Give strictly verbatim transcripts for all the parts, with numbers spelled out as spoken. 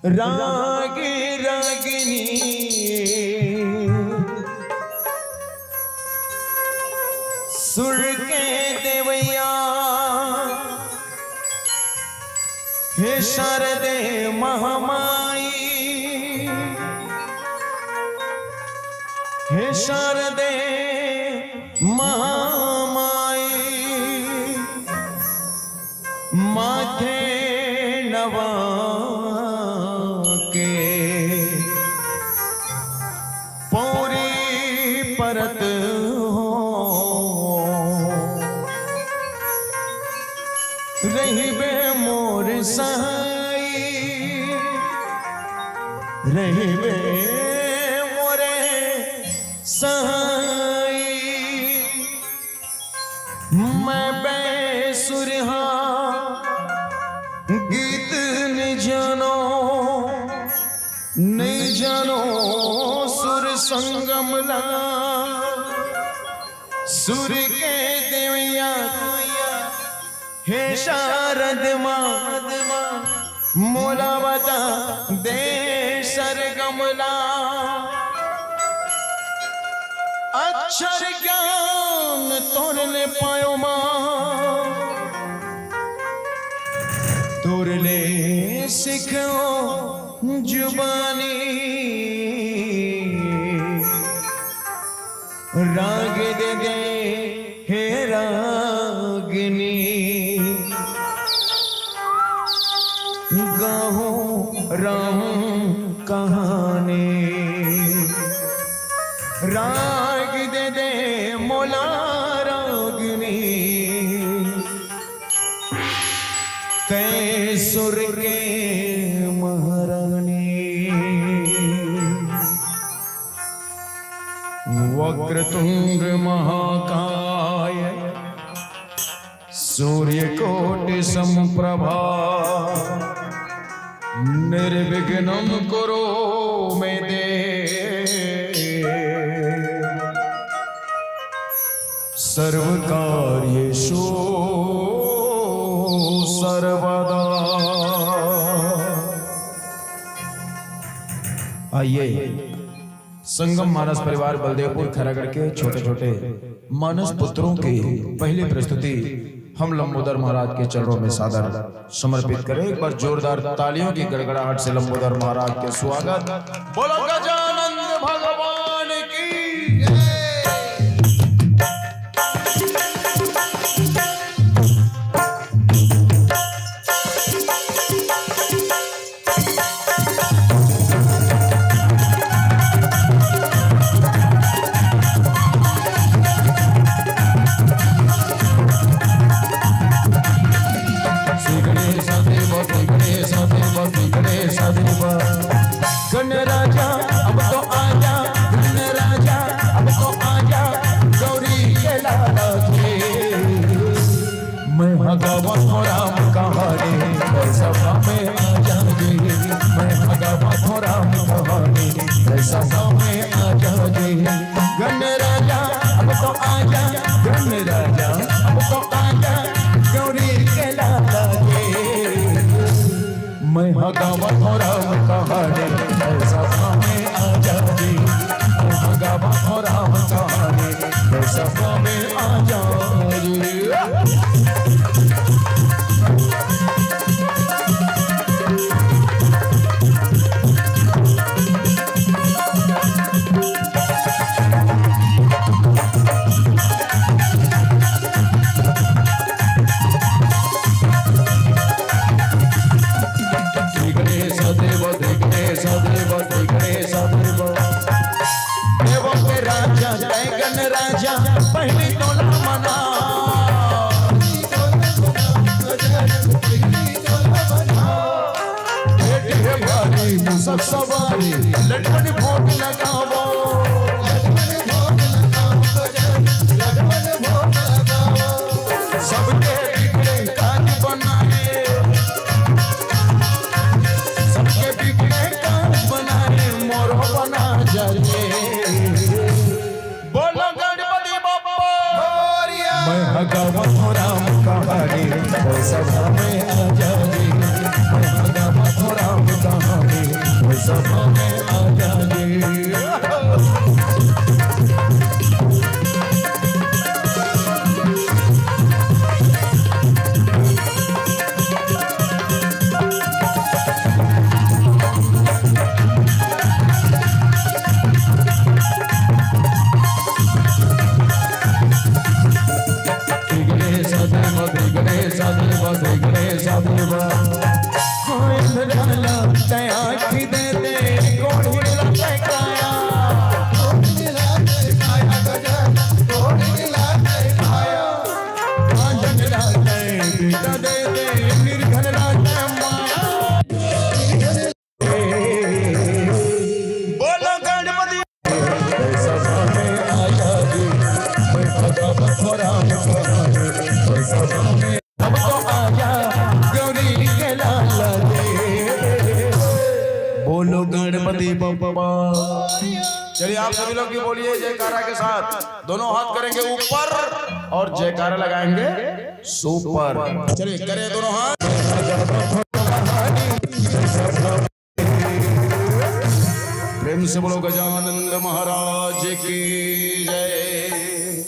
राग रागिनी सुर के देवैया, हे शारदे महामाई, हे शारदे महामाई, माथे नवा के पौरी परत हो, रहिबे मोर सहाई, रहिबे मोरे सहाई। मैं बैसुरहा गीत न जानो, नहीं जानो सुर संगम ला। सुर के देवैया, हे शारद माँ, मोला बता दे सरगम ला। अक्षर ज्ञान तोर ले पायो माँ, तोर ले सीखो जुबानी। राग दे दे हे रागिनी, गाहूँ राम कहानी। राग दे दे मोला रागिनी, तै सुर के महारानी। वक्रतुंड महाकाय सूर्यकोटि समप्रभा, निर्विघ्नं कुरु मे देव, सर्वकार्येषु सर्वदा। आइए, संगम मानस परिवार बलदेवपुर खैरागढ़ के छोटे छोटे मानस पुत्रों की पहली प्रस्तुति हम लंबोदर महाराज के चरणों में सादर समर्पित करें। एक बार जोरदार तालियों की गड़गड़ाहट से लंबोदर महाराज के स्वागत। बोलो गजानंद भगवान की जय। गणराजा, अब तो आजा, गणराजा, अब तो आजा, गौरी के लाला के। मैं हगावा हो राम कहानी, सभा में आ जाओ जी। मैं हगावा हो राम कहानी, सभा में आ जाओ जी। गणराजा, अब तो आजा, गणराजा, अब तो आजा, गौरी के लाला के। मैं हगावा हो राम कहानी, सभा में आ जाओ जी। मैं हगावा हो राम कहानी, सभा में आ जाओ जी। विघ्नेश देव, विघ्नेश देव, विघ्नेश देव। देवों के राजा, गणराजा, पहली तोला मना। पेट है भारी, मुसक सवारी, लटकन भोग लगावो। सबके बिगड़े काज बनाए, सबके बिगड़े काज बनाए, मोरो बना जाए। बोलो गणपति बप्पा मोरया। मैं हगावा हो राम कहानी, सभा में आ जाओ जी। मैं हगावा हो राम कहानी, दे दे निर्धन राजा माया। बोलो गणपति। बोलो गणपति बप्पा। चलिए, आप सभी लोग भी बोलिए जयकारा के साथ। दोनों हाथ करेंगे ऊपर और जयकारा लगाएंगे सुपर। चलिए, करें दोनों हाथ। प्रेम से बोलो गजानंद महाराज की जय।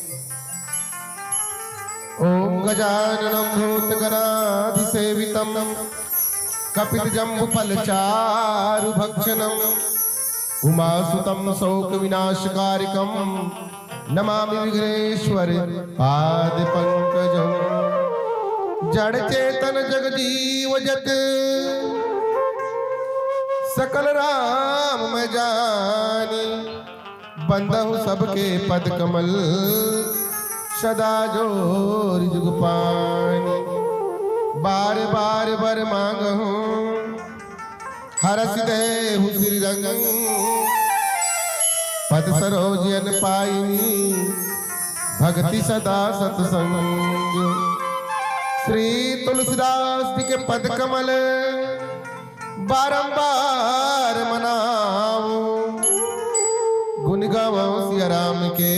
ॐ गजाननं भूतगणाधिसेवितं कपितजम्बूफलचारुभक्षणं उमासुतं शोकविनाशकारिकं नमामि विघ्नेश्वर पाद पंकजम। जड़ चेतन जग जीव जत सकल राम मैं जानी, बंदहु सबके पद कमल सदा जोर जुग पानी। बार बार बर मांगहूँ हरसि देहु श्री रंग, पद सरोज अन पाइनी भगति सदा सतसंग। श्री तुलसीदास जी के पद कमल बारंबार मनाओ, गुण गावो सिया राम के,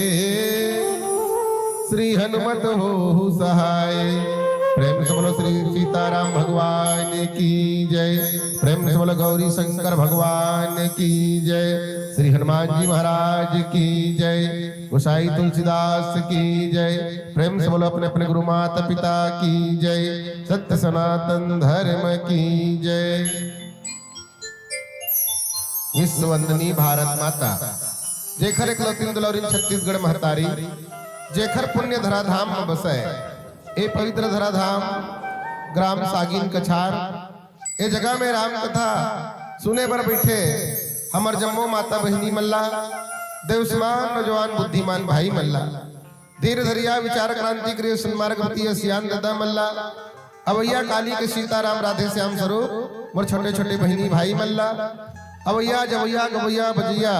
श्री हनुमत हो सहाय। प्रेम से बोलो श्री सीताराम भगवान की जय। प्रेम से बोलो गौरी शंकर भगवान की जय। श्री हनुमान जी महाराज की जय। गोसाई तुलसीदास की जय। प्रेम से बोलो अपने अपने गुरु माता पिता की जय। सत्य सनातन धर्म की जय। विश्व वंदनी भारत माता, जेखर एकलौतिन दुलौरिन छत्तीसगढ़ महतारी, जेखर पुण्य धराधाम म बसय, ए पवित्र धराधाम ग्राम सागिन कछार, ए जगह में राम कथा सुने बर बैठे हमर जम्मो माता बहिनी मन ला, देवसमान नौजवान बुद्धिमान भाई मन ला, धीर धरिया विचार क्रांति क्रिय सन्मार्ग पति सियान दादा मन ला, अवैया काली के सीताराम राधे श्याम स्वरूप मोर छोटे छोटे बहिनी भाई मन ला, अवैया जवैया गवैया बजैया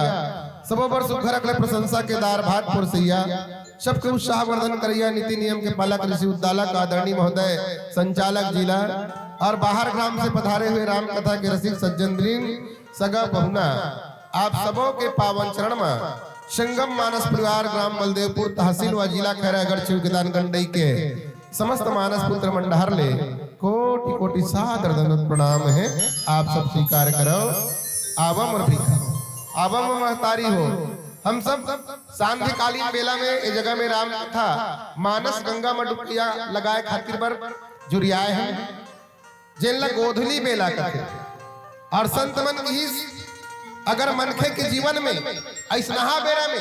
सबो बर सुघर अकले प्रशंसा के दार भात पोरसैया, सबके उत्साह वर्धन करैया, नीति नियम के पालक ऋषि उद्दालक आदरणीय महोदय संचालक जी ला और बाहर ग्राम से पधारे हुए राम कथा के रसिक सज्जन वृंद, सगा बहुना, आप सबो के पावन चरण म संगम मानस परिवार ग्राम बलदेवपुर तहसील व जिला खैरागढ़ शिव के दान गंडई के समस्त मानस पुत्र मंडहर ले कोटि कोटि सादर दंडवत प्रणाम हे। आप सब स्वीकार करव। आवा मोर भिखा, आवा मोर महतारी हो। हम सब सांध्यकालीन बेला में ए जगह में राम कथा मानस गंगा म डुबकिया लगाए खातिर बर जुरियाए हैं, जेन ला गोधली बेला कथे। और संत मन किहिस, अगर मनखे के जीवन में अइसनहा बेरा में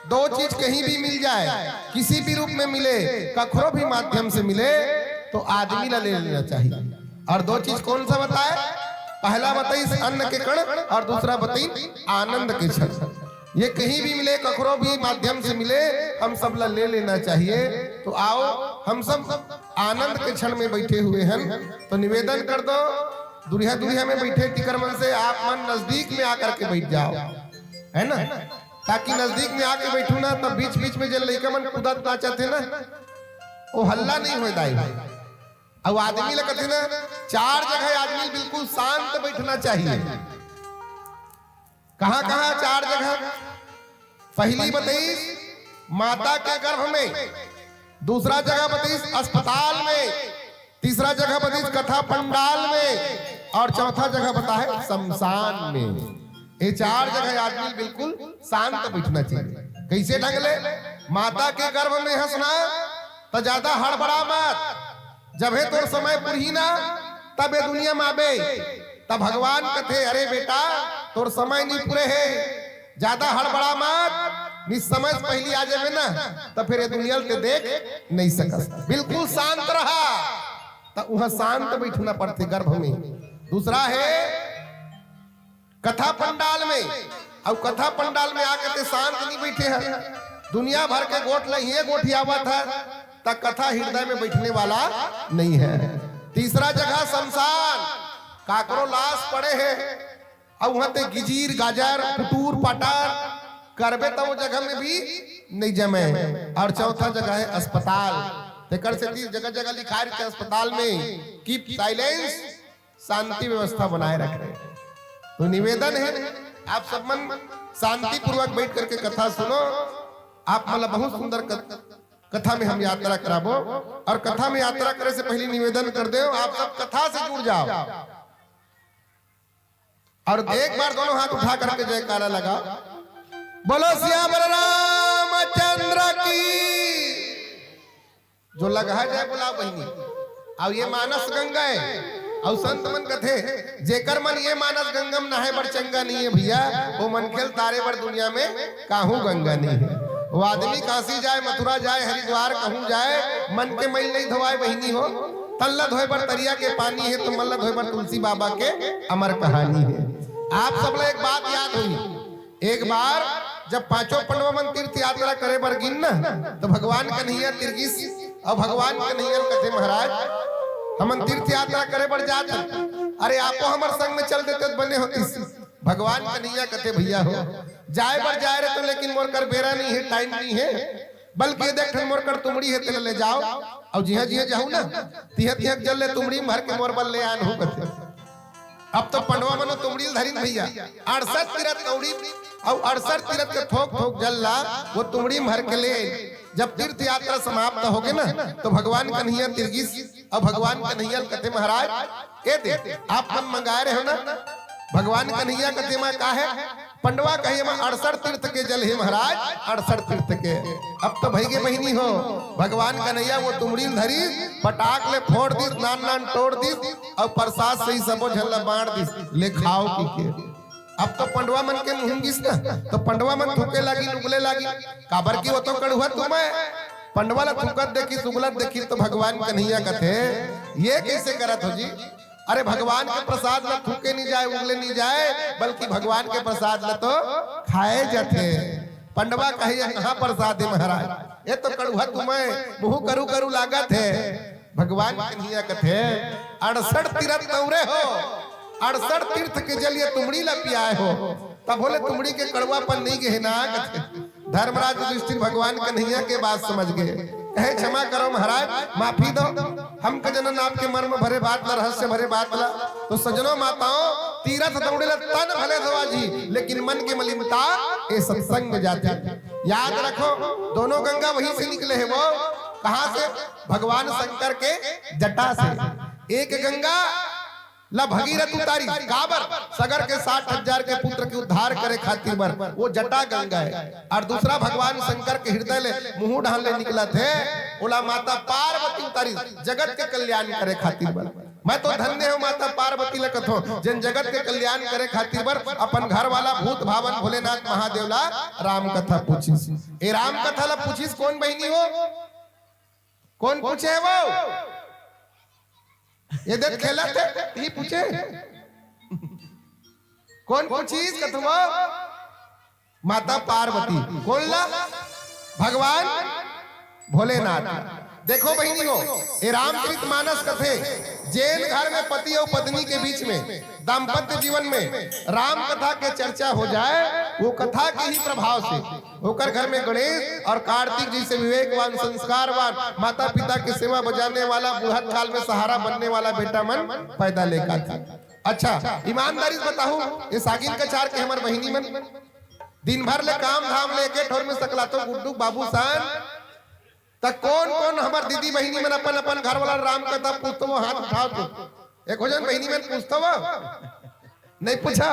दो चीज कहीं भी मिल जाए, किसी भी रूप में मिले, कखरो भी माध्यम से मिले, तो आदमी ला ले लेना चाहिए। और दो चीज कौन सा बताए? पहला बताइस अन्न के कण और दूसरा बताइस आनंद के क्षण। ये कहीं भी मिले, कखरो भी माध्यम से मिले, हम सब ला ले लेना चाहिए। तो आओ, हम सब आनंद के क्षण में बैठे हुए हैं, तो निवेदन कर दो, दुरिहा दुरिहा में बैठे तिकर मन से आप मन नजदीक में आकर के बैठ जाओ, है ना? ताकि नजदीक में आके बैठू ना, तब बीच बीच में जे लइका मन कूदत नाचत हे ना, वो हल्ला नहीं होए दाई भाई। अब आदमी ला कथे ना, चार जगह आदमी बिल्कुल शांत बैठना चाहिए। कहाँ कहाँ चार जगह? पहली बताइस माता के गर्भ में, दूसरा जगह बताइस अस्पताल में, तीसरा जगह बताइस कथा पंडाल में, और चौथा जगह बताए शमशान में। ये चार जगह आदमी बिल्कुल शांत बैठना चाहिए। कैसे ढंग ले? माता के गर्भ में हंसना, तो ज्यादा हड़बड़ा मत। जब हे तोर समय पुरही ना, तब ये दुनिया में आबे। तब भगवान कथे, "अरे बेटा, तोर समय नहीं पूरे हे, ज्यादा हड़बड़ा मत, निज समय से पहली आ जाबे ना, तब फिर ये दुनिया ल ते देख नहीं सकस। बिल्कुल शांत रहा।" तो वहां शांत बैठना पड़थे गर्भ में। दूसरा हे कथा पंडाल में, अउ कथा पंडाल में आके ते शांत नहीं बैठे हे, दुनिया भर के गोठ ल इहें गोठियावत हे, त त कथा हृदय में बैठने वाला नहीं है। तीसरा जगह शमशान, काकरो लाश पड़े हे, अउ उहाँ ते गिजीर गाजर कुटूर पाटार करबे त वो जगह में भी नहीं जमे। और चौथा जगह है अस्पताल। तेकर सेती जगह जगह लिखाय रहिथे अस्पताल में, keep silence, शांति व्यवस्था बनाए रखे। तो निवेदन है, आप सब मन शांतिपूर्वक बैठ करके कथा सुनो। आप मन ला बहुत सुंदर कथ-, कथा में हम यात्रा कराबो। और कथा में यात्रा करे से पहले निवेदन कर देव, आप सब कथा से जुड़ जाओ। और एक बार दोनों हाथ उठा करके जयकारा लगाओ, बोलो सियावर रामचंद्र की। जो लगा जाए बोला बहिनी। अब ये मानस गंगा है। अउ संत मन कथे, जेकर मन ये मानस गंगा में नहाए बर चंगा नहीं है भैया, वो मनखे ल तारे बर दुनिया में काहू गंगा नहीं है। वो आदमी काशी जाए, मथुरा जाए, हरिद्वार कहूँ जाए, मन के मैल नहीं धोवाए बहिनी हो। तन ला धोए बर तरिया के पानी है, तो मन ला धोए बर तुलसी बाबा के अमर कहानी है। आप सब ला एक बात याद होई, एक बार जब पांचों पंडवा मन तीर्थ यात्रा करे बर गिन न, तो भगवान कन्हैया तिरगिस, अउ भगवान कन्हैया ल कथे, महाराज, हमन तीर्थ यात्रा करे बर जात हन, अरे आपो हमर संग में चल देते त बने होतिस। भगवान कन्हैया कथे, भैया हो, जाए बर जाए रहे तो, लेकिन मोर कर बेरा नहीं है, टाइम नहीं है, बल्कि ये देख ठन मोर कर तुमड़ी है, तेला ले जाओ, अउ जिहां जिहां जाहू ना, तिहां तिहां जल ले तुमड़ी में भर के मोर बर ले आन हो कथे। अब तो पंडवा मन तुमड़ी ल धरिन भैया, अड़सठ तीरथ तौड़ी, अउ अड़सठ तीरथ के थोक थोक जल ला वो तुमड़ी में भर के ले। जब तीर्थ यात्रा समाप्त होगे ना, तो भगवान कन्हैया तिरगिस, अउ भगवान कन्हैया ल कथे, महाराज, ए दे, आप मन मंगाए रहे हो ना। भगवान कन्हैया कथे, मा का है? पंडवा कहे, मा अड़सठ तीर्थ के जल हे महाराज, अड़सठ तीर्थ के। अब तो भइगे बहिनी हो, भगवान कन्हैया वो तुमड़ी ल धरिस, पटाक ले फोड़ दिस, नान नान टोर दिस, अउ प्रसाद सही सबो झन ला बांट दिस, ले खाओ कहिके। अब तो पंडवा मन के मुंह गिस ना, तो पंडवा मन थूके लागिन, उगले लागिन, काबर कि वो तो कड़ुहा तुम है। पंडवा ला थूकत देखिस, उगलत देखिस, तो भगवान कन्हैया कथे, ये कैसे करत हो जी? अरे भगवान के प्रसाद ला थूके नहीं जाए, उगले नहीं जाए, बल्कि भगवान के प्रसाद ला तो खाए जाथे। पंडवा कहे, ये कहाँ प्रसाद है महाराज, ये तो कड़ुहा तुम है, मुंह करू करू लागत है। भगवान कन्हैया कथे, अड़सठ तीरथ तौरे हो, अड़सठ तीर्थ के जल ये तुमड़ी ला पियाए हो, तब बोले तुमड़ी के कड़वापन नहीं गहे ना कथे। धर्मराज युधिष्ठिर भगवान कन्हैया के बात समझ गए, कहे, क्षमा करो महाराज, माफी दो, हम का जनन आपके मर्म भरे बात ला, रहस्य भरे बात ला। तो सजनो माताओं, तीरथ दौड़े ला तन भले धोवा जी, लेकिन मन के मलिनता ए सत्संग में जाथे। याद रखो, दोनों गंगा वहीं से निकले हैं। वो कहाँ से? भगवान शंकर के जटा से। एक गंगा ला भगीरथ उतारी, काबर? सगर के साठ हजार के पुत्र के उद्धार करे खातिर बर वो जटा गंगा है। और दूसरा भगवान शंकर के हृदय ले मुंह ढाल ले निकलत हे, ओला माता पार्वती उतारी, जगत के कल्याण करे खातिर बर। मैं तो धन्य हूँ माता पार्वती ला कथों, जेन जगत के कल्याण करे खातिर बर अपन घर वाला भूत भावन भोलेनाथ महादेव ला राम कथा पूछिस। ए राम कथा ला पूछिस कोन बहिनी हो? कोन पूछे हे वो? ये देख खेलत हे, ही पूछे। कोन पूछिस कथवा? माता पार्वती। कोन ला? भगवान भोलेनाथ। देखो बहिनी हो, ए रामचरित मानस कथे, जेन घर में पति अउ पत्नी के बीच में, दाम्पत्य जीवन में राम कथा के चर्चा हो जाए, वो कथा के ही प्रभाव से ओकर घर में गणेश और कार्तिक जैसे विवेकवान, संस्कारवान, माता पिता के सेवा बजाने वाला, बुढ़त काल में सहारा बनने वाला बेटा मन पैदा लेकर आथे। अच्छा, ईमानदारी से बताहू, ये सागिन कछार के हमर बहिनी मन दिन भर ले काम धाम ले एके ठोर में सकलातो गुड्डू बाबू सान, त कोन कोन हमर दीदी बहिनी मन अपन अपन घर वाला राम कथा पूछथो, वो हाथ उठाओ तो। एको झन बहिनी मन पूछथो वो? नहीं पूछा?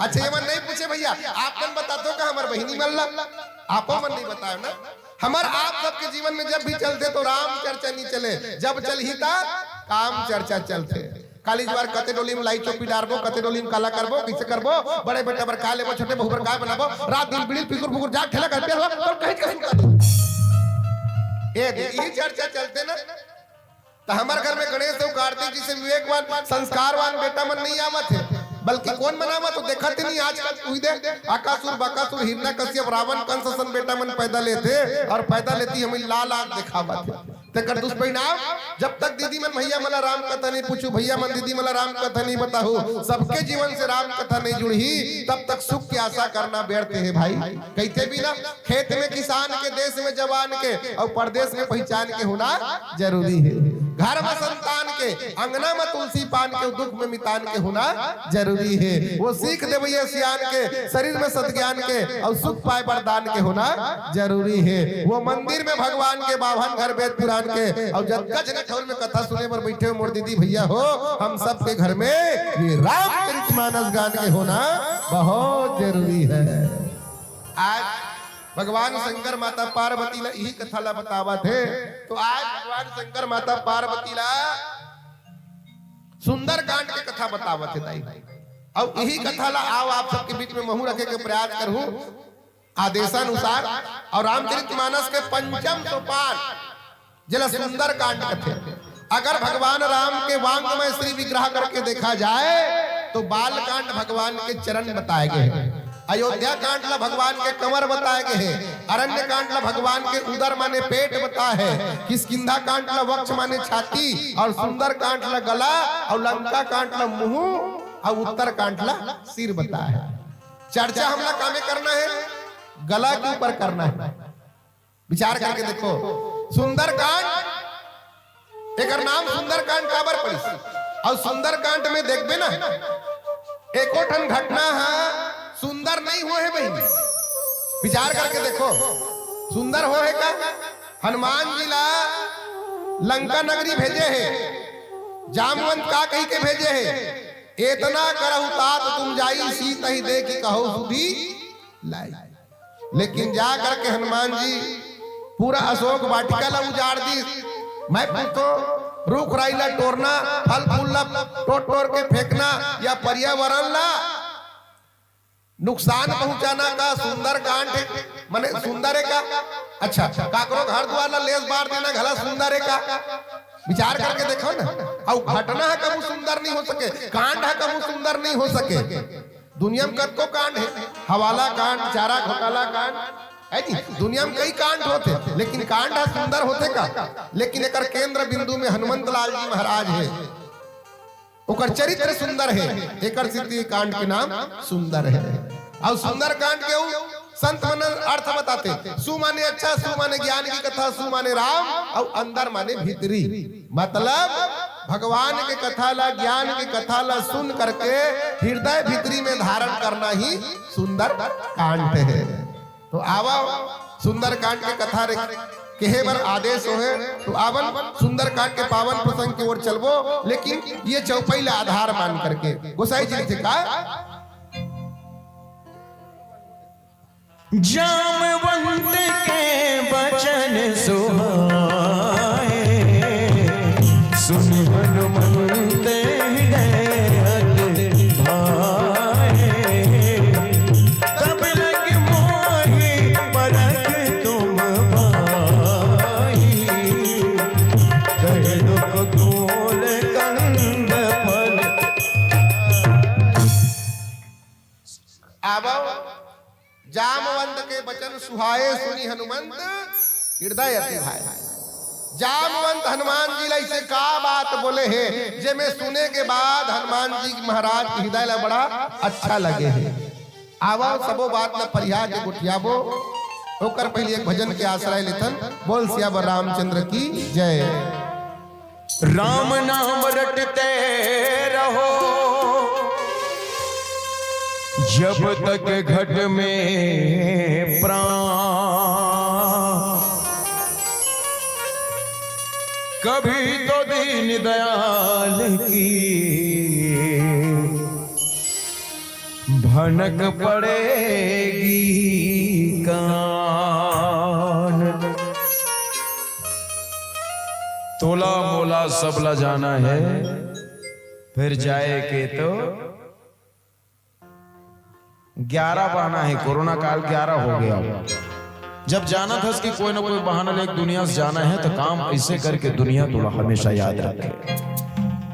अच्छा, ये मन नहीं पूछे भैया, आप मन बताथो का हमर बहिनी मन ला? आपो मन नहीं बताए ना। हमर आप सबके जीवन में जब भी चलथे तो राम चर्चा नहीं चले, जब चलही ता काम चर्चा चलथे। काली जुआर कते डोली में लाई चोपी डारबो, कते डोली में काला करबो, कैसे करबो, बड़े बेटा बर का लेबो, छोटे बहू बर का बनाबो, रात दिन बिड़िल पिकुर पुकुर जाग ठेला कर पिया हो, तो कहीं का सुनता नहीं। ए, दे, यही चर्चा चलथे ना। तो हमारे घर में गणेश अउ कार्तिक जैसे विवेकवान, संस्कारवान बेटा मन नहीं आवत हे, बल्कि कोन मन आवत हे, देखत ही नहीं आजकल। तू ही दे, अकासुर, बकासुर, हिरण्यकश्यप, रावण, कंस असन बेटा मन पैदा लेथे और पैदा लेती हमें लाल आंख दिखावत हे। तेकर दुष्परिणाम, जब तक दीदी मन भैया मन ला राम कथा नहीं पूछू, भैया मन दीदी मन ला राम कथा नहीं बताहू, सबके जीवन से राम कथा नहीं जुड़ही, तब तक सुख की आशा करना व्यर्थ हे भाई। कहिथे भी ना, खेत में किसान के, देश में जवान के, अउ परदेस में पहिचान के होना जरूरी हे। घर में संतान के, अंगना में तुलसी पान के, दुख में मितान के होना जरूरी हे। वो सीख देवइया सियान के, शरीर में सतज्ञान के, अउ सुख पाए वरदान के होना जरूरी हे। वो मंदिर में भगवान के, बाभन घर वेद पुरान के, अउ जतका झन ठउर में कथा सुने बर बइठे हो मोर दीदी भैया हो, हम सबके घर में ये रामचरित मानस गान के होना बहुत जरूरी हे। आज भगवान शंकर माता पार्वती ला इही कथा ला बतावत हे। तो आज भगवान शंकर माता पार्वती ला सुंदरकांड के कथा बतावत हे दाई। अउ इही कथा ला आओ आप सबके बीच में महूं रखे के प्रयास करहूं आदेशानुसार। अउ रामचरित मानस के पंचम सोपान जेला सुंदरकांड कथे। अगर भगवान राम के वांगमय श्री विग्रह करके देखा जाए तो बालकांड भगवान के चरण बताए गए हे, अयोध्या कांड ला भगवान के कमर बताए गए हे, अरण्य कांड ला भगवान के उदर माने पेट बताए हे, किष्किंधा कांड ला वक्ष माने छाती, अउ सुंदर कांड ला गला, अउ लंका कांड ला मुंह, अउ उत्तर कांड ला सिर बताए हे। चर्चा हमला कामे करना हे, गला के ऊपर करना हे। विचार करके देखो, सुंदरकांड, एकर नाम सुंदरकांड काबर पड़िस? अउ सुंदरकांड में देखबे ना, एको ठन घटना ह सुंदर नहीं होहे बहिनी। विचार करके देखो, सुंदर होहे का? हनुमान जी ला लंका नगरी भेजे हे, जामवंत का कहि के भेजे हे, "एतना करहु तात तुम जाई, सीतहि देखि कहउ सुधि लाई।" लेकिन जा करके हनुमान जी पूरा अशोक वाटिका ला उजाड़ दिस। मैं पूछथों, रूख राई ला टोरना, फल फूल ला टोर टोर के फेंकना या पर्यावरण ला नुकसान पहुंचाना का सुंदर कांड हे? माने सुंदर हे का? अच्छा, काकरो घर दुआर ला लेस बार देना घला सुंदर हे का? विचार करके देखो ना। अउ घटना ह कभू सुंदर नहीं हो सके, कांड ह कभू सुंदर नहीं हो सके। दुनिया में कतको कांड हे, हवाला कांड, चारा घोटाला कांड, हे जी? दुनिया में कई कांड होथे, लेकिन कांड ह सुंदर होथे का? लेकिन एकर केंद्र बिंदु में हनुमंत लाल जी महाराज हे, ओकर चरित्र सुंदर हे, एकर सेती कांड के नाम सुंदर हे। अउ सुंदर कांड के उ संत मन अर्थ बताथे, सु माने अच्छा, सु माने ज्ञान की कथा, सु माने राम, अउ अंदर माने भीतरी। मतलब भगवान के कथा ला, ज्ञान के कथा ला सुन करके हृदय भीतरी में धारण करना ही सुंदर कांड हे। तो आवा सुंदर कांड के कथा रे केहे बर आदेश होहे, तो आवन सुंदर कांड के पावन प्रसंग की ओर चलबो, लेकिन ये चौपाई ला आधार मान करके गोसाई जी थे का जामवंत के बचन सुहाए, सुनि हनुमंत हृदय अति भाए। तब लग मोहि परख तुम पाई, कहि दुख कूल कंद फल। आवव जामवंत के बचन सुहाए, सुनि हनुमंत हृदय अति भाए। जामवंत हनुमान जी ला अइसे का बात बोले हे, जेमे सुने के बाद हनुमान जी महाराज के हृदय ला बड़ा अच्छा लगे हे। आवव सबो बात ला फरिया के गोठियाबो, ओकर पहिली एक भजन के आश्रय लेथन। बोल सियावर रामचंद्र की जय। राम नाम रटते रहो, जब तक घट में प्राण। कभी तो दीन दयाल की भनक पड़ेगी कान। तोला मोला सबला जाना है, फिर जाए के तो ग्यारह बहाना है, कोरोना काल ग्यारह हो गया। जब जानत हस कि कोई ना कोई बहाना लेके दुनिया से जाना है, तो काम ऐसे करके दुनिया तोला हमेशा याद रखे।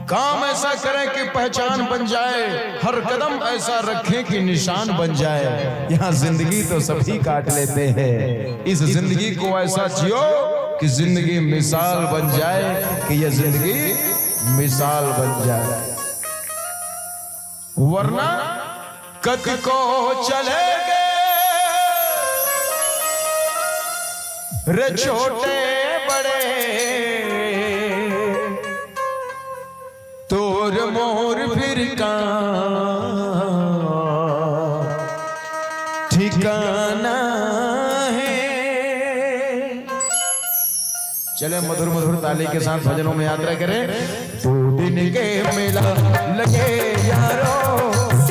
काम ऐसा करें कि पहचान बन जाए, हर कदम ऐसा रखें कि निशान बन जाए। यहाँ जिंदगी तो सभी काट लेते हैं, इस जिंदगी को ऐसा जियो कि जिंदगी मिसाल बन जाए, कि ये जिंदगी मिसाल बन जाए। वरना कतको चले गे रे छोटे बड़े, तोर मोर फिर का ठिकाना हे। चले मधुर मधुर ताली के साथ भजनों में यात्रा करें। दो दिन के मेला लगे यारो,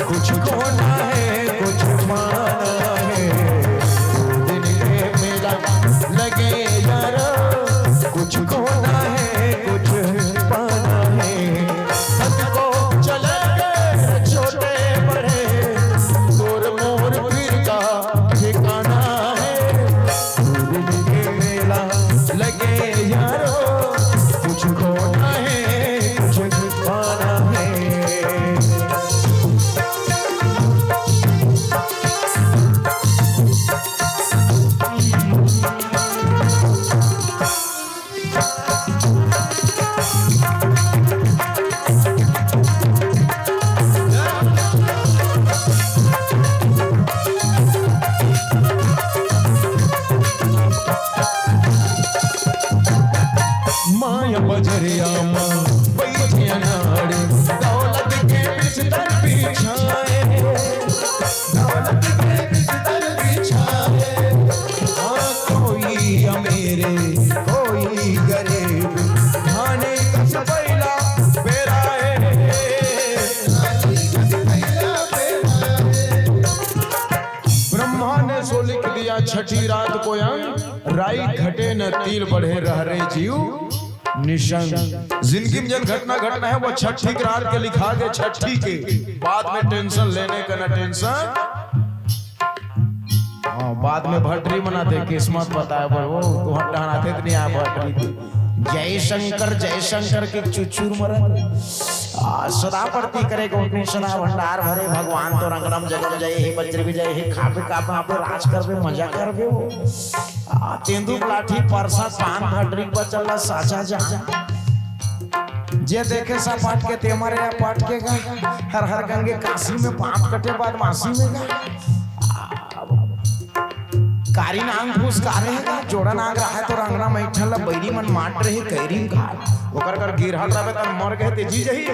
कुछ खोना है, कुछ पाना है। दो दिन के मेला लगे यारो, कुछ खोना है, कुछ पाना है। सबको चले गए छोटे बड़े, तोर मोर फिर का ठिकाना है। दो दिन के मेला लगे यारो, कुछ खोना है, कुछ पाना है। माया बजरिया मा बैठे अनाड़ी, दौलत के बिस्तर बिछाए, दौलत के बिस्तर बिछाए। हाँ, कोई अमीर, कोई गरीब, खाने का सबैला बेराए। ब्रह्मा ने सो लिख दिया छठी रात को अंग, राई घटे न तिल बढ़े, रह रे जीव निशंक। जिंदगी में जन घटना घटना है, वो छठी के रात के लिखा के, छठी के बाद में टेंशन लेने का ना टेंशन। हाँ, बाद में भटरी मना दे, किस्मत बताए बर वो तो हट डहना थे, इतनी आ भटरी थी। जय शंकर, जय शंकर के चुचुर मरत। आ, सदा परती करे गोपी सदा भंडार भरे, भगवान तो रंगनम जगम जय हे, बज्र विजय हे, खाबे का बाबे राज करबे, मजा करबे वो। आ, तेंदू लाठी परसा पान भटरी बचल साचा जान। जे देखे सा पाट के ते मरे या पाट के गा, हर हर गंगे काशी में पाप कटे बाद मासी में गा। कारी नांग फूस कारे हे गा, जोड़ा नांग रहा है तो रंगना मैठन ला बैरी मन माट रहे कैरी का। ओकर कर गिरहट रहे त मर गए ते जी जही।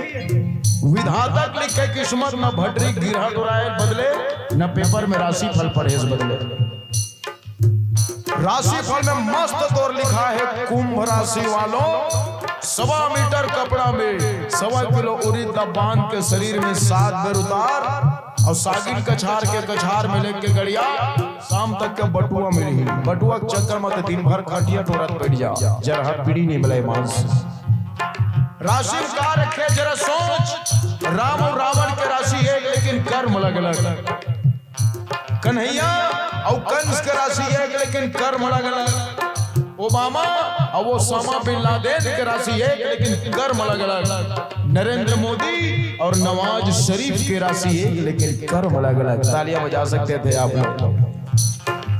विधाता के लिखे किस्मत न भटरी गिरहट उड़ाए बदले, न पेपर में राशि फल पढ़े से बदले। राशिफल में मस्त तोर लिखा है, कुंभ राशि वालों, सवा मीटर कपड़ा में सवा किलो उड़ीद ला बांध के शरीर में सात बेर उतार और सागिन कछार के कछार में लेके गड़िया, शाम तक के बटुआ मिलही। बटुआ के चक्कर में तो दिन भर खटिया टोरत बैठ जा, जरहर पीढ़ी नहीं मिले मांस। राशि में का रखे जरा सोच, राम और रावण के राशि एक लेकिन कर्म अलग अलग। कन्हैया अउ कंस के राशि एक, लेकिन कर्म अलग-अलग। ओबामा अउ ओसामा बिन लादेन के राशि एक, लेकिन कर्म अलग-अलग। नरेंद्र मोदी और नवाज शरीफ के राशि एक, लेकिन कर्म अलग-अलग। तालियां बजा सकते थे आप लोग।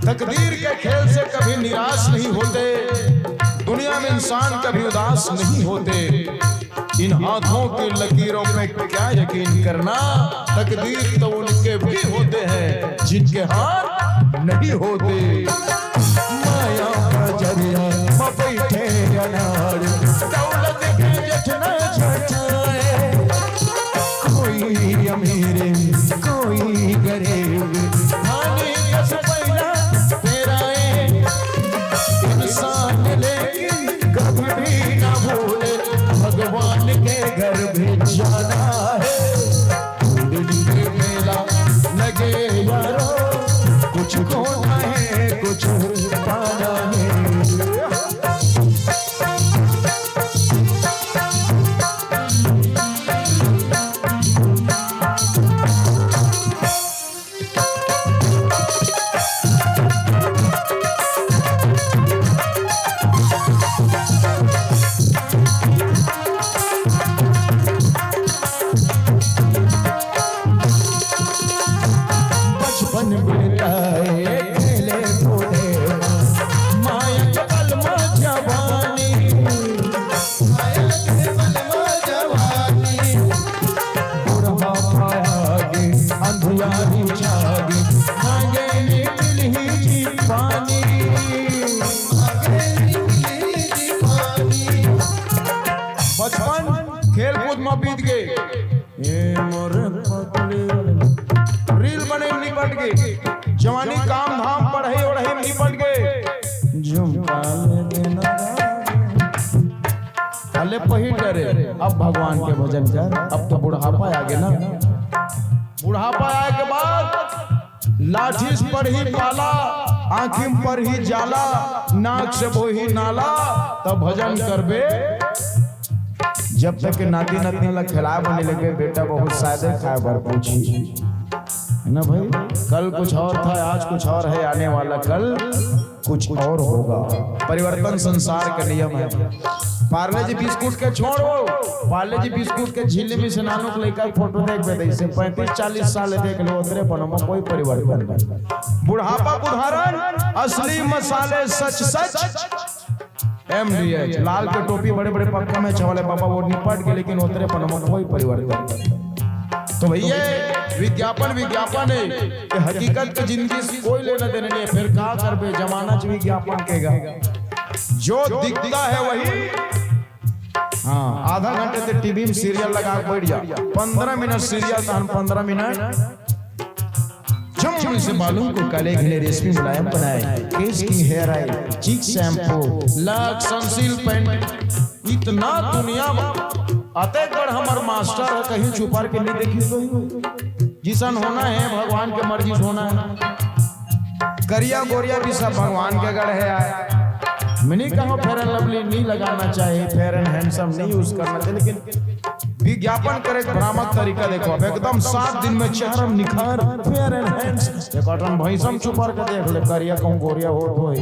तकदीर के खेल से कभी निराश नहीं होते, दुनिया में इंसान कभी उदास नहीं होते। इन हाथों की लकीरों पे क्या यकीन करना, तकदीर तो उनके भी होते हैं जिनके हाथ नहीं होते। माया बजरिया म बैठे अनार, दौलत के जठना झटाए। कोई अमीर, कोई गरीब, खाने का सबैला बेराए। इंसान लेकिन कभी भी ना भूले, भगवान के घर भी जाना है। दिल के मेला लगे यारो, कुछ खोना है, कुछ पाना है। खेल कूद म बीत गे। ए मोर पतली वाली। रील बने म निपट गे। जवानी काम धाम पढ़ई ओढ़ई म निपट गे। झुमका ले देना। अले पहिर डरे, अब भगवान के भजन कर, अब तो बुढ़ापा आ गे ना। बुढ़ापा आए के बाद लाठी से पड़ही पाला, आँखी में पड़ही जाला, नाक से बोही नाला, तब भजन करबे। जब तक के नाती नतनी ला खिलाए बने लगबे, बेटा बहुत शायद खाए बर पूछी, है ना भाई? कल कुछ और था, आज कुछ और है, आने वाला कल कुछ और होगा। परिवर्तन संसार का नियम है। पार्ले जी बिस्कुट के छोड़, वो पार्ले जी बिस्कुट के झिल्ली में से नानू के लइका के फोटो देख बे, इसे पैंतीस चालीस साल देख लो, उतरे पनो में कोई परिवर्तन नहीं। बुढ़ापा उदाहरण, असली मसाले सच सच। एमडीएच लाल के टोपी, बड़े बड़े पक्का में छवाले बाबा, वो निपट के, लेकिन उतरे पनो में कोई परिवर्तन नहीं। तो भैया, विज्ञापन विज्ञापन है, ये हकीकत की जिंदगी से कोई लेना देना नहीं है। फिर का करबे, जमाना च विज्ञापन केगा। जो दिखता है वही। हाँ, आधा घंटे से टीवी में सीरियल लगा के बैठ जा, पंद्रह मिनट सीरियल, तहन पंद्रह मिनट जम्मू से बालों को काले घने रेशमी मुलायम बनाए, केश की हेयर ऑयल, चीक शैम्पू, लक्स, सनसिल्क पैंट, इतना दुनिया में अतेक बड़ हमर मास्टर है, कहीं छुपार के नहीं देखी तो। जिसन होना है, भगवान के मर्जी से होना है। करिया गोरिया भी सब भगवान के गढ़ है आए। मैं नहीं कहूँ फेयर एंड लवली नहीं लगाना चाहिए, फेयर एंड हैंडसम नहीं यूज करना चाहिए, लेकिन विज्ञापन करे के भ्रामक तरीका देखो। अब एकदम सात दिन में चेहरा निखार, फेयर एंड हैंडसम। एक अटन भैंसम छुपार के देख ले, करिया कहूँ गोरिया होत होई।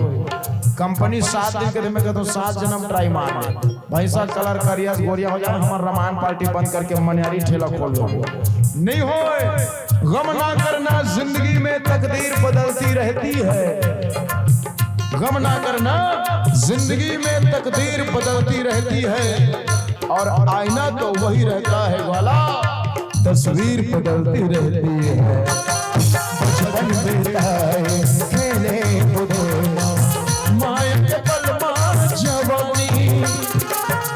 कंपनी सात दिन के दिन में कहते सात जन्म ट्राई मार ले। भैंसा कलर करिया से गोरिया हो जाए, हमार रामायण पार्टी बंद करके मनिहारी ठेला खोल लो। नहीं होए, गम ना करना, जिंदगी में तकदीर बदलती रहती है। गम ना करना, जिंदगी में तकदीर बदलती रहती है, और आईना तो वही रहता है वाला, तस्वीर बदलती रहती है। बचपन बिताए खेले कूदे, माय के पल मा जवानी,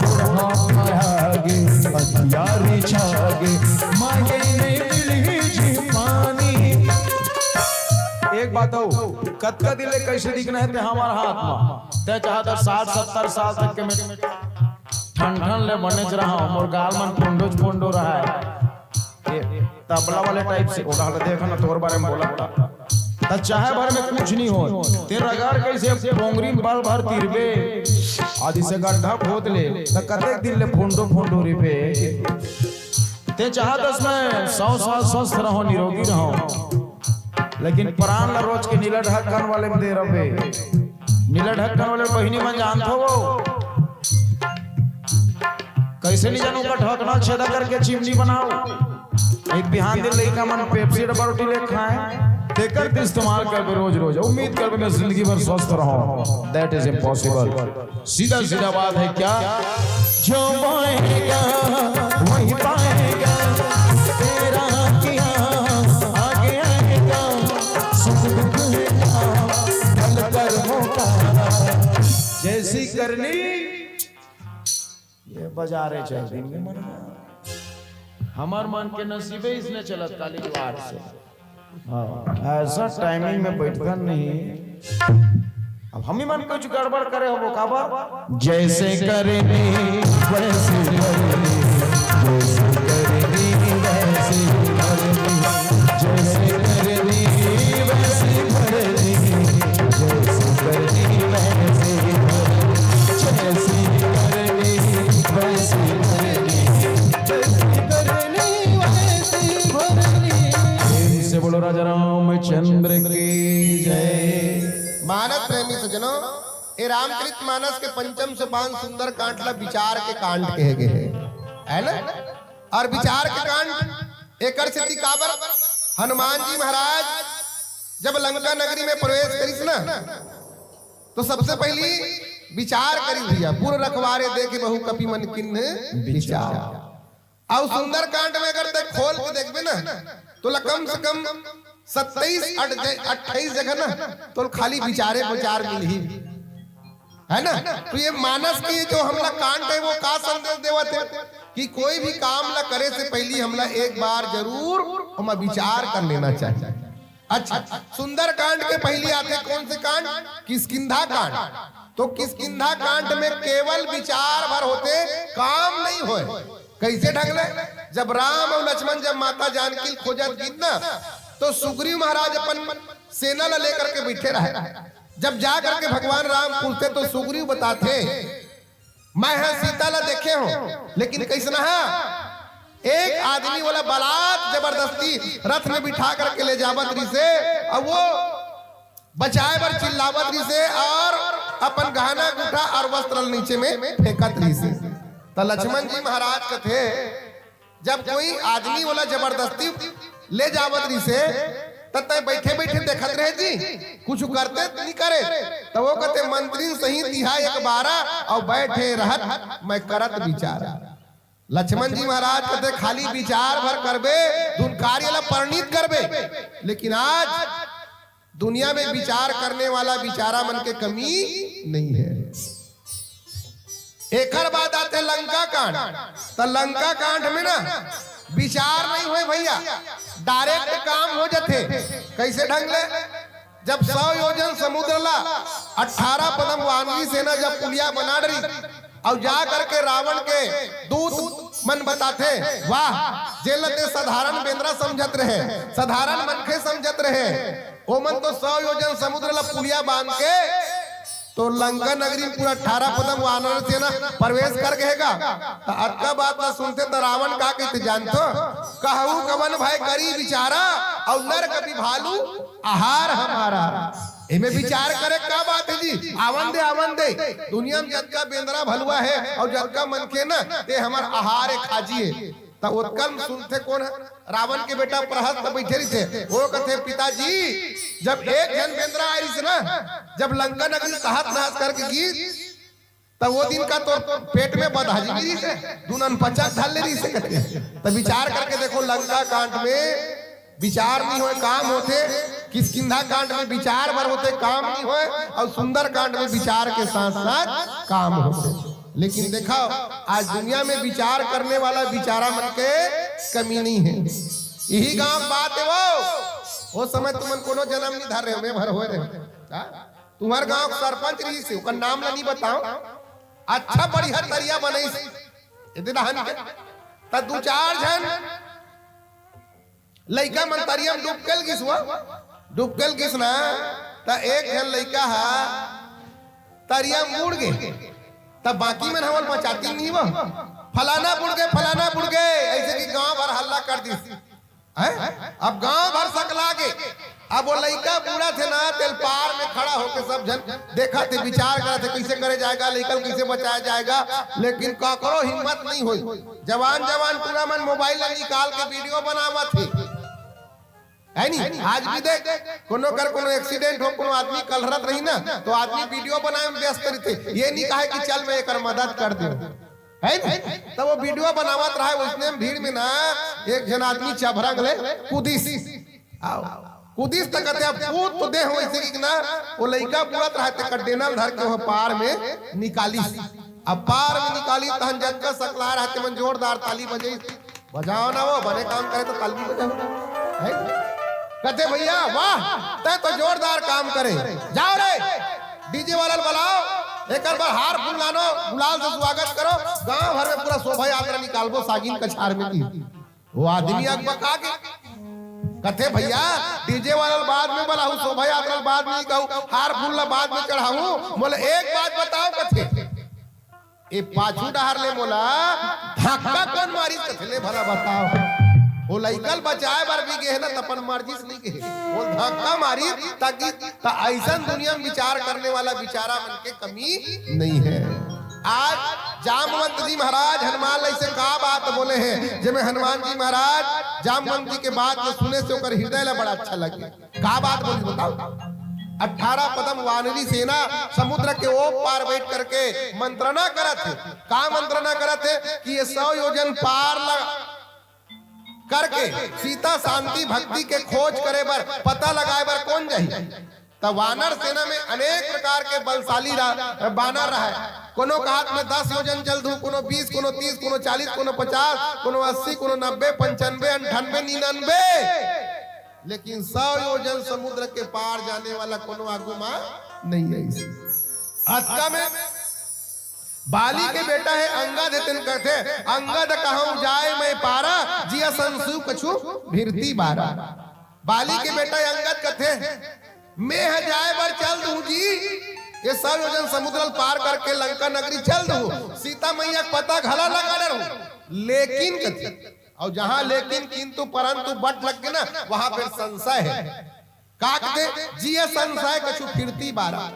बुढ़ापा आगे, अंधियारी छागे, माय नहीं मिली जी पानी। एक बात हो, कतका दिन ले कैसे दिखना है ते हमार हाथ मा। ते चाहत साठ सत्तर साल तक के मैं ठन ठन ले बनेच रहा हूँ, मोर गाल मन फोंडो फोंडो रहा है। ये तबला वाले टाइप से, ओढ़ा ले देखा ना, तोर बारे में बोला था। त चाहे भर में कुछ नहीं हो, ते रगड़ कैसे पोंगरी में बल भर तीरबे, आदि से गड्ढा खोद ले, त कतेक दिन ले फोंडो फोंडो रिबे। ते चाहत हस मैं सौ साल स्वस्थ रहो, निरोगी रहो, लेकिन प्राण ला रोज के नीला ढक्कन वाले में दे रहे। नीला ढक्कन वाले बहिनी मन जानत हो वो? कैसे नहीं जानू का ढकना छेदा करके चिमनी बनाओ। नहीं बिहान दिन लइका मन पेप्सी डब्बा रोटी ले खाए, तेकर के इस्तेमाल करबे रोज रोज। उम्मीद करबे मैं जिंदगी भर स्वस्थ रहो। That is impossible। सीधा सीधा बात है क्या? जो बोएगा वही पाएगा, तेरा किया आगे आएगा, सुख दुख है क्या ढल कर्मों का। जैसी करनी ये बजारे चल दिन के मन में। हमार मन के नसीबे इसने चलत काली वार से। हाँ, ऐसा टाइमिंग में बैठता नहीं। अब हम ही मन कुछ गड़बड़ करे हो काबा। जैसे करनी वैसे भरनी, जैसे करनी वैसे भरनी, जैसे करनी वैसे भरनी, जैसे करनी वैसे भरनी, जैसे करनी वैसे भरनी, जैसे करनी वैसे भरनी। प्रेम से बोलो राजा रामचंद्र की जय। मानस प्रेमी सज्जनों, ए रामचरित मानस के पंचम सोपान सुंदर कांड ला विचार के कांड कहे गए है, है ना? और विचार के कांड एकर सेती काबर, हनुमान जी महाराज जब लंका नगरी में प्रवेश करिस ना, तो सबसे पहली विचार करिस भैया, "पुर रखवारे देखे बहु कपि मन कीन्ह विचार।" अउ सुंदरकांड में अगर देख, खोल के देखबे ना, तो ला कम से कम सत्ताईस, अट-, अट्ठाईस जगह ना, तो खाली विचारे विचार मिलही। है ना? तो ये मानस के जो हमला कांड है, वो का संदेश देवत है कि कोई भी काम ला करे से पहली हमला एक बार जरूर ओमा विचार कर लेना चाहिए। अच्छा, सुंदरकांड के पहली आथे कौन से कांड? किष्किंधा कांड। तो किष्किंधा कांड में केवल विचार भर होथे, काम नहीं होय। कैसे ढंग ले? जब राम और लक्ष्मण जब माता जानकी ल खोजत गिन ना, तो सुग्रीव महाराज अपन सेना ला लेकर के बैठे रहे। जब जा करके भगवान राम पूछथे तो सुग्रीव बताथे, मैं ह सीता ला देखे हों, लेकिन कैसना हा? एक आदमी ओला बलात जबरदस्ती रथ में बिठा करके ले जावत रिहिसे, अउ वो बचाए बर चिल्लावत रिहिसे अउ अपन गहना गूठा अउ वस्त्र ल नीचे में फेंकत रिहिसे। त लक्ष्मण जी महाराज कथे, जब कोई आदमी ओला जबरदस्ती ले जावत रिहिसे, त तैं बैठे बैठे देखत रहे जी, कुछ करते नहीं करे। त वो कथे, मंत्री सही दिहा एक बारा, अउ बैठे रहत मैं करत विचारा। लक्ष्मण जी महाराज कथे, खाली विचार भर करबे, धुन कार्य ला परिणित करबे। लेकिन आज दुनिया में विचार करने वाला विचारा मन के कमी नहीं है। एकर बाद आथे लंका कांड। त लंका कांड में ना विचार नहीं होय भैया, डायरेक्ट काम हो जाथे। कैसे ढंग ले? जब सौ योजन समुद्र ला अठारह पदम वानरी सेना जब पुलिया बना डरी अउ जा करके रावण के दूत मन बताथे, वाह, जेला ते साधारण बेंदरा समझत रहे, साधारण मनखे समझत रहे, ओमन तो सौ योजन समुद्र ला पुलिया बांध के तो लंका नगरी में पूरा अठारह पदम वानर सेना प्रवेश कर गए गा। त अतका बात ला सुनथे त रावण का कहिथे जानथो? कहूँ कवन भय करी विचारा, अउ नर कपि भालू आहार हमारा। एमे विचार करे का बात है जी? आवन दे, आवन दे। दुनिया में जतका बेंदरा भलुआ है अउ जतका मनखे ना, ते हमर आहार है, खाजी है। त ओतका में सुनथे कोन है? रावण के बेटा प्रहस्त बैठे रहिथे। वो कथे, पिताजी, जब एक झन बेंदरा आय रहिस ना, जब लंका नगरी तहस नहस करके गिस, त वो दिन का तोर पेट में बदहजमी रहिसे, दुनन पचक धर ले रहिसे कथे। त विचार करके देखो, लंका कांड में विचार नहीं होय, काम होथे। किष्किंधा कांड में विचार भर होथे, काम नहीं होय, अउ सुंदर कांड में विचार के साथ साथ काम होथे। लेकिन देखो, आज दुनिया में विचार करने वाला विचारा मन के कमी नहीं है। यही गांव बात है वो, वो समय तुमन कोनो जन्म नहीं धर रहे हो, मैं भर होय रहे हो। हाँ? तुम्हर गांव के सरपंच रहिस हे, ओकर नाम ला नहीं बताओ, अच्छा बढ़िया तरिया बनइस हे दहन के, त दू चार झन लइका मन तरिया में डुबके ल गिस हुआ, डुबके ल गिस ना, त एक झन लइका ह तरिया में बुड़ गे, त बाकी मन हमन बचातिन नहीं वो, फलाना बुड़ गे, फलाना बुड़ गे, ऐसे कि गांव भर हल्ला कर दिस। हैं? अब गांव भर सकला गे। अब वो लइका बूढ़ा थे ना, तेल पार में खड़ा होके सब झन देखा थे, विचार करा थे, कैसे करे जाएगा, लइका ल कैसे बचाया जाएगा, लेकिन काकरो हिम्मत नहीं होई। जवान जवान पूरा मन मोबाइल ला निकाल के वीडियो बनावत थे, है नी? आज भी देख, कोनो कर कोनो एक्सीडेंट हो, कोनो आदमी कलहरत रही ना, तो आदमी वीडियो बनाए में व्यस्त रहिथे, ये नहीं कहे कि चल मैं एकर मदद कर दूं। है नी? त वो वीडियो बनावत रहा है, उसने भीड़ में ना एक झन आदमी चभरंग ले कूदिस। आओ, कूदिस त कहते, अब कूद तो दे हो, ऐसे कि ना, वो लइका बुड़त रहा, ते कंटेनर धर के वो पार में निकालिस। अब पार में निकालिस, तहन जतका सकला रहा, ते मन जोरदार ताली बजाइस। बजाओ ना वो, बने काम करे तो ताली बजाओ। है? कहते, भैया, वाह, तै तो जोरदार काम करे। जाओ रे, डीजे वाला ल बलाओ, एकर बर हार फूल लानो, गुलाल से स्वागत करो, गांव भर में पूरा शोभा यात्रा निकालबो सागिन कछार में की। वो आदमी अकबका के कथे, भैया, डीजे वाला ल बाद में बलाहू, शोभा यात्रा ल बाद में कहू, हार फूल ला बाद में चढ़ाहू, मोला एक बात बताओ, कथे, ए पाछू डहर ले मोला धक्का कोन मारिस, कथे ले भला बताओ। वो लइका ल बचाए बर भी गे हे ना, त अपन मर्जी से नहीं गे हे। वो धक्का मारिस ताकि, त अइसन दुनिया में विचार करने वाला विचारा मन के कमी नहीं है। आज जामवंत जी महाराज हनुमान ला ऐसे का बात बोले हैं, जेमे हनुमान जी महाराज जामवंत जी के बात को सुने से ओकर हृदय ला बड़ा अच्छा लगे। का बात बोली बताओ? अठारह पदम वानरी सेना समुद्र के ओ पार बैठ करके मंत्रणा करत हे। का मंत्रणा करत हे कि ये सौ योजन पार ल-, करके सीता शांति भक्ति के खोज करे बर, पता लगाए बर कोन जाही? त वानर सेना में अनेक प्रकार के बलशाली रा-, बानर रहय। कोनो के हाथ में दस योजन चल दू, कोनो बीस, कोनो तीस, कोनो चालीस, कोनो पचास, कोनो अस्सी, कोनो नब्बे, पंचानबे, अंठानबे, निन्यानबे, लेकिन सौ योजन समुद्र के पार जाने वाला कोनो आगू मा नहीं है। अतका में बाली के बेटा हे अंगद, हे तेन कथे, "अंगद कहूँ जाय मैं पारा, जिया संसु कछु भिरती बारा।" बाली के बेटा हे अंगद कथे, "मैं ह जाय बर चल दूं जी, ये सौ योजन समुद्र ल पार करके लंका नगरी चल दूं, सीता मैया के पता घला लगा डरूं, लेकिन," कथे, अउ जहां लेकिन, किंतु, परंतु, but लग के ना, वहां फिर संशय है। का कथे, "जिया संशय कछु फिरती बारा।"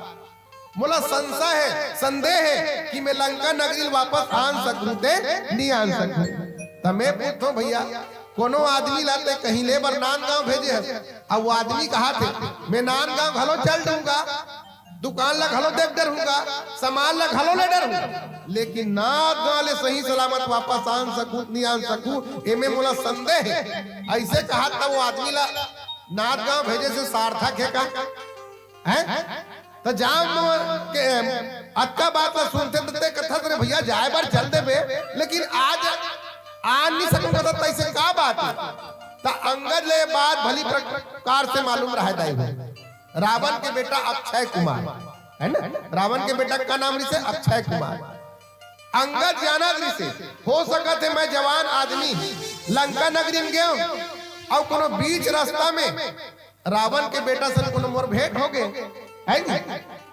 मोला संशय है, संदेह है कि मैं लंका नगरी ल वापस आन सकूं ते नहीं आन सकूं। त मैं पूछथों भैया, कोनो आदमी ला ते कहीं ले बर नांदगांव भेजे हस, अउ वो आदमी कहाथे, "मैं नांदगांव घलो चल डरूंगा, दुकान ला घलो देख डरूंगा, सामान ला घलो ले डरूंगा, लेकिन नांदगांव ले सही सलामत वापस आन सकूं, नहीं आन सकूं, एमे मोला संदेह है।" अइसे कहाथे वो आदमी ला नांदगांव भेजे से सार्थक हे का? हैं? त जाम के अतका बात ला सुनथे त ते कथस, "रे भैया, जाय बर चल देबे, लेकिन आज आ नहीं सकूंगा।" त तइसे का बात हे? त अंगद ले बात भली प्रकार से मालूम रहय दाई हो। रावण के बेटा अक्षय कुमार, है ना? रावण के बेटा का नाम रिहिसे? अक्षय कुमार। अंगद जानत रिहिसे, हो सकत हे मैं जवान आदमी लंका नगरी में गेंव अउ कोनो बीच रास्ता में रावण के बेटा सन कोनो मोर भेंट हो गे, है नी?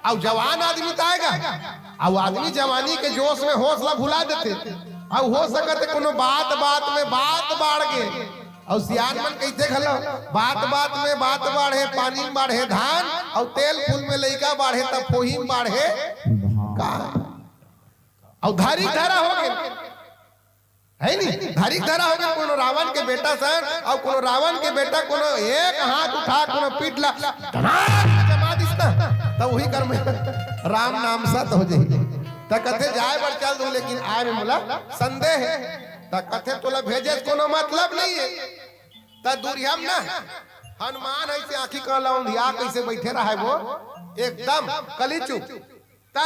अउ जवान आदमी त आय गा, अउ आदमी जवानी के जोश में होश ला भुला देथे, अउ हो सकत हे कोनो बात बात में बात बाढ़ गे, अउ सियान मन कहिथे घलो, "बात बात में बात बाढ़े, पानी में बाढ़े धान, अउ तेल फूल में लइका बाढ़े, त फोही में बाढ़े का?" अउ धरी धरा हो गे, है नी? धरी धरा हो गे। कोनो रावण के बेटा सन, अउ कोनो रावण के बेटा कोनो एक हाथ उठा कोनो पीठ ला धमाक से जमा दिस ना, त उही कर में राम नाम सत हो जाही। त कथे, "जाय बर चल दूं, लेकिन आय में मोला संदेह हे।" त कथे, "तोला भेजे से कोनो मतलब नहीं है।" त दूरिहा म ना हनुमान अइसे आंखी कन ला ओंधिया कइसे बइठे रहय वो, एकदम कली चुप। त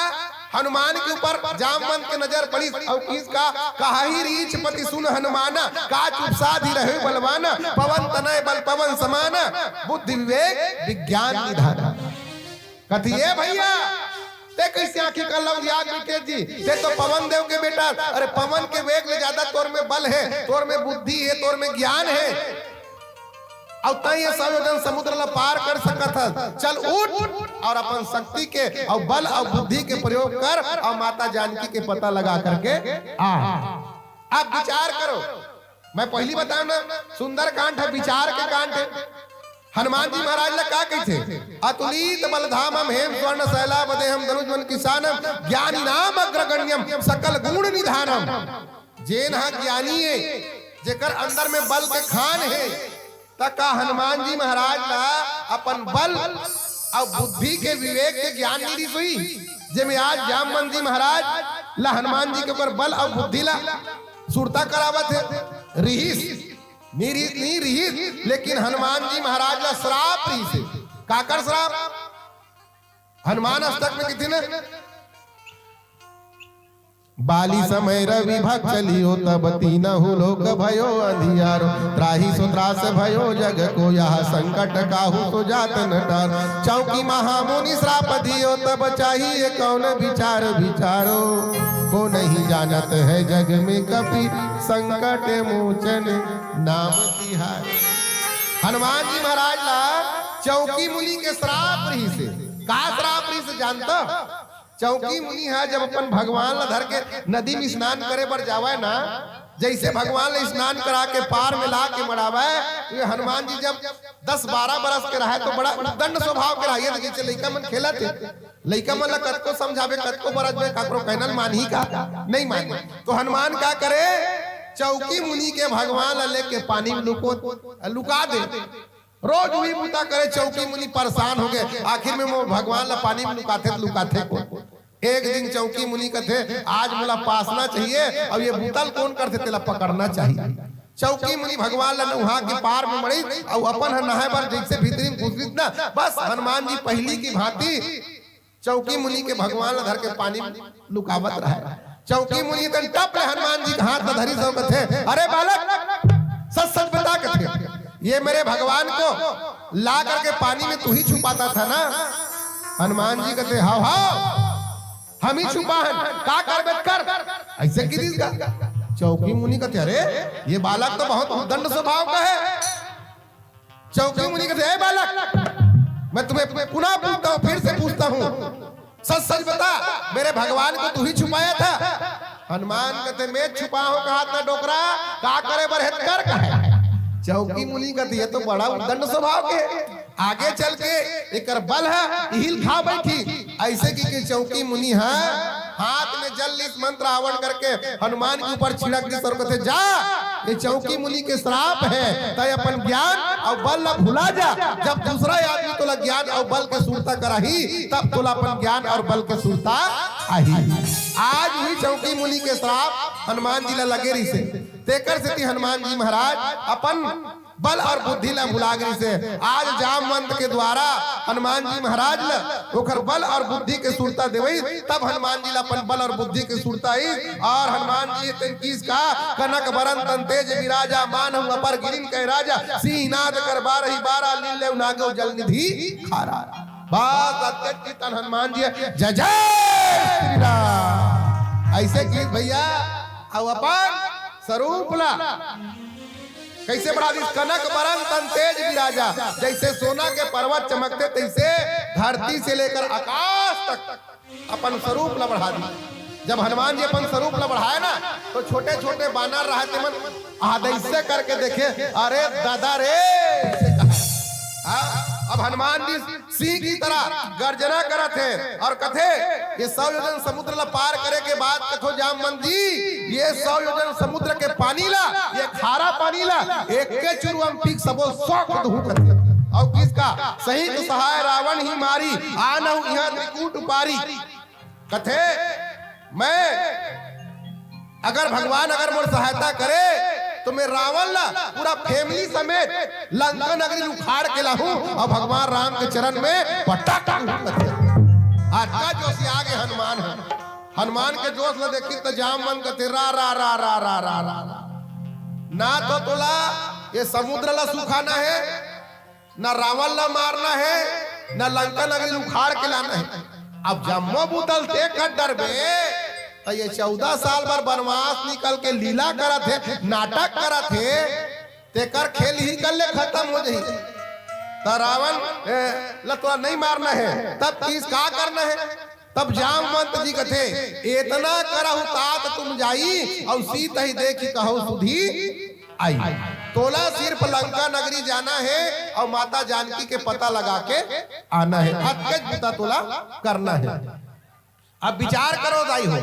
हनुमान के ऊपर जामवंत के नजर पड़िस अउ किहिस का, "कहहि रीछ पति सुन हनुमाना, का चुप साधि रहे बलवाना, पवन तनय बल पवन समाना, बुद्धि विवेक विज्ञान निधाना।" कथे, "ए भैया, ते कइसे आंखी कन ला ओंधिया के बइठे जी? ते तो पवन देव के बेटा, अरे पवन के वेग ले जादा तोर में बल हे, तोर में बुद्धि हे, तोर में ज्ञान हे, अउ तैं ये सौ योजन समुद्र ला पार कर सकत हस। चल उठ अउ अपन शक्ति के अउ बल अउ बुद्धि के प्रयोग कर अउ माता जानकी के पता लगा करके आ।" अब विचार करो, मैं पहिली बतांव ना, सुंदरकांड हे, विचार के कांड हे। हनुमान जी महाराज ला का कहिथे? "अतुलित बल धामम हेम स्वर्ण शैलाभ देहम धनुज बल किसानम, ज्ञानिनाम अग्रगण्यम सकल गुण निधानम।" जेन ह ज्ञानी हे, जेकर अंदर में बल के खान हे, त का हनुमान जी महाराज ला अपन बल अउ बुद्धि के, विवेक के ज्ञान नहीं रिहिस होही, जेमे आज जामवंत जी महाराज ला हनुमान जी के ऊपर बल अउ बुद्धि ला सुरता करावत हे? रिहिस, नहीं रिहिस, नहीं रिहिस, लेकिन हनुमान जी महाराज ला श्राप रिहिस हे। काकर श्राप? हनुमान अष्टक में कहिथे ना, "बाली समय रवि भक्ष लियो, तब तीनहु लोक भयो अंधियारो। त्राहि सो त्रास भयो जग को, यह संकट काहू सो जात न टारो। चौकी महामुनि श्राप दियो, तब चाहिए कौन विचार विचारो। को नहीं जानत है जग में कपि, संकट मोचन नाम तिहारो।" हनुमान जी महाराज ला चौकी मुनि के श्राप रिहिस हे। का श्राप रिहिस हे जानत? चौकी मुनि ह जब अपन भगवान ला धर के नदी में स्नान करे बर जावय ना, जइसे भगवान ला स्नान करा के पार में ला के मड़ावय, तो ये हनुमान जी जब दस बारह बरस के रहय तो बड़ा उद्दंड स्वभाव के रहय, जइसे लइका मन खेलत हे, लइका मन ला कतको समझाबे, कतको बरसबे, काकरो कहना ल मानही का? नहीं मानही। तो हनुमान का करे, चौकी मुनि के भगवान ला लेके पानी में लुको, लुका दे। रोज उही बूता करे, चौकी मुनि परेशान हो गे। आखिर में वो भगवान ला पानी में लुकाथे त लुकाथे को। एक दिन चौकी मुनि कथे, "आज मोला पासना चाहिए, अउ ये बूता ल कोन करथे, तेला पकड़ना चाहिए।" चौकी मुनि भगवान ला नहुआ के पार में मड़िस, अउ अपन ह नहाए बर जइसे भीतरी में घुसरिस ना, बस हनुमान जी पहिली की भांति चौकी मुनि के भगवान ला धर के पानी लुकावत रहय। चौकी मुनि तन टप ले हनुमान जी के हाथ ला धरिस अउ कथे, "अरे बालक, सच सच बता," कथे, "ये मेरे भगवान को ला करके पानी में तू ही छुपाता था ना?" हनुमान जी कथे, "हव, हव, हम ही छुपा हन, का करबे कर।" अइसे कहि दिस गा। चौकी मुनि कथे, "अरे, ये बालक तो बहुत उद्दंड स्वभाव का है।" चौकी मुनि कथे, "ए बालक, मैं तुम्हें पुनः पूछता हूँ, फिर से पूछता हूँ, सच सच बता, मेरे भगवान को तू ही छुपाया था?" हनुमान कथे, "मैं छुपा हूँ कहा था डोकरा, का करे बर हे त कर कहे।" चौकी मुनि कथे, "ये तो बड़ा उद्दंड स्वभाव के हे।" आगे चल के एकर बल ह इही ल खा बइठही। अइसे कहिके चौकी मुनि ह हाथ में जल लिस मंत्र आवरण करके हनुमान के ऊपर छिड़क दिस अउ कथे, "जा, ये चौकी मुनि के श्राप हे, तैं अपन ज्ञान अउ बल ला भुला जा। जब दूसरा आदमी तोला ज्ञान अउ बल के सुरता कराही, तब तोला अपन ज्ञान अउ बल के सुरता आही।" आज उही चौकी मुनि के श्राप हनुमान जी ला लगे रिहिसे, तेकर सेती हनुमान जी महाराज अपन बल अउ बुद्धि ला भुला गे रिहिसे। आज जामवंत के द्वारा हनुमान जी महाराज ला ओकर बल अउ बुद्धि के सुरता देवइस, तब हनुमान जी ला अपन बल अउ बुद्धि के सुरता आइस। अउ हनुमान जी तेन कहिस का, "कनक बरन तन तेज बिराजा, मानहु अपर गिरिन कहे राजा, सिंहनाद कर बारही बारा, लीन लेव नागेव जल निधि खारा।" बस अतेक चितन हनुमान जी, जय जय श्री राम। अइसे कहिस भइया, अउ अपन स्वरूप ला कइसे बढ़ा दिस? "कनक बरन तन तेज बिराजा।" जइसे सोना के पर्वत चमकथे, तइसे धरती से लेकर आकाश तक अपन स्वरूप ला बढ़ा दिस। जब हनुमान जी अपन स्वरूप ला बढ़ाय ना, त छोटे-छोटे बानर रहय, तेमन आदइसे करके देखे, "अरे ददा रे," अइसे कहय। हाँ, अब हनुमान जी सिंह की तरह गर्जना करत हे अउ कथे, "ये सौ योजन समुद्र ला पार करे के बाद," कथो जामवंत जी, "ये सौ योजन समुद्र के पानी ला, ये खारा पानी ला, एके चुरुआ म पी के सबो ल सौख दूहूं," कथे। अउ कहिस का, "सहित सहाय रावण ही मारी, आनहु इहां त्रिकूट उपारी।" कथे, मैं अगर भगवान अगर मोर सहायता करे, त मैं रावण ला पूरा family समेत लंका नगरी उखाड़ के लाहूं अउ भगवान राम के चरण में पटक दूं। अतका जोशिया गे हनुमान ह। हनुमान के जोश ला देखिस त जामवंत कथे, "रा, रा, रा।" ना तो तोला ये समुद्र ला सुखाना हे, ना रावण ला मारना हे, ना लंका नगरी उखाड़ के लाना हे। अब जम्मो बुता ल तें कर डरबे, त ये चौदह साल बर बनवास निकल के लीला करत हे, नाटक करत हे, तेकर खेल इही कर ले खतम हो जही। त रावण, ए, ला तोला नइ मारना हे, तब कहिस का करना हे? तब जामवंत जी कथे, "एतना करहु तात तुम जाई, अउ सीतहि देखि कहउ सुधि आई।" तोला सिर्फ लंका नगरी जाना हे अउ माता जानकी के पता लगा के आना हे, अतकेच बुता तोला करना हे। अब विचार करो दाई हो,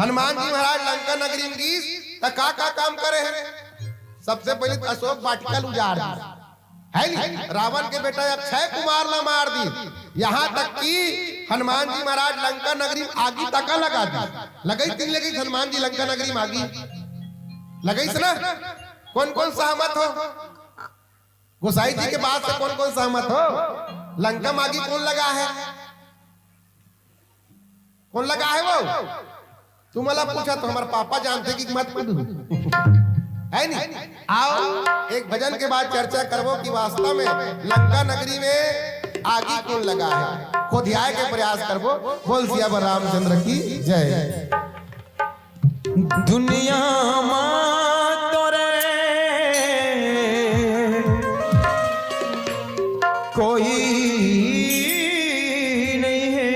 हनुमान जी महाराज लंका नगरी म गिस त का का काम करे हे? सबसे पहिली त अशोक वाटिका ल उजाड़ दिस, हे नी? रावण के बेटा अक्षय कुमार ला मार दिस। यहां तक कि हनुमान जी महाराज लंका नगरी म आगी तक लगा दिस। लगइस कि नइ लगइस हनुमान जी लंका नगरी म आगी? लगइस ना? कोन कोन सहमत हो? गोसाई जी के बात से कोन कोन सहमत हो? लंका म आगी कोन लगा हे? कोन लगा हे वो? तुमला पूछा तो हमर पापा जानथे कि मत पूछू। हे नी? आओ, एक भजन के बाद चर्चा करबो कि वास्तव में लंका नगरी में आगी कोन लगा हे, खोदियाय के प्रयास करबो। बोल सियावर रामचंद्र की जय। दुनिया मा तोरे कोई नहीं है,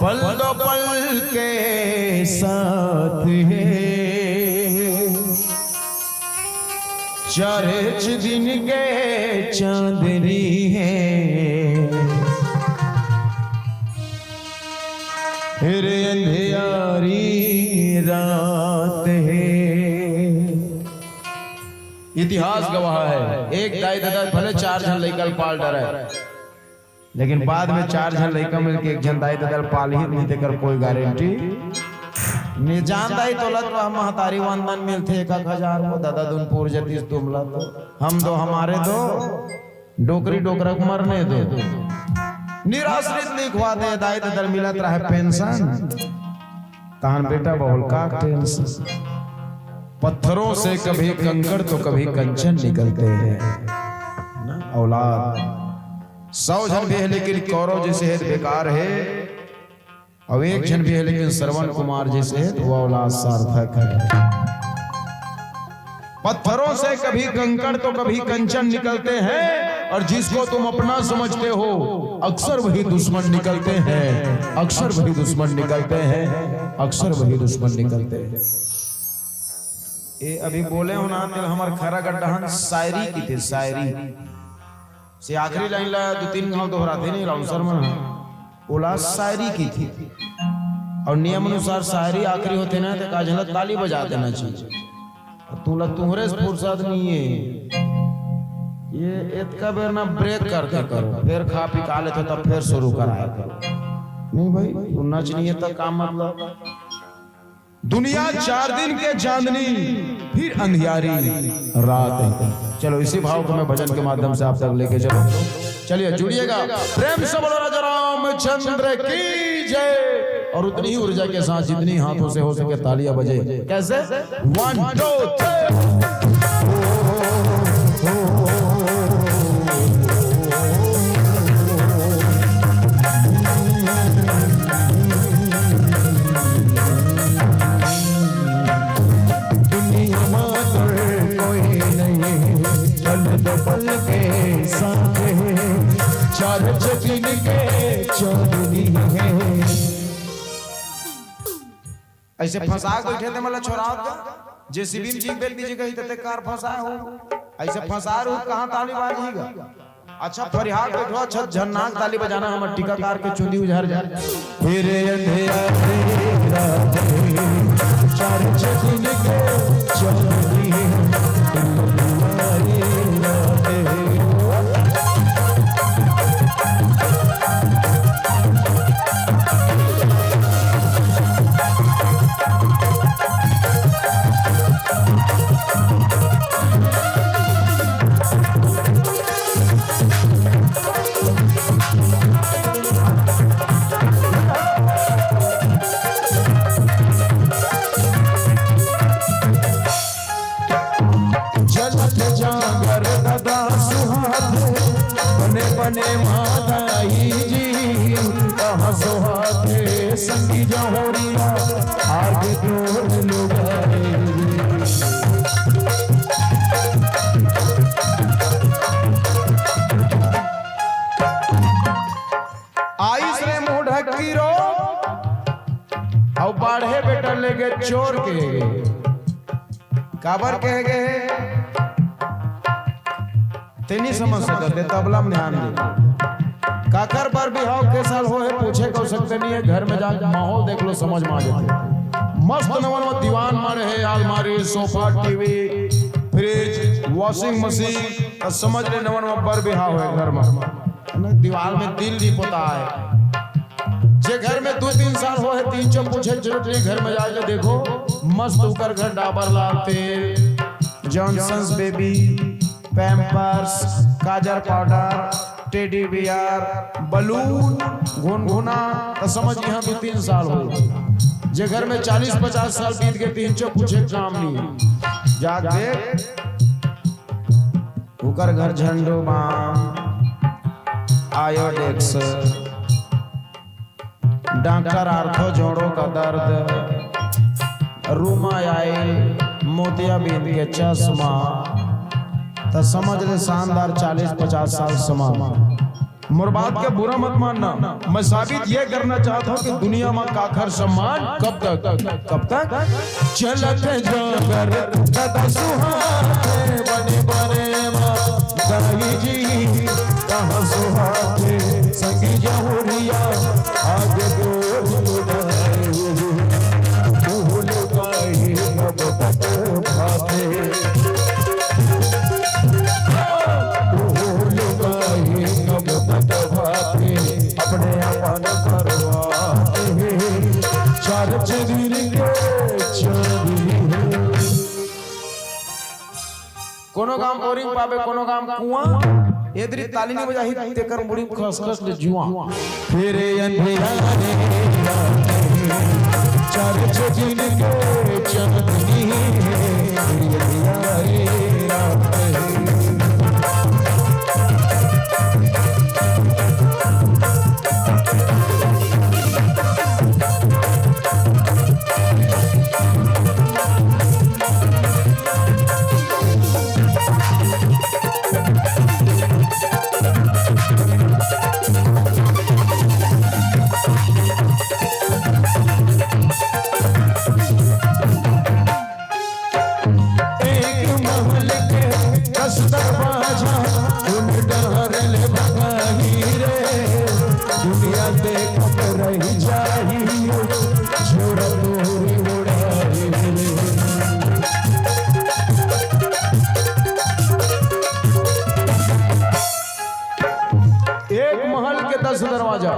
पल दो पल के साथ है, चार दिन के चांदनी है, फिर अंधियारी रात है। इतिहास गवाह है, एक दाई ददा भले चार झन लइका ल पाल डरे, लेकिन बाद में चार झन लइका मिलके एक झन दाई ददा ल पालही, नहीं तेकर कोई गारंटी नहीं जानता ही तोला तो हम महतारी वंदन मिलथे एक एक हजार वो दादा दुन पूर जतीस तुमला तो हम दो हमारे दो डोकरी डोकरा को मरने दो। निराश्रित लिखवा दे दाई ददल मिलत रहे पेंशन। तहान बेटा बहुल का टेंशन। पत्थरों से कभी कंकड़ तो कभी कंचन निकलते हैं। ना औलाद सौ झन भी है लेकिन कौरव जैसे है तो बेकार है। अउ एक झन भी है लेकिन श्रवण कुमार जैसे है तो वो औलाद सार्थक है। पत्थरों से कभी कंकड़ तो कभी कंचन निकलते हैं और जिसको तुम अपना समझते हो अक्सर वही दुश्मन निकलते हैं। अक्सर वही दुश्मन निकलते हैं। अक्सर वही दुश्मन निकलते हैं। ये अभी बोले हो ना तो हमार खरा गड्ढा हन शायरी की थी शायरी। से आखिरी लाइन ला दो तीन घाव दोहराथे नहीं लाउंसर मन ह। ओला शायरी की थी और नियम अनुसार शायरी आखिरी होथे ना तो काजल ताली बजा देना चाहिए। अब तू ला तुहरे से फुर्सत नहीं है। ये इतका बेर ना ब्रेक करके करो फिर खा पी का लेते तब फिर शुरू कराया करो। नहीं भाई तू नच नहीं है तो काम मतलब। दुनिया चार दिन के चांदनी फिर अंधियारी रात है। चलो इसी भाव को मैं भजन के माध्यम से आप तक लेके चलो। चलिए जुड़िएगा। प्रेम से बोलो राजा रामचंद्र की जय। और उतनी ही ऊर्जा के साथ जितनी हाथों से हो सके तालियां बजे। कैसे? One two three. दुनिया मा तोर कोई नहीं, पल दो पल के साथ है, चार चकिन के चांदनी है। ऐसे फंसा बैठे थे मतलब छोरा होता जे सिविल जी बेल दीजिए कहीं तते कार फंसा हो। ऐसे फंसा रू कहाँ ताली बाजी गा। अच्छा फरिहाद बैठो अच्छा झन्नाक ताली बजाना हमर टीकाकार के चुंदी उझर जाए। फिर अंधेरे रात है, चार चकिन के चांदनी है, दुआरे रात है। जलत जांगर ददा सुहाथे, बने बने माताई जी, कहाँ सुहाथे संगी जहोरिया, आगे तोर लुगाई। आइस रे मुंह ढक्की रो, अउ बाढ़े बेटा लेगे चोर के। काबर कहे गए हे? ते नहीं समझ सकत हे, तबला में ध्यान दे। काकर बर बिहाव के साल हो हे, पूछे को सकते नहीं है, घर में जाके माहौल देख लो, समझ में आ जाते। मस्त नवन में दीवान मारे हे, आलमारी, sofa, TV, fridge, washing machine, तो समझ ले नवन में बर बिहाव हे घर में। है ना? दीवार में दिल नहीं पोता है। जे घर में दो तीन साल हो हे, तीन चो पूछे जरूरत नहीं, घर में जाके देखो, मस्त उकर घर डाबर लाल तेल, जॉनसन्स बेबी, पैम्पर्स, काजर पाउडर, टेडी बियर, बलून, घुनघुना, तो समझ यहाँ दो तीन साल हो। जे घर में चालीस पचास साल बीत गए, तीन चो पूछे काम नहीं। जाके देख, उकर घर झंडू बाम, आयोडेक्स, डॉक्टर आर्थो जोड़ों का दर्द, रूमा आयल, मोतियाबिंद के चश्मा, त समझ ले शानदार चालीस पचास साल समा। मोर बात के बुरा मत मानना, मैं साबित ये करना चाहता हूँ कि दुनिया में काखर सम्मान कब तक, कब तक चलत जागर कदा सुहाते बने बने मा दाई जी, कहाँ सुहाते संगी जहुरिया आगे गोर लुगाई, भूल गई कब तक भाते। भूल गई कब तक भाते, अपने अपन करवाते। चार चगिर के कोनो गांव बोरिंग पाबे, कोनो गांव कुआं। एदरी ताली नहीं बजाही, तेकर मुड़ी में खसखस ले जुआं। फिर अंधियारे रात, चार छह दिन के चांदनी है, फिर अंधियारे रात है। एक महल के दस दरवाजा, उन डहर ले भगाही रे। दुनिया देखत रह जाही, छोरा तोरी उड़ाही रे। एक महल के दस दरवाजा।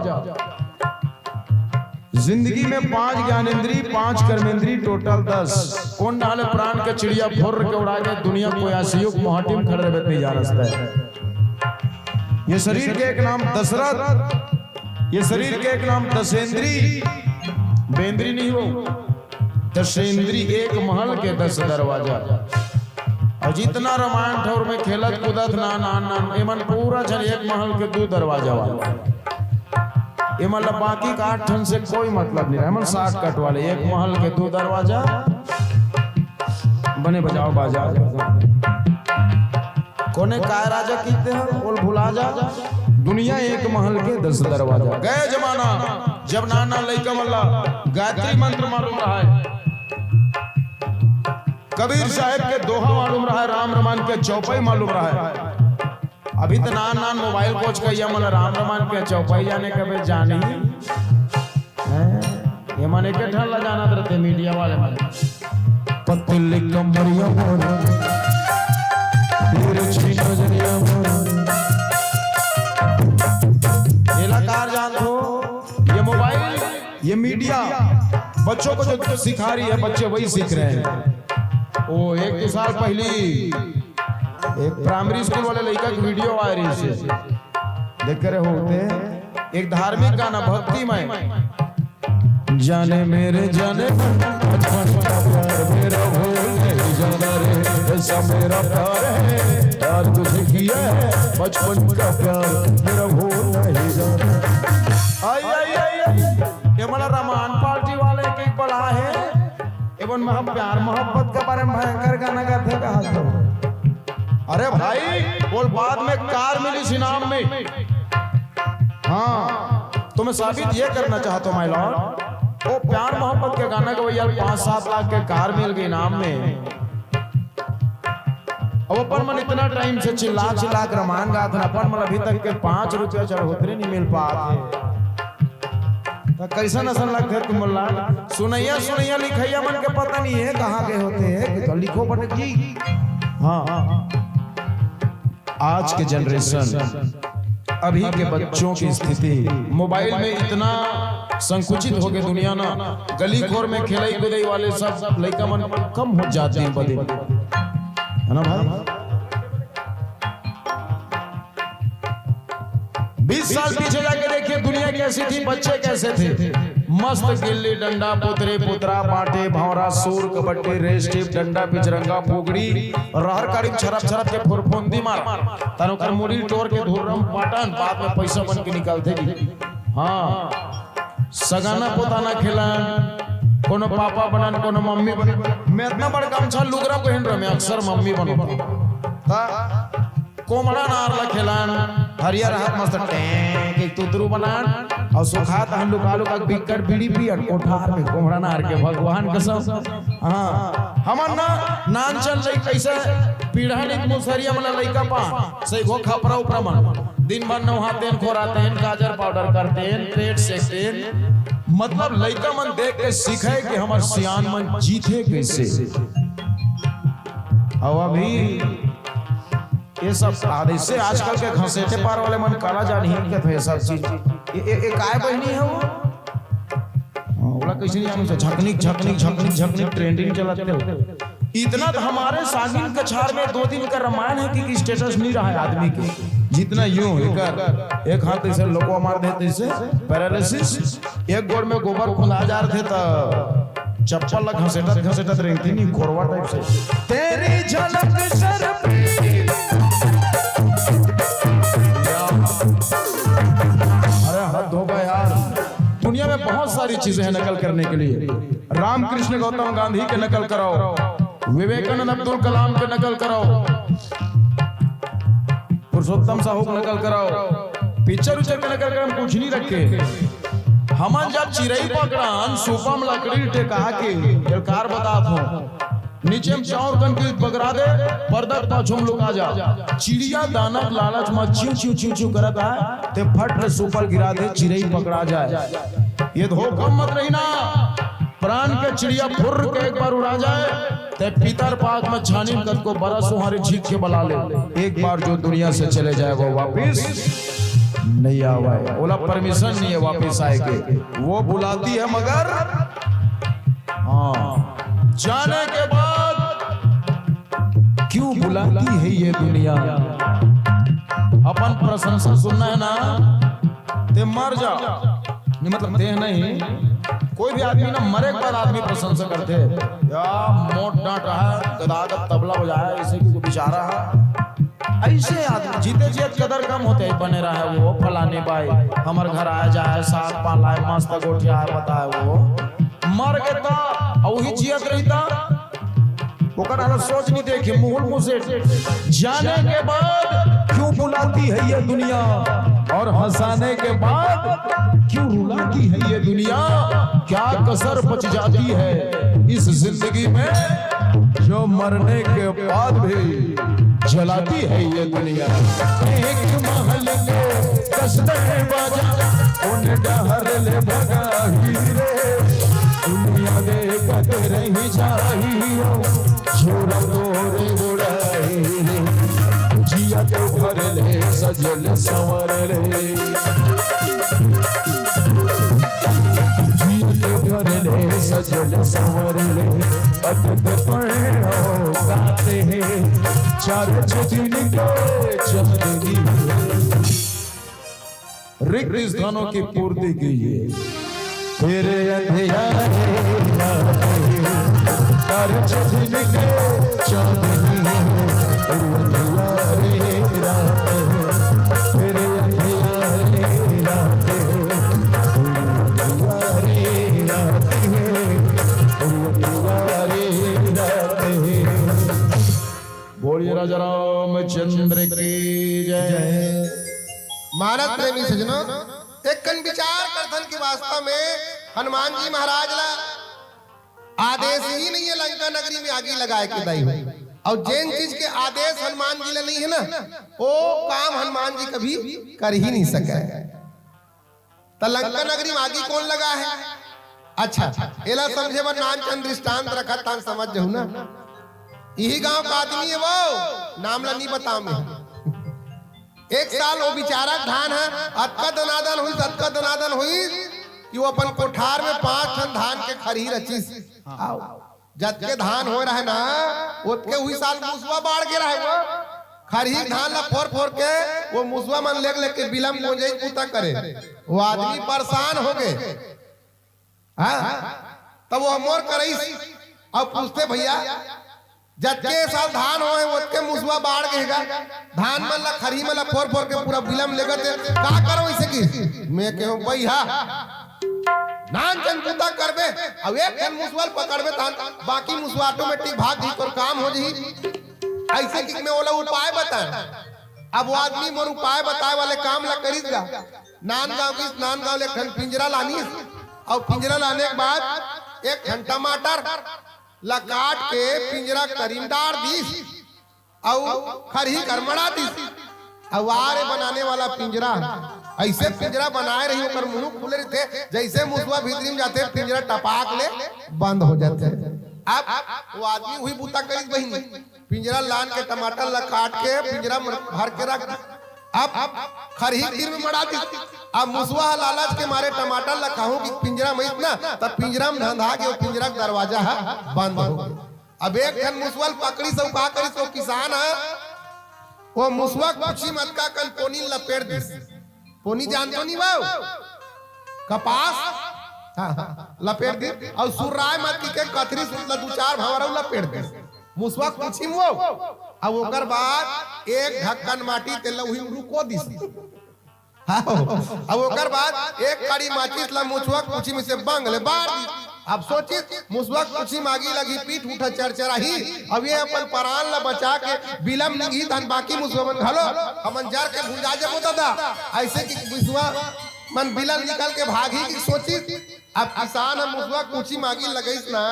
जिंदगी में पांच ज्ञानेंद्री, पांच कर्मेंद्री, टोटल दस। कोन डाले प्राण के चिड़िया फुर्र के उड़ा के दुनिया कोई आसियुक मोहाटी में खड़े रहबे नहीं जा रस्ता है। ये शरीर के एक नाम दशरथ, ये शरीर के एक नाम दसेंद्री, बेंद्री नहीं हो, दसेंद्री, एक महल के दस दरवाजा। और जितना रामायण ठौर में खेलत कूदत ना, ना, ना, एमन पूरा झन एक महल के दू दरवाजा वाला। एमन ला बाकी का आठ ठन से कोई मतलब नहीं रहे, एमन शॉर्टकट वाले, एक महल के दू दरवाजा। बने बजाओ बाजा। कोने काय राजा कीते हैं, बोल भुला जा। दुनिया एक महल के दस दरवाजा। गए जमाना, जब नाना लइका मन ला गायत्री मंत्र मालूम रहा है, कबीर साहब के दोहा मालूम रहा है, राम रमान के चौपाई मालूम रहा है। अभी तो नान नान मोबाइल कोच कहिया मन राम रमान के चौपाई जाने कबे जानी। हैं? ये मन एके ठन ला जानत रहते मीडिया वाले मन। पतली कमरिया मोर, तिरछी नजरिया मोर। एला कार जानत हो, ये मोबाइल, ये मीडिया बच्चों को जो सिखा रही है, बच्चे वही सीख रहे हैं। वो एक दो साल पहली एक प्राइमरी स्कूल वाले लड़का की वीडियो वायरल से देख करे होते, एक धार्मिक गाना भक्तिमय। जाने मेरे जाने मन, बचपन का प्यार मेरा भूल नहीं जाना रे, ऐसा मेरा प्यार है, प्यार तुझे किया है, बचपन का प्यार मेरा भूल नहीं जाना। आई, आई, आई, आई। ये मला रमान पार्टी वाले के बला है, एवन में हम प्यार मोहब्बत के बारे में भयंकर गाना गाते कहा तो। अरे भाई, बोल, बाद में कार मिली इनाम में। हाँ, तो मैं साबित ये करना चाहता हूँ, माय लॉर्ड, वो प्यार मोहब्बत के गाना गवैया ल पाँच सात लाख के कार मिल गई इनाम में। अब अपन मन इतना टाइम से चिल्ला चिल्ला के रमान गात हन, अपन मन अभी तक के पाँच रुपया चढ़ोतरी नहीं मिल पात है। तो कैसन असन लगथे तुम ला? सुनैया सुनैया लिखैया मन के पता नहीं है कहाँ के होते हैं, तो लिखो बने जी। हाँ, आज के जनरेशन, अभी के बच्चों की स्थिति मोबाइल में इतना संकुचित हो गए दुनिया ना, गली खोर में खेलई कूदई वाले सब लइका मन कम हो जाते हैं बदे, है ना भाई? बीस साल पीछे जाके देखिए, दुनिया कैसी थी, बच्चे कैसे थे। मस्त गिल्ली डंडा, पुतरे पुतरा, बांटे भौरा, सूर, कबड्डी, रेस, टिप, डंडा, पिचरंगा, फुगड़ी, रहर काड़ी में छरप छरप के फुरफुंदी मार, तन ओकर मुड़ी टोर के धुर्रम पाटन, बाद में पैसा बन के निकलथे जी। हाँ, सगाना पोताना खेलन, कोनो पापा बनन, कोनो मम्मी बनन। मैं इतना बड़का गमछा लुगरा पहन रहे, मैं अक्सर मम्मी बनो। ता कोमड़ा नार ला खेलन, हरियर हाथ मस्त टैंक एक तुतरू बनान, और सुखात हम लुका लुका बिक्कट बीड़ी पियन कोठार में कोमड़ा नार के, भगवान कसम। हाँ, हमन ना नानचन लइका, कैसे पीढ़ा निक मुसरिया मन ला लइका पान, सही घो खपरा उपरा मन, दिन भर नहातेन, खोरातेन, काजर पाउडर करतेन, पेट सेकतेन। मतलब लइका मन देख के सीखे कि हमर सियान मन जीथे कैसे। और अभी ये सब आदत से आजकल के घसेटे पार वाले मन काला जान ही के थे सब चीज। ये, ये, ये काय बहिनी है वो? हाँ, ओला कैसे नहीं जानू से? झकनिक, झकनिक, झकनिक, झकनिक ट्रेंडिंग चलत है। इतना तो हमारे सागिन कछार में दो दिन का रामायण है कि, कि स्टेटस नहीं रहा है आदमी के। जितना यूं एकर एक हाथ ऐसे लोकवा मार देते, ऐसे पैरालिसिस, एक गोड़ में गोबर खुंदा जा रहे थे तो चप्पल ला घसेटत घसेटत रेंगती नहीं, खोरवा टाइप से। तेरी झलक शर्फी। अरे हद होगा यार, दुनिया में बहुत सारी चीजें हैं नकल करने के लिए। रामकृष्ण गौतम गांधी के नकल कराओ, विवेकानंद अब्दुल कलाम के नकल कराओ, पुरुषोत्तम साहू के नकल कराओ, पिक्चर उच्चर के नकल कराओ, हम कुछ नहीं रखे। हमन जब चिरई पकड़न, सूपा म लकड़ी टेका के, एलकार बतात हो, नीचे म चाउर कन के बगरा दे, पर्दा के पाछू म लुका जा। चिड़िया दाना के लालच म चिउ चिउ चिउ चिउ करत आय, ते फट ले सूपा ल गिरा दे, चिरई पकड़ा जाए। ये धोखा मत रही ना, प्राण के चिड़िया फुर्र के एक बार उड़ा जाए, ते पितर पाक में छानी में कतको बरस उहारे झींक के बला ले, एक बार जो दुनिया से चले जाए वो वापिस नहीं आवे, ओला परमिशन नहीं है वापिस आए के। वो बुलाती है मगर, हाँ, जाने के बाद क्यों बुलाती है ये दुनिया? अपन प्रशंसा सुनना है ना, ते मर जा। नहीं, मतलब, ते नहीं, कोई भी आदमी ना मरे के बाद आदमी प्रशंसा करते। या मोट डांट रहा है, गदागद तबला बजाया, इसे भी कोई बेचारा है। ऐसे आदमी जीते जियत कदर कम होते, बने रहे वो फलाने बाई, हमर घर आए जाए, साग पालाए, मस्त गोठियाए बताए वो। मर के ता, अउ वही जियत रहिता, ओकर हालत सोच नहीं देखे, मुहुल मुसेट। जाने के बाद क्यों बुलाती है ये दुनिया और हंसाने के बाद क्यों रुलाती है ये दुनिया? क्या कसर बच जाती है इस जिंदगी में, जो मरने के बाद भी जलाती है ये दुनिया? एक महल के दस दरवाजा, उन डहर ले भगाही रे। दुनिया देखत रही जाही, छोरा तोरे उड़ाही रे। जिया तो भर ले सजल संवर ले, जिया तो भर ले सजल संवर ले। अटक पड़ो गाते हैं, चार छः दिन के चांदनी। रिक्त स्थानों की पूर्ति कीजिए। तेरे अंधियारे रात है, तारे छठिन के चांदनी है। तेरे अंधियारे रात है, तेरे अंधियारे रात है, तेरे अंधियारे रात है, तेरे अंधियारे रात है। बोलिए राजा रामचंद्र की जय। मानस प्रेमी सज्जनों, एक कन विचार करथन कि वास्तव में हनुमान जी महाराज ला आदेश ही नहीं है लंका नगरी में आगी लगाए के दाई हो। अउ जेन चीज के आदेश हनुमान जी ला नहीं है ना, वो काम हनुमान जी कभी कर ही नहीं सके। त लंका नगरी में आगी कोन लगा है? अच्छा, एला समझे बर नानचन दृष्टांत रखत हन, समझ जहू ना। इही गांव का आदमी है वो, नाम ला नहीं बताओ मैं। एक साल वो बेचारा धान है, अतका दनादन होइस, अतका दनादन होइस कि वो अपन कोठार में पांच ठन धान के खरही रचिस। आओ, जतके धान होए रहे ना, ओतके उही साल मुसवा बाढ़ गे रहे वो। खरही धान ला फोर फोर के वो मुसवा मन लेग लेग के बिलम गोंजई बूता करे। वो आदमी परेशान हो गे। हाँ, तब वो मोर करइस। अब पूछते, भैया, जतके साल धान होए, ओतके मुसवा बाढ़ गे गा। धान मन ला, खरही मन ला फोर फोर के पूरा बिलम लेगत हे। का करो इसे की? मैं कहूँ, भैया, नानचन बूता करबे, अब एक ठन मुसवा ल पकड़बे, तहन बाकी मुसवा automatic भाग जही, तोर काम हो जही। ऐसे कि मैं ओला उपाय बताए। अब वो आदमी मोर उपाय बताए वाले काम ला करिस गा। नांदगांव गिस, नांदगांव ले एक ठन पिंजरा लानिस, अउ पिंजरा लाने के बाद एक ठन टमाटर ला काट के पिंजरा के तरी म डार दिस, अउ खरही कर मड़ा दिस। अउ आरे बनाने वाला पिंजरा, ऐसे पिंजरा बनाए रही, ओकर मुंह खुले रहिथे, जैसे मुसवा भीतरी म जाथे, पिंजरा टपाक ले बंद हो जाथे। अब वो आदमी उही बूता करिस बहिनी, पिंजरा लान के टमाटर ला काट के पिंजरा म भर के रख। अब, अब खरही तीर में मड़ा दी। अब मुसवा ह लालच के मारे टमाटर ला खाहूं कि पिंजरा में इतना, तब पिंजरा में धंधा के, वो पिंजरा के दरवाजा ह बंद हो गया। अब एक ठन मुसवा ल पकड़िस अउ का करिस, वो किसान ह, वो मुसवा के पूछी म अतका कन पोनी ल लपेट दिस। पोनी जानथो नहीं वो? कपास। हाँ, हाँ, लपेट दिस। अउ सुर्राय मत कहिके कथरी सूत ल दू चार भंवर अउ लपेट दिस। मुसवा के पूछी म वो। अब ओकर बाद एक ढक्कन माटी तेला उही म रुको दिस। हाँ, अब ओकर बाद एक कड़ी माचिस ला मुसवा के पूछी म से बंग ले बार दिस। अब सोचिस, मुसवा के पूछी म आगी लगही, पीठ उठा चरचराही। अब ये अपन परान ला बचा के बिलम निकही, धन बाकी मुसवा मन घलो हमन जर के भुंजा जबो दादा। अइसे कि मुसवा मन बिलम निकल के भागही कि सोचिस। अब किसान ह मुसवा के पूछी म आगी लगइस ना,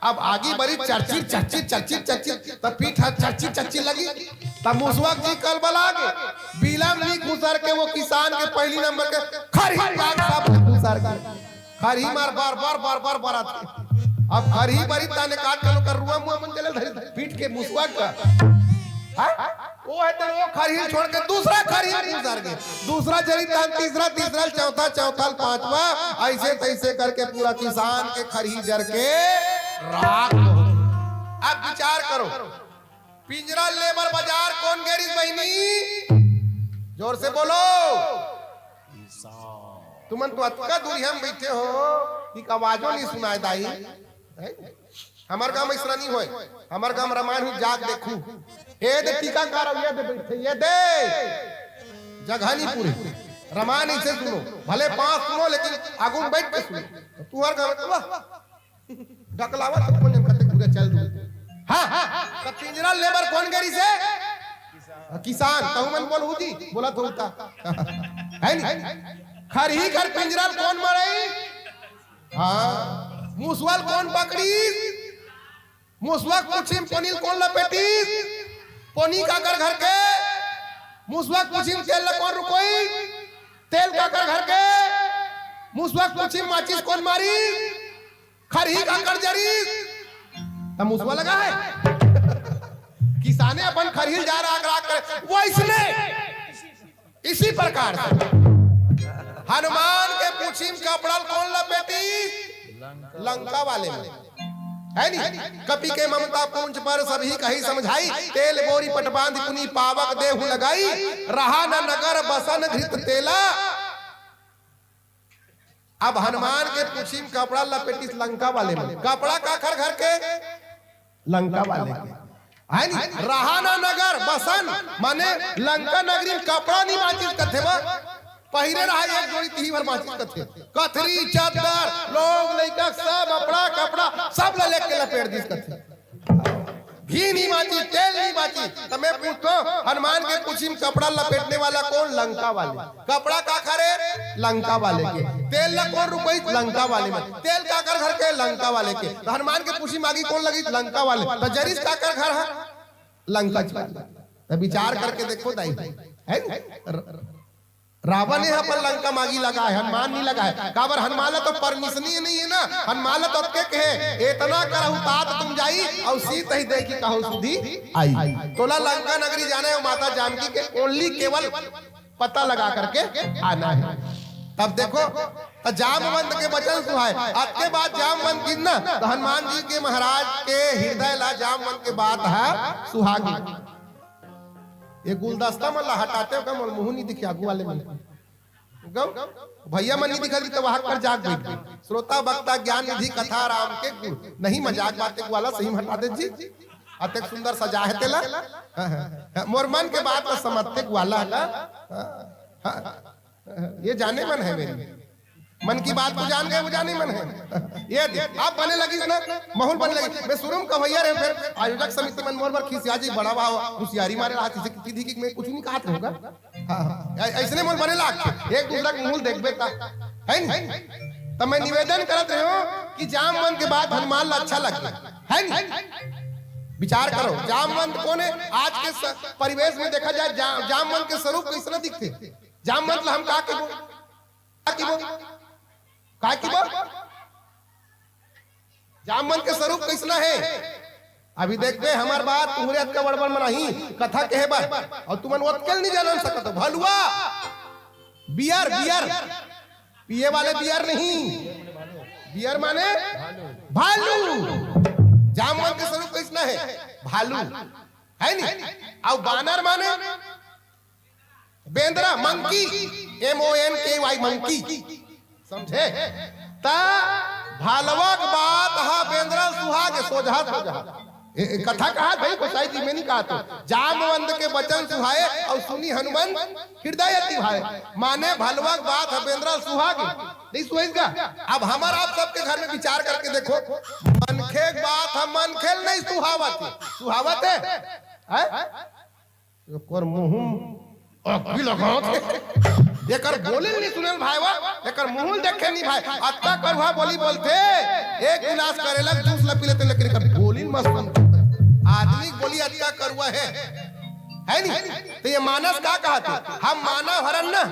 अब आगी बरी चरचिर, चरचिर, चरचिर, चरचिर, त पीठ ह चरचिर, चरचिर लगी, त मुसवा के जी कलबला गे, बिलम नी खुसर के वो किसान के पहिली नंबर के खरही पाग सब खुसर गे। खरही मार बर, बर, बर, बर, बरत हे। अब खरही बरी ताने काट के ओकर रुआ मुआ मन चले धरी, पीठ के मुसवा का। हाँ? वो हे त वो खरही छोड़ के दूसरा खरही खुसर गे। दूसरा जरी तान तीसरा, तीसरा चौथा, चौथा पांचवा, अइसे तइसे करके पूरा किसान के खरही जर के राख हो। अब विचार करो, पिंजरा ले बर बजार कोन गे रिस बहिनी? जोर से बोलो। तुमन तो अतका दूरिहा म बइठे हो कि आवाजो नहीं सुनाय दाई। हैं? हमर गांव म अइसना नहीं होय। हमर गांव म रमायन हुई, जाग देखू। ए दे टीका कारव, ये दे बइठे, ये दे। जगह नहीं पूरे। रमायन अइसे सुनो, भले पांच सुनो लेकिन आगू म बइठ के सुनो। तुंहर गांव म तो डकलावा तो कोन जन कते पूरा चल दू। हाँ, हाँ, त पिंजरा ले बर कोन गे रिस हे? किसान, तहु मन बोलहू जी, बोलत होहू ता। हे नहीं? खरही कर पिंजरा ल कोन मड़ाइस? हाँ, मुसवा ल कोन पकड़िस? मुसवा के पूछी म पोनी ल कोन लपेटिस? पोनी काकर घर के? मुसवा के पूछी म तेल ल कोन रुकोइस? तेल काकर घर के? मुसवा के पूछी म माचिस कोन मारिस? खरही काकर जरिस? त मुसवा लगा हे। किसाने अपन खरही ल जा राख राख करे। वइसने इसी प्रकार से हनुमान के पूछी म कपड़ा ल कोन लपेटिस? लंका वाले मन। हे नहीं? कपि के ममता पूंछ पर सबही कहि समझाई, तेल बोरी पट बांधि पुनि पावक देहु लगाई, रहा न नगर बसन घृत तेला। अब हनुमान के पूछी म कपड़ा लपेटिस लंका वाले मन। कपड़ा काखर घर के? लंका वाले के। हे नहीं? रहा न नगर बसन, माने लंका नगरी म कपड़ा नहीं बांचिस कथे बा। पहिरे रहा एक जोड़ी तिही भर बांचिस कथे। कथरी, चद्दर, लोग, लइका, सब अपड़ा, कपड़ा, सब ल लेके लपेट दिस कथे। घी नहीं बांचिस, तेल नहीं बांचिस। त मैं पूछथों, हनुमान के पूछी म कपड़ा लपेटने वाला कोन? लंका वाले। कपड़ा काखर हे? लंका वाले के। तेल ल कोन रुकोइस? लंका वाले मन। तेल काकर घर के? लंका वाले के। त हनुमान के पूछी म आगी कोन लगिस? लंका वाले। त जरिस काकर घर ह? लंका वाले। त विचार करके देखो दाई, हे नहीं? र-, रावण हे अपन लंका म आगी लगाय, हनुमान नहीं लगाय। काबर हनुमान ला तो परमिशन ही नहीं हे ना। हनुमान ला तो अतके कहे, "एतना करहु तात तुम जाई, अउ सीतहि देखि कहउ सुधि आई।" तोला लंका नगरी जाना हे, वो माता जानकी के only केवल पता लगा करके आना हे। तब देखो, त जामवंत के बचन सुहाय। अतके बात जामवंत गिस ना, त हनुमान जी के महाराज के हृदय ला जामवंत के बात ह सुहा गे। ये गुलदस्ता मन ला हटाते हो का? मोर मुंह नहीं दिखे आगू वाले मन। गौ? भैया मन नहीं दिखा दी तो वहां पर जाग बैठ गई। श्रोता वक्ता ज्ञान निधि कथा राम के गुण। नहीं मजाक बात के ग्वाला सही में हटा दे जी। अतेक सुंदर सजा हे तेला। हाँ, हाँ, हाँ, मोर मन के बात ला समझते ग्वाला का। हाँ, हाँ, हाँ, ये जाने मन हे मेरी। मन की बात को जान गए, वो जाने मन हे। ये दे, अब बने लगिस ना, माहौल बने लगिस। मैं शुरू म कवैया रहे, फिर आयोजक समिति मन मोर बर खिसिया जी, बड़ा भाव, होशियारी मारे रहा, किसी की थी कि मैं कुछ नहीं कहा था होगा। हाँ, हाँ। ऐ-, अइसने मोर बने लाग, एक दूसरा के मुंह देखबे ता, हे नहीं? त मैं निवेदन करत रहे हूँ कि जामवंत के बात हनुमान ला अच्छा लगे, हे नहीं? विचार करो, जामवंत कोन हे? आज के स-, परिवेश में देखा जाए, जा-, जामवंत के स्वरूप कइसना दिखथे? जामवंत ला हम का कहिबो? का कहिबो? का कहिबो? जामवंत के स्वरूप कइसना हे? अभी देखबे हमर बात, तुंहरे अतका बड़ बड़ मन आही कथा कहे बर, अउ तुमन ओतके ल नहीं जान सकत हो। भलुआ, बियर, बियर, पिए वाले बियर नहीं, बियर माने भालू। जामवंत के स्वरूप कइसना हे? भालू, हे नी? अउ बानर माने बेंदरा, मंकी, एम ओ एन के वाई, मंकी। समझे? त भालवा के बात ह बेंदरा सुहागे, सोझा सोझा। ए, ए, कथा कहत भाई, गोसाई जी में नहीं कहत हो। जामवंत के बचन सुहाए अउ सुनि हनुमंत हृदय अति भाए। माने भलवा के बात ह बेंदरा सुहागे, नहीं सुहाइस गा? अब हमर आप सबके घर में विचार करके देखो, मनखे के बात ह मनखे ल नहीं सुहावत हे, सुहावत हे? हैं? एकर मुंह अग्गी लगावत हे। एकर बोली नहीं सुनेल भाई वा, एकर मुंह देखे नहीं भाई। अतका करुआ बोली बोलथे, एक गिलास करेला जूस ला पी लेथे, लेकिन एकर बोली मत सुन। आदमी के बोली अतका करुआ हे, हे नहीं? त ये मानस का कहत हे? हम मानव हरन ना,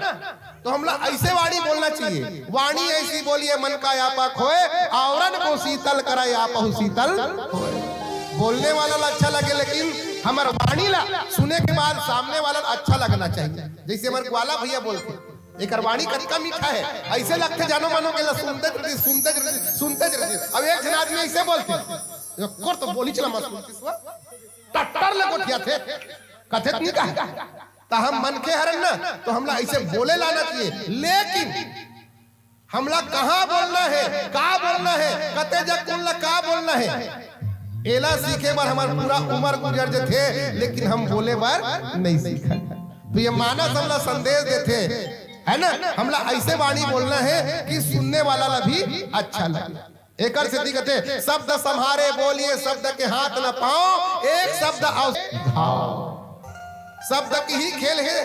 त हमला अइसे वाणी बोलना चाहिए। वाणी ऐसी बोलिए मन का आपा खोए, औरन को शीतल कराए आपहु शीतल होए। बोलने वाला ला अच्छा लगे, लेकिन हमर वाणी ला सुने के बाद सामने वाला ला अच्छा लगना चाहिए। जइसे हमर ग्वाला भइया बोलथे, एकर वाणी कतका मीठा हे, अइसे लगथे जानो मानो के ला सुनते रहिथे, सुनते रहिथे, सुनते रहिथे। अब एक झन आदमी अइसे बोलथे, एकर तो बोली चला मत सुनतिस वा, टट्टर ले गोठियाथे, कथे त नहीं कहे। त हम मनखे हरन ना, त हमला अइसे बोले ला आना चाहिए, लेकिन हमला कहाँ बोलना हे, का बोलना हे, कते जग कोन ला का बोलना हे, एला सीखे बर हमर पूरा उमर गुजर जथे, लेकिन हम बोले बर नहीं सीखन। त ये मानस हमला संदेश देथे, हे ना? हमला अइसे वाणी बोलना हे कि सुनने वाला ला भी अच्छा लगे। एकर सेती कथे, शब्द सम्हारे बोलिए, शब्द के हाथ न पाओ, एक शब्द अउ घाव। शब्द के ही खेल हे।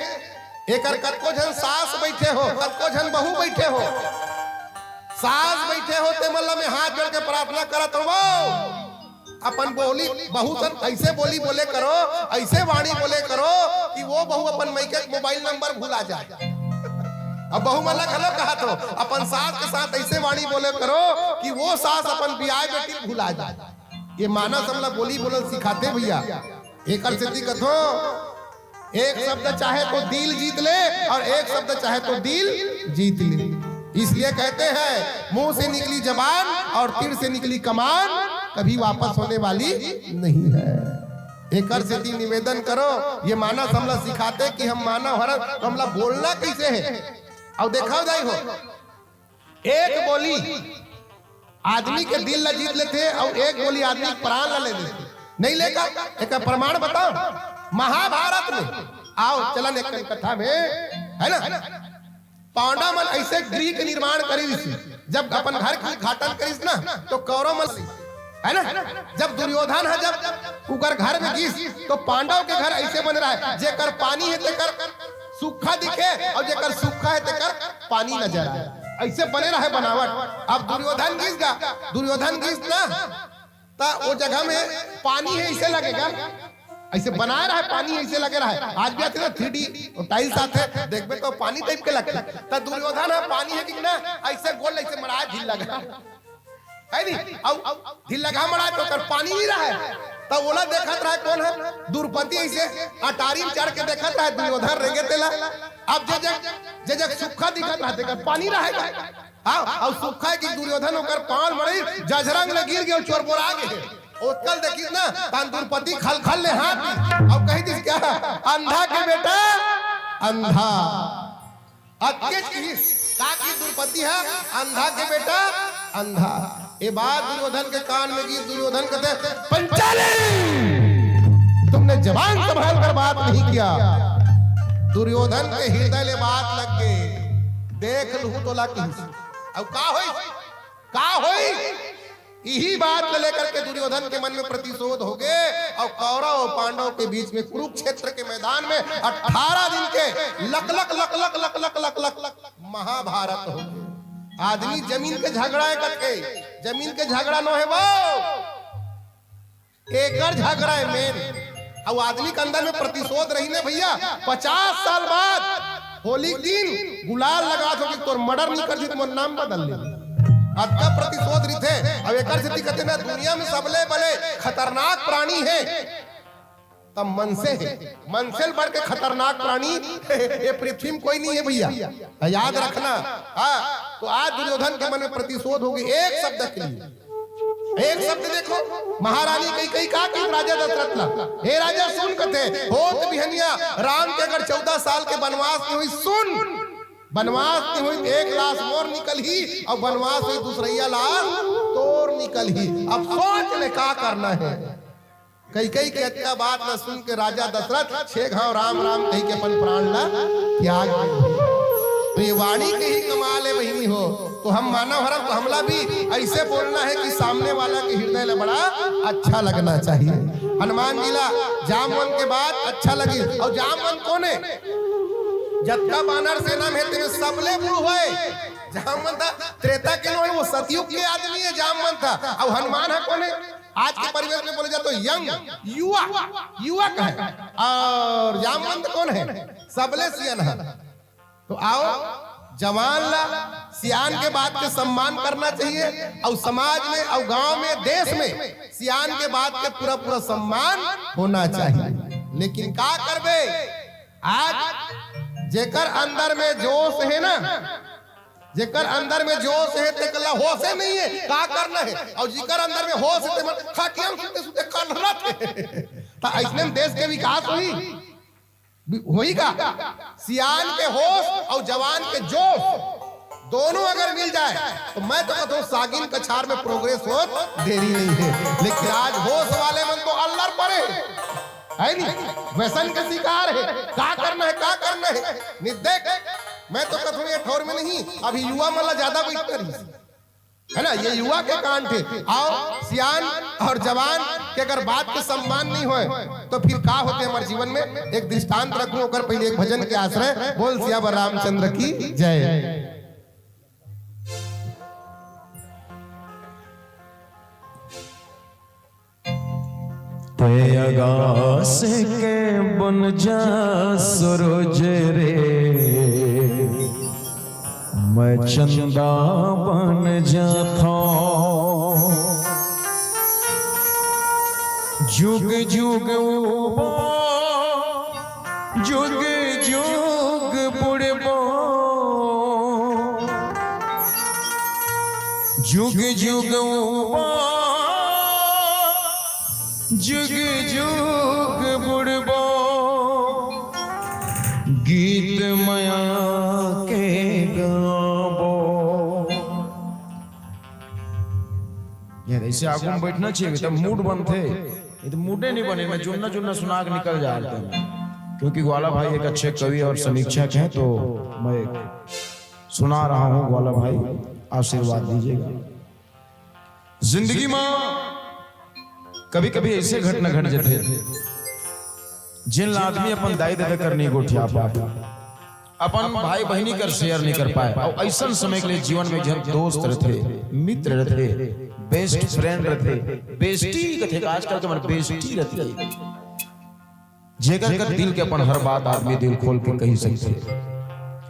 एकर कतको झन सास बइठे हो, कतको झन बहू बइठे हो, सास बइठे हो, ते मन ला मैं हाथ जोड़ के प्रार्थना करत हंव, अपन बोली, बहू सन अइसे बोली बोले करो, अइसे वाणी बोले करो कि वो बहू अपन मइके के मोबाइल नंबर भुला जाए। अब बहू मन ला घलो कहत हंव, अपन सास के साथ अइसे वाणी बोले करो कि वो सास अपन बियाह बेटी भुला जाए। ये मानस हमला बोली बोलन सिखाथे भइया। एकर सेती कथों, एक शब्द चाहे तो दिल जीत ले अउ एक शब्द चाहे तो दिल जीत ले। इसलिए कहते हैं, मुंह से निकली जबान अउ तीर से निकली कमान, कभी वापस होने वाली नहीं हे। एकर सेती निवेदन करो, ये मानस हमला सिखाथे कि हम मानव हरन, त हमला बोलना कइसे हे। अउ देखव दाई हो, एक बोली आदमी के दिल ला जीत लेथे अउ एक बोली आदमी के प्राण ला ले लेथे। नहीं ले गा? एकर प्रमाण बताओ। महाभारत में आओ, चलन एक कथा में, हे ना? पांडव मन अइसे गृह के निर्माण करिस, जब अपन घर के उद्घाटन करिस ना, त कौरव मन, हे ना, जब दुर्योधन ह जब उकर घर में गिस, त पांडव के घर अइसे बने रहय, जेकर पानी हे तेकर सूखा दिखे अउ जेकर सूखा हे तेकर पानी नजर आए, अइसे बने रहय बनावट। अब दुर्योधन गिस गा, दुर्योधन गिस ना, त ओ जगह में पानी हे अइसे लगे गा, अइसे बनाए रहय, पानी अइसे लगे रहय। आज भी आथे ना थ्री डी, ओ टाइल्स आथे, देखबे त पानी टाइप के लगथे। त दुर्योधन ह पानी हे कि ना, अइसे गोल, अइसे मड़ाए ढील लगा, हे नी? अउ ढील लगा मड़ाए त ओकर पानी नहीं रहय। त ओला देखत रहय कोन ह? द्रुपदी अइसे अटारी में चढ़ के देखत रहय, दुर्योधन रेंगे तेला। अब जे जग, जे जग सूखा दिखत रहय, तेकर पानी रहय गा। हाँ, अउ सूखा हे कि दुर्योधन ओकर पांव मड़ाइस, जझरंग ले गिर गे अउ चोरबोरा गे। ओतका ल देखिस ना, तहान द्रुपदी खलखल ले हाँस दिस अउ कहि दिस का, "अंधा के बेटा, अंधा।" अतकेच किहिस, का किहिस द्रुपदी ह, "अंधा के बेटा, अंधा।" ए बात दुर्योधन के कान में गिस, दुर्योधन कथे, "पंचाली, तुमने जबान संभाल कर बात नहीं किया।" दुर्योधन के हृदय ले बात लग गे, "देख लूहूं तोला," किहिस। अउ का होइस? का होइस? इही बात ल लेकर के दुर्योधन के मन में प्रतिशोध होगे अउ कौरव अउ पांडव के बीच में कुरुक्षेत्र के मैदान में अठारह दिन के लक लक लक लक लक लक लक लक महाभारत होगे। आदमी जमीन के झगड़ा हे कथे, जमीन के झगड़ा नोहे वो, एकर झगड़ा हे मेन। अउ आदमी के अंदर में प्रतिशोध रही ने भइया, पचास साल बाद होली के दिन गुलाल लगात होही कि तोर मर्डर नहीं कर दिस त मोर नाम बदल ले। अतका प्रतिशोध रहिथे। अउ एकर सेती कथे ना, दुनिया में सबले बड़े खतरनाक प्राणी हे त मनसे हे। मनसे ले बढ़ के खतरनाक प्राणी ए पृथ्वी में कोई नहीं हे भइया, याद रखना। हाँ, त आज दुर्योधन के मन में प्रतिशोध होगे एक शब्द के लिए। एक शब्द देखो, महारानी कैकई का कही राजा दशरथ ला, "हे राजा सुन," कथे, "होत बिहनिया राम के अगर चौदह साल के बनवास नहीं होही, सुन, बनवास नहीं होही त एक लाश मोर निकलही अउ बनवास होही दूसरइया लाश तोर निकलही। अब सोच ले का करना हे।" कैकई के अतका बात ला सुन के राजा दशरथ छे घांव राम राम कहि के अपन प्राण ला त्याग दे। तो ये वाणी के ही कमाल हे बहिनी हो। तो हम मानव हरन तो हमला भी ऐसे बोलना हे कि सामने वाला के हृदय ला बड़ा अच्छा लगना चाहिए। हनुमान जी ला जामवंत के बात अच्छा लगिस। अउ जामवंत कोन हे? जतका बानर सेना में हे तेमे सबले बुढ़वा हे। जामवंत त्रेता के नोहे, वो सतयुग के आदमी हे जामवंत। अउ हनुमान ह कोन हे? आज के परिवेश में बोले जाए तो यंग, युवा, युवक हे। अउ जामवंत कोन हे? सबले सियान हे। तो आओ, जवान ला सियान के बात के सम्मान करना चाहिए, अउ समाज में, अउ गांव में, देश में सियान के बात के पूरा पूरा सम्मान होना चाहिए। लेकिन का करबे, आज जेकर अंदर में जोश हे ना, जेकर अंदर में जोश हे, तेकर ला होशे नहीं हे, का करना हे? अउ जेकर अंदर में होश हे, ते मन खटिया में सुते सुते करलत हे। त अइसने में देश के विकास होही? होही का? सियान के होश अउ जवान के जोश दोनों अगर मिल जाए, तो मैं तो कहता हूँ, सागिन कछार में progress होत देरी नहीं हे। लेकिन आज होश वाले मन तो अल्लर परे हे, हे नी? व्यसन के शिकार हे। का करना हे, का करना हे? नहीं देख, मैं तो कहता हूँ, ये ठौर में नहीं, अभी युवा मन ला ज्यादा बैठ करी। हे ना, ये युवा के कांड हे। अउ सियान अउ जवान के अगर बात के सम्मान नहीं होय, तो फिर का होथे हमर जीवन में? एक दृष्टांत रखूं, ओकर पहले एक भजन के आश्रय। बोल सियावर रामचंद्र की जय। तैं अगास के बन जा सूरज रे, मैं चंदा बन जाथौं। जुग जुग उबा, जुग जुग बुड़बो, जुग जुग उबा, जुग जुग बुड़बो, गीत मया के गाबो। ये ऐसे आगू में बैठना चाहिए, तब मूड बनथे। ये तो मूडे नहीं बने, मैं जुन्ना जुन्ना सुना के निकल जा रहा हूँ, क्योंकि ग्वाला भाई एक अच्छे कवि और समीक्षक हैं, तो मैं सुना रहा हूँ ग्वाला भाई, आशीर्वाद दीजिएगा। जिंदगी में कभी-कभी ऐसे घटना घट जाथे, जिन ला आदमी अपन दाई ददा कर नहीं गोठिया पाए, अपन भाई बहिनी कर share नहीं कर पाए, अउ अइसन समय के लिए जीवन में जन दोस्त रथे, मित्र रथे, best friend रथे, bestie कथे, आजकल के मन bestie रथे। जेकर कर दिल के अपन हर बात आदमी दिल खोल के कहि सकथे।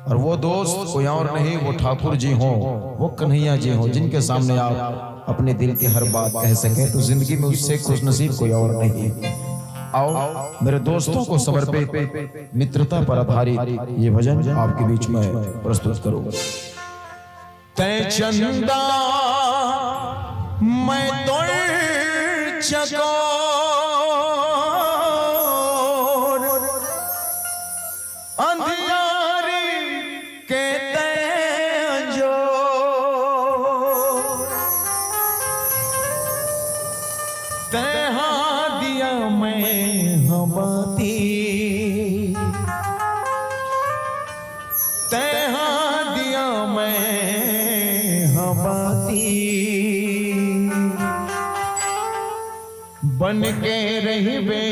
और वो दोस्त कोई और नहीं, वो ठाकुर जी हों, वो कन्हैया जी हों, जिनके सामने आप अपने दिल की हर बात कह सकें, तो जिंदगी में उससे खुशनसीब कोई और नहीं। आओ, मेरे दोस्तों को समर्पित मित्रता पर आधारित ये भजन आपके बीच में प्रस्तुत करूं। तैं चंदा मैं तोर चकोर, अंधियारी के तैं अंजोर। तैं हां दिया मैं हां बाती, तैं हां दिया मैं हां बाती, बन के रहिबे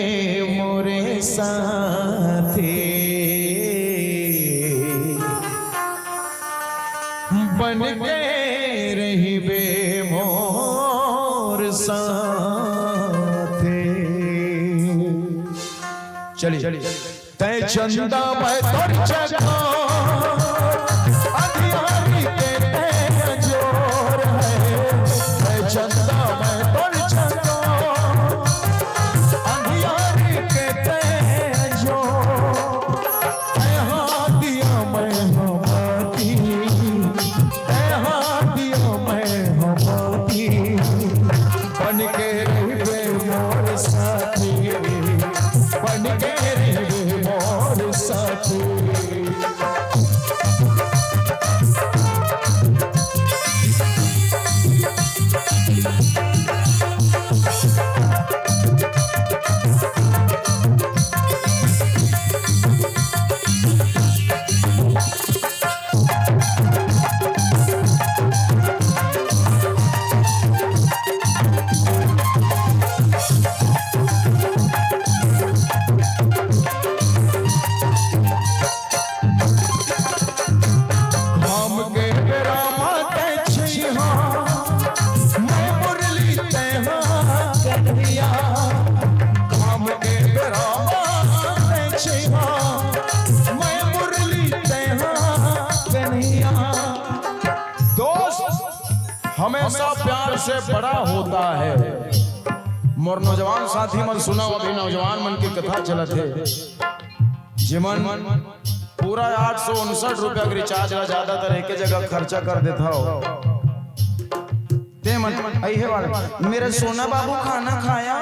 मोरे साथे, बन के रहिबे मोर साथे। चलिए। तैं चंदा मैं तोर चकोर, अंधियारी के तैं अंजोर हे। तैं चंदा मैं तोर चकोर, अंधियारी के तैं अंजोर। तैं हां दिया मैं हां बाती, तैं हां दिया मैं हां बाती। से बड़ा होता है। मोर नौजवान साथी मन सुनव, अभी नौजवान मन के कथा चलत हे, जेमन पूरा आठ सौ उनसठ रुपया के रिचार्ज ला ज्यादातर एके जगह खर्चा कर देथव। ते मन अइहे वाले, मेरा सोना बाबू खाना खाया,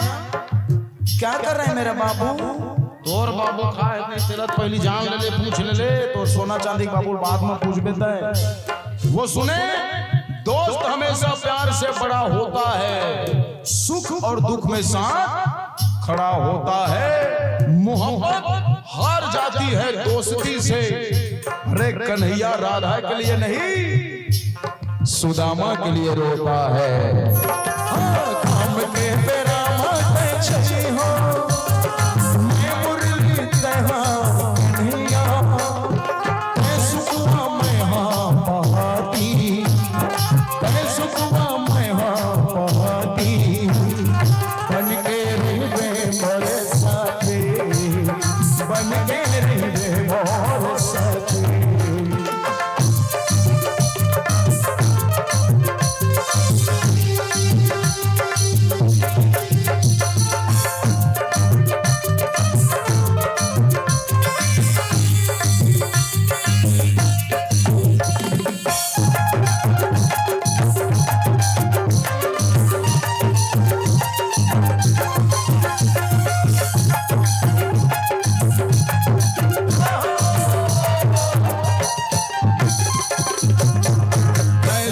क्या कर रहा है मेरा बाबू? तोर बाबू खाए नहीं, तेला तो पहली जान ले ले, पूछ ले ले। तो सोना चांदी के बाबू बाद में पूछबे तय। वो सुने, दोस्त हमेशा प्यार से बड़ा होता है, सुख और दुख में साथ खड़ा होता है। मोहब्बत हार जाती है दोस्ती से। अरे कन्हैया राधा के लिए नहीं, सुदामा के लिए रोता है। हाँ, काम के बेरा माते छई हो, मैं मुरली तहा कन्हैया, मैं सुखवा मैं हाँ पहाती, मैं सुखवा मैं हाँ पहाती, बन के रहिबे मोर साथी, बन के रहिबे मोर साथी।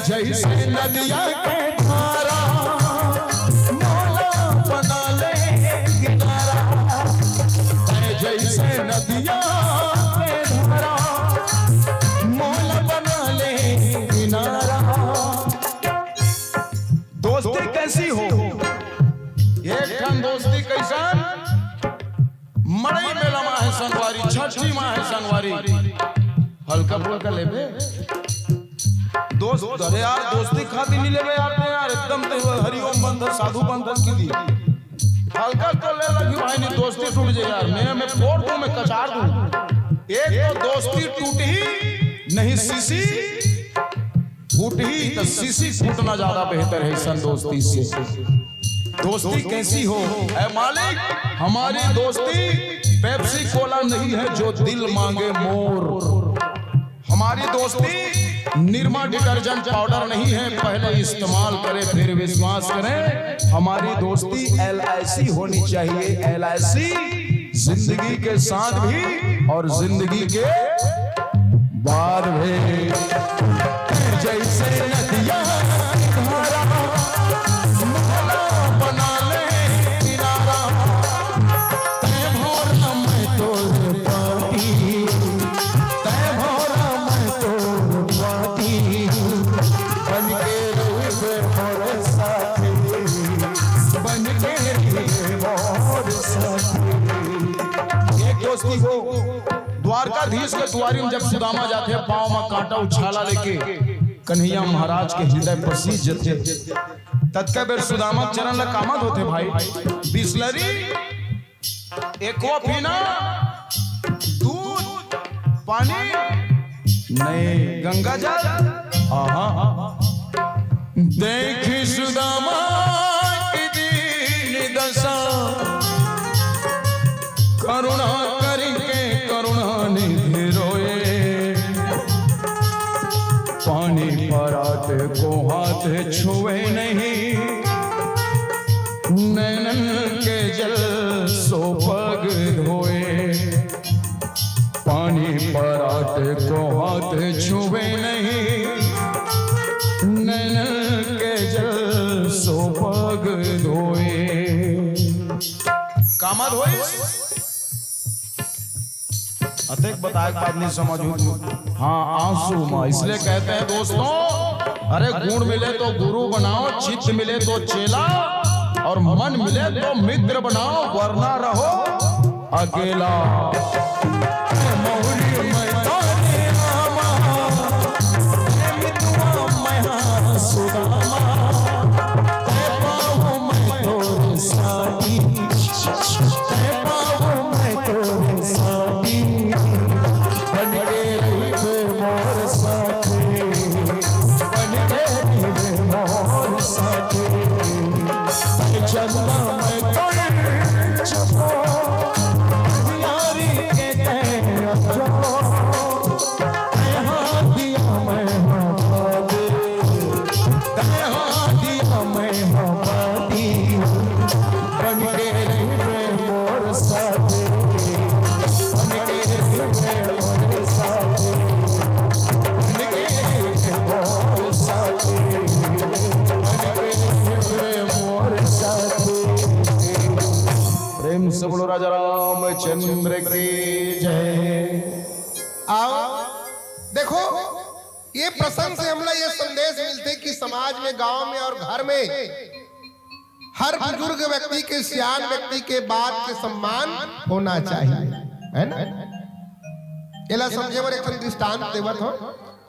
जैसे नदिया के धारा, मोला बना ले किनारा। जैसे नदिया के धारा, मोला बना ले किनारा। दोस्ती कैसी हो? एक ठन दोस्ती कैसन? मड़ई मेला मा हे संगवारी, छठी मा हे संगवारी, हल्का फुल्का लेबे दोस्त। अरे यार, दोस्ती खातिर नहीं लेबे यार, ते यार एकदम ते हरिओम बंधन, साधु बंधन की दी। हल्का तो ले लगी भाई, नहीं दोस्ती टूट जाए यार, मैं मैं फोड़ दूं, मैं कचार दूं। एक तो दोस्ती टूट ही नहीं, सीसी फूट ही तो सीसी फूटना ज्यादा बेहतर है इस दोस्ती से। दोस्ती कैसी हो? ऐ मालिक, हमारी दोस्ती पेप्सी कोला नहीं है जो दिल मांगे मोर। हमारी दोस्ती निरमा डिटर्जेंट पाउडर नहीं है, पहले इस्तेमाल करें फिर विश्वास करें। हमारी दोस्ती एलआईसी होनी चाहिए, एलआईसी, जिंदगी के साथ भी और जिंदगी के बाद भी। जैसे नदिया धारा, मोहला बना ले किनारा। तै भौरा मैं तोर पाती, तै भौरा मैं तोर पाती। बन के रहिबे मोर साथी, बन के रहिबे मोर साथी। एक दोस्ती हो, द्वारकाधीश के दुआरी में जब सुदामा जाथे, पाँव में कांटा उछाला लेके, कन्हैया महाराज के हृदय पसीज जथे। ततका बेर सुदामा के चरण ला कामा धोथे भाई, बिसलरी, एक्वाफिना, दूध, पानी, नहीं, गंगा जल। आहा। देखी सुदामा की दीन दशा, करुणा करके करुणा निधि रोए। पानी परात को हाथ छुए नहीं, नैनन के जल सो पग धोए। पानी परात को हाथ छुए नहीं, नैनन के जल सो पग धोए। कामा धोइस? अतेक बताए के बाद नहीं समझ हो। हाँ, आंसू माँ। इसलिए कहते हैं दोस्तों, अरे गुण मिले तो गुरु बनाओ, चित्त मिले तो चेला, और मन मिले तो मित्र बनाओ, वरना रहो अकेला। मौरी मैं तारे रामा, ए मितवा मैं हाँ सुदामा, ए पाओ मैं तोर साथी, ए पाओ मैं तोर साथी, बन के रहिबे मोर साथी, बन के रहिबे मोर साथी। से बोलो राजा रामचंद्र की जय। आओ, देखो, ये प्रसंग से हमला ये संदेश मिलथे कि समाज में, गांव में और घर में हर बुजुर्ग व्यक्ति के, सियान व्यक्ति के बात के सम्मान होना चाहिए, है ना? एला समझे बर एक ठन दृष्टांत देवत हो।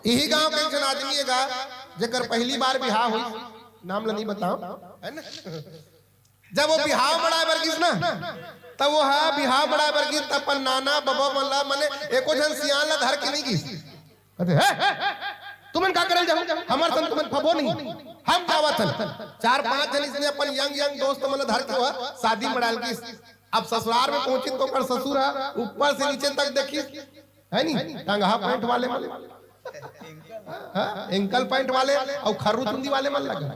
यही गांव के एक झन आदमी हे गा, जेकर पहली बार बिहाव हुई, नाम ला नहीं बताओ, है ना? जब वो बिहाव मड़ाए बर गिस ना, तब वो हा बिहाव मड़ाए बर गिस, त अपन नाना बबा मन ला, मने एको झन सियान ला धर के नहीं गिस। कहथे, "हे, तुमन का करल जाहू? हमर संग तुमन फबो नहीं, हम जावत हन।" चार पांच झन इसने अपन यंग यंग दोस्त मन ला धर के वो शादी मड़ाल गिस। अब ससुराल में पहुंचिस त ओकर ससुर हा ऊपर से नीचे तक देखिस, है नी, टंगहा पैंट वाले मन, हाँ, एंकल पैंट वाले अउ खर्रू चुंदी वाले मन लगा।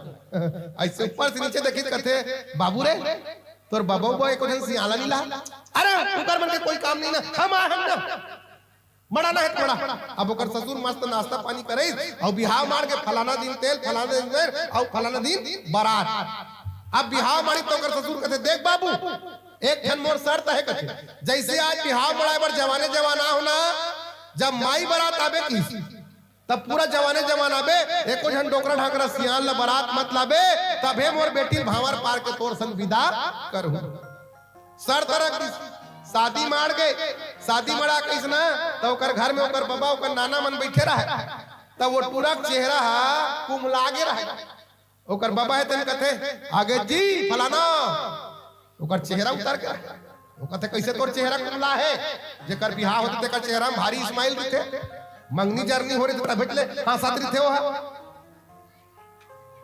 ऐसे ऊपर से नीचे देखिस, कहथे, "बाबू रे, तोर बबा उबा एको झन सियान ला नहीं ला?" "अरे, उकर मन के कोई काम नहीं ना, हम आ, हम ना।" मड़ाना हे त मड़ा। अब ओकर ससुर मस्त नाश्ता पानी करइस, अउ बिहाव माड़ के फलाना दिन तेल, फलाना दिन तेल, अउ फलाना दिन बारात। अब बिहाव माड़ी त ओकर ससुर कहथे, "देख बाबू, एक ठन मोर शर्त हे," कहथे, "जैसे आज बिहाव मड़ाए बर जवाने जवान आहो ना, जब माई बारात आबे किस, तब पूरा जवाने जवान आबे, एको झन डोकरा ढाकरा सियान ला बारात मत लाबे, तभे मोर बेटी ल भांवर पार के तोर संग विदा करहूं।" शर्त रख दिस, शादी माड़ गे, शादी मड़ा कइस ना, त ओकर घर में ओकर बबा, ओकर नाना मन बइठे रहय, त वो टूरा के चेहरा हा कुमला गे रहय। ओकर बबा हे तेन कथे, "आगे जी फलाना।" ओकर चेहरा उतर गे। वो कथे, "कइसे तोर चेहरा कुमला हे? जेकर बिहाव होथे तेकर चेहरा में भारी smile रहिथे, मंगनी जरनी हो रहिथे तभे ले हांसत रहिथे वो हा।"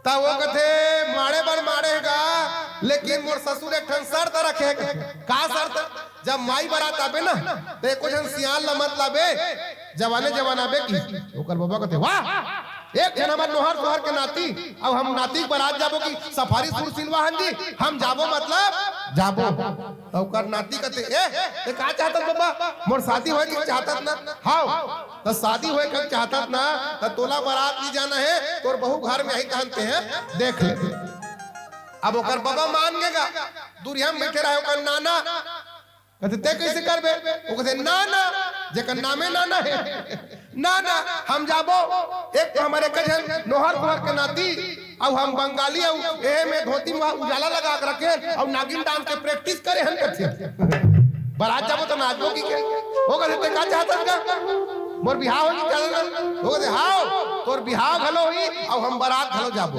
त वो कथे, "माड़े बर माड़े हे गा, लेकिन मोर ससुर एक ठन शर्त रखे हे।" कथे, "का शर्त?" "जब माई बारात आबे ना, त एको झन सियान ला मत लाबे, जवाने जवान आबे किस।" ओकर बबा कथे, "वाह, एक झन हमर नोहर सोहर के नाती, अउ हम नाती के बारात जाबो कि सफारी सूट सिलवा हन जी, हम जाबो, मतलब जाबो।" त ओकर नाती कथे, "ए, ते का चाहत बबा? मोर शादी होए के चाहत ना?" "हाव।" "त शादी होए के चाहत ना, त तोला बारात नहीं जाना हे, तोर बहू घर में आही तहन ते ह देख ले।" अब ओकर बबा मान गे गा, दुरिहा में बइठे रहय ओकर नाना। कथे, "ते कइसे करबे?" वो कथे, "ना, ना, जेकर नामे नाना हे।" "ना, ना, हम जाबो, एक तो हमर एक झन नोहर सोहर के नाती, अउ हम बंगाली, अउ एहे में धोती में उजाला लगा के रखे, अउ नागिन dance के practice करे हन," कथे। "बारात जाबो त नाचबो कि के?" वो कथे, "ते का चाहत हस गा? मोर बिहाव होही चाहत हस?" वो कथे, "हाव, तोर बिहाव घलो होही, अउ हम बारात घलो जाबो।"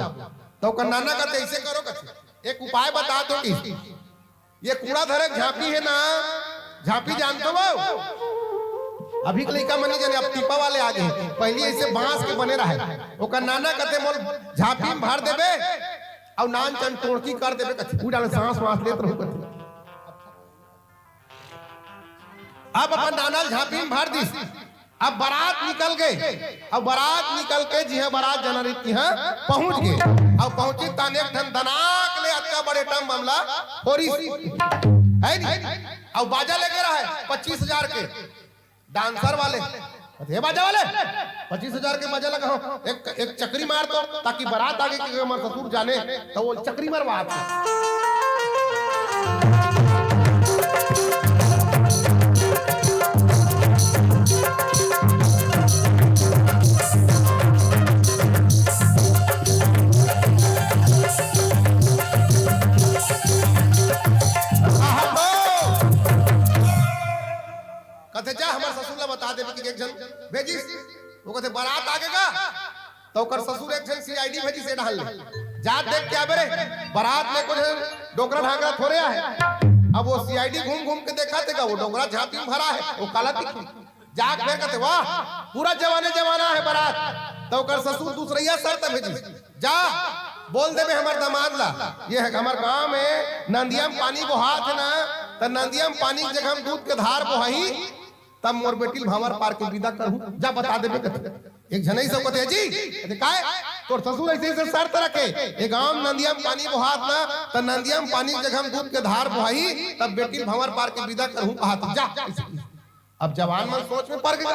त ओकर नाना कथे, "अइसे करो," कथे, "एक उपाय बता दो कि ये कूड़ा धरे झांपी हे ना, झांपी जानथो वो?" अभी के लइका मन नहीं जाने, अब टीपा वाले आ गे। पहली ऐसे बांस के बने रहय। ओकर नाना कथे, "मोर झांपी में भर देबे, अउ नान चन टोड़की कर देबे," कथे। पूरा सांस वांस लेत रहू कथे। अब अपन नाना ल झांपी में भर दिस। अब बारात निकल गे, अब बारात निकल के जिहां बारात जाना रहिस तिहां पहुंच गे। अब पहुंचिस तहां एक ठन दनाक ले अतका बड़े टम बम ला फोरिस, है नी? अब बाजा लेके रहय पच्चीस हजार के, dancer वाले। "हे बाजा वाले, पच्चीस हजार के बाजा लगा हो, एक, एक चकरी मार तो, ताकि बारात आगे के हमर ससुर जाने।" त वो चकरी मरवात हे। आहा, तो कथे, "जा, हमर ससुर ला बता देबे कि एक झन भेजिस।" वो कथे, "बारात आगे गा?" त ओकर ससुर एक झन सीआईडी भेजिस ए डहर ले। "जा देख के आबे रे, बारात में कुछ डोकरा ढाकरा थोरे आहे।" अब वो सीआईडी घूम घूम के देखथे गा, वो डोकरा झांपी में भरा हे, वो काला दिखही। जाके फेर कथे, "वाह, पूरा जवाने जवान आहे बारात।" त ओकर ससुर दूसरइया शर्त भेजिस, "जा, बोल देबे हमर दमाद ला, ये हमर गांव में नंदिया में पानी बोहात हे ना, त नंदिया में पानी के जगह में दूध के धार बोहाही, तब मोर बेटी ल भांवर पार के विदा करहूं, जा बता देबे," कथे। एक झन अइसे कथे, "जी," कथे, "काय?" "तोर ससुर अइसे अइसे शर्त रखे, ये गांव में नंदिया में पानी बोहात ना, त नंदिया में पानी के जगह में दूध के धार बोहाही, तब बेटी ल भांवर पार के विदा करहूं," कहात, "जा।" अब जवान मन सोच में पर गे,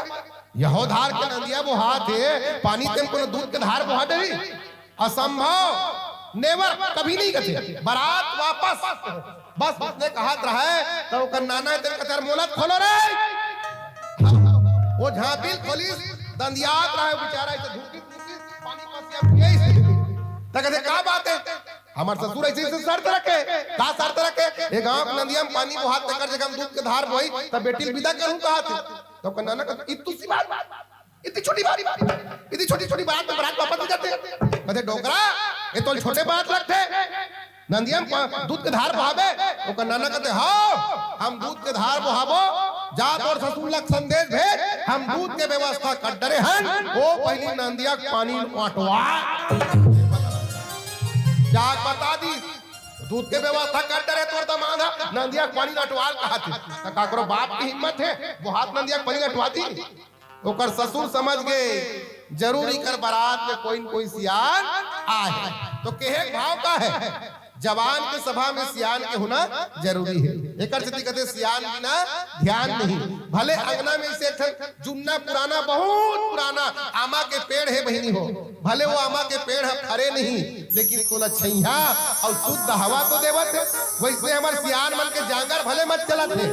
"यहो धार के नंदिया बोहात हे, पानी तेम कोनो दूध के धार बोहा देही? असंभव, never, कभी नहीं," कथे। बारात वापस, बस उसने कहत रहय, त ओकर नाना तेन कथर मोला खोलो रे। वो झांपिल खोलिस, दंदियात रहय बेचारा, ऐसे धुकिस धुकिस, पानी पसिया पियइस। त कथे, "का बात हे?" "हमर ससुर ऐसे ऐसे शर्त रखे।" "का शर्त रखे?" "ए गांव के नंदिया में पानी बोहात, तेकर जगह हम दूध के धार बोई, त बेटी ल विदा करूं कहाथे।" त ओकर नाना कथे, "इतनी सी बात, इतनी छोटी बात, इतनी छोटी छोटी बात में बरात वापस हो जाथे।" कथे, "डोकरा, ये तो छोटे बात लगथे, नंदिया में प-, दूध के धार बहाबे।" ओकर नाना कथे, "हाँ, हम दूध के धार बहाबो, जा तोर ससुर लग संदेश भेज, हम दूध के व्यवस्था कर डरे हन, वो पहली नंदिया के पानी अटवा।" जाके बता दी, दूध के व्यवस्था कर डरे तोर दमाद ह, नंदिया के पानी ल अटवा ल कहाथे। त काकरो बाप के हिम्मत हे, बोहात नंदिया के पानी ल अटवा दी? ओकर ससुर समझ गे, जरूर इकर बरात में कोई न कोई सियान आहे। तो केहे के भाव का हे? जवान के सभा में सियान के होना जरूरी हे। एकर सेती कथे, सियान बिना ध्यान नहीं। भले अंगना में से एक ठन जुन्ना पुराना, बहुत पुराना आमा के पेड़ हे बहिनी हो, भले वो आमा के पेड़ ह फरे नहीं, लेकिन तोला छइहां अउ शुद्ध हवा तो देवत हे। वइसने हमर सियान मन के जांगर भले मत चलत हे,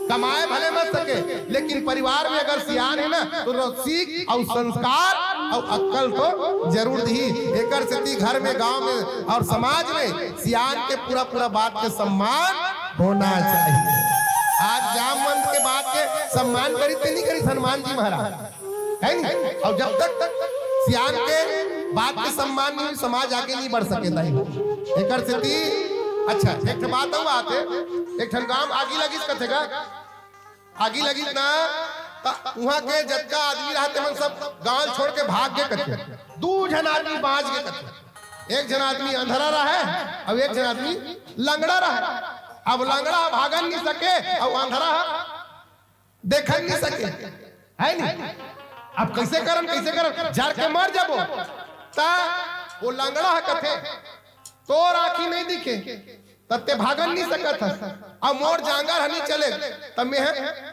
कमाए भले मत सके, लेकिन परिवार में अगर सियान हे ना, तो सीख अउ संस्कार अउ अक्कल तो जरूर दिही। एकर सेती घर में, गांव में अउ समाज में सियान के पूरा पूरा बात के सम्मान होना चाहिए। आज जामवंत के बात के सम्मान करिस ते नहीं करिस हनुमान जी महाराज? हे नहीं? अउ जब तक सियान के बात के सम्मान नहीं होही, समाज आगे नहीं बढ़ सके दाई। एकर सेती, अच्छा, एक ठन बात अउ आथे, एक ठन गांव आगी लगिस कथे गा, आगी लगिस ना, त उहां के जतका आदमी रहते मन सब गांव छोड़ के भाग गे कथे। दू झन आदमी बांच गे कथे। एक झन आदमी अंधरा रहय, अउ एक झन आदमी लंगड़ा रहय। अब लंगड़ा भागन नहीं सके, अउ अंधरा देखन नहीं सके, हे नहीं? अब कइसे करन, कइसे करन, जर के मर जाबो। त वो लंगड़ा ह कथे, "तोर आंखी नहीं दिखे, त ते भागन नहीं सकत हस, अउ मोर जांगर ह नहीं चले, त मैं ह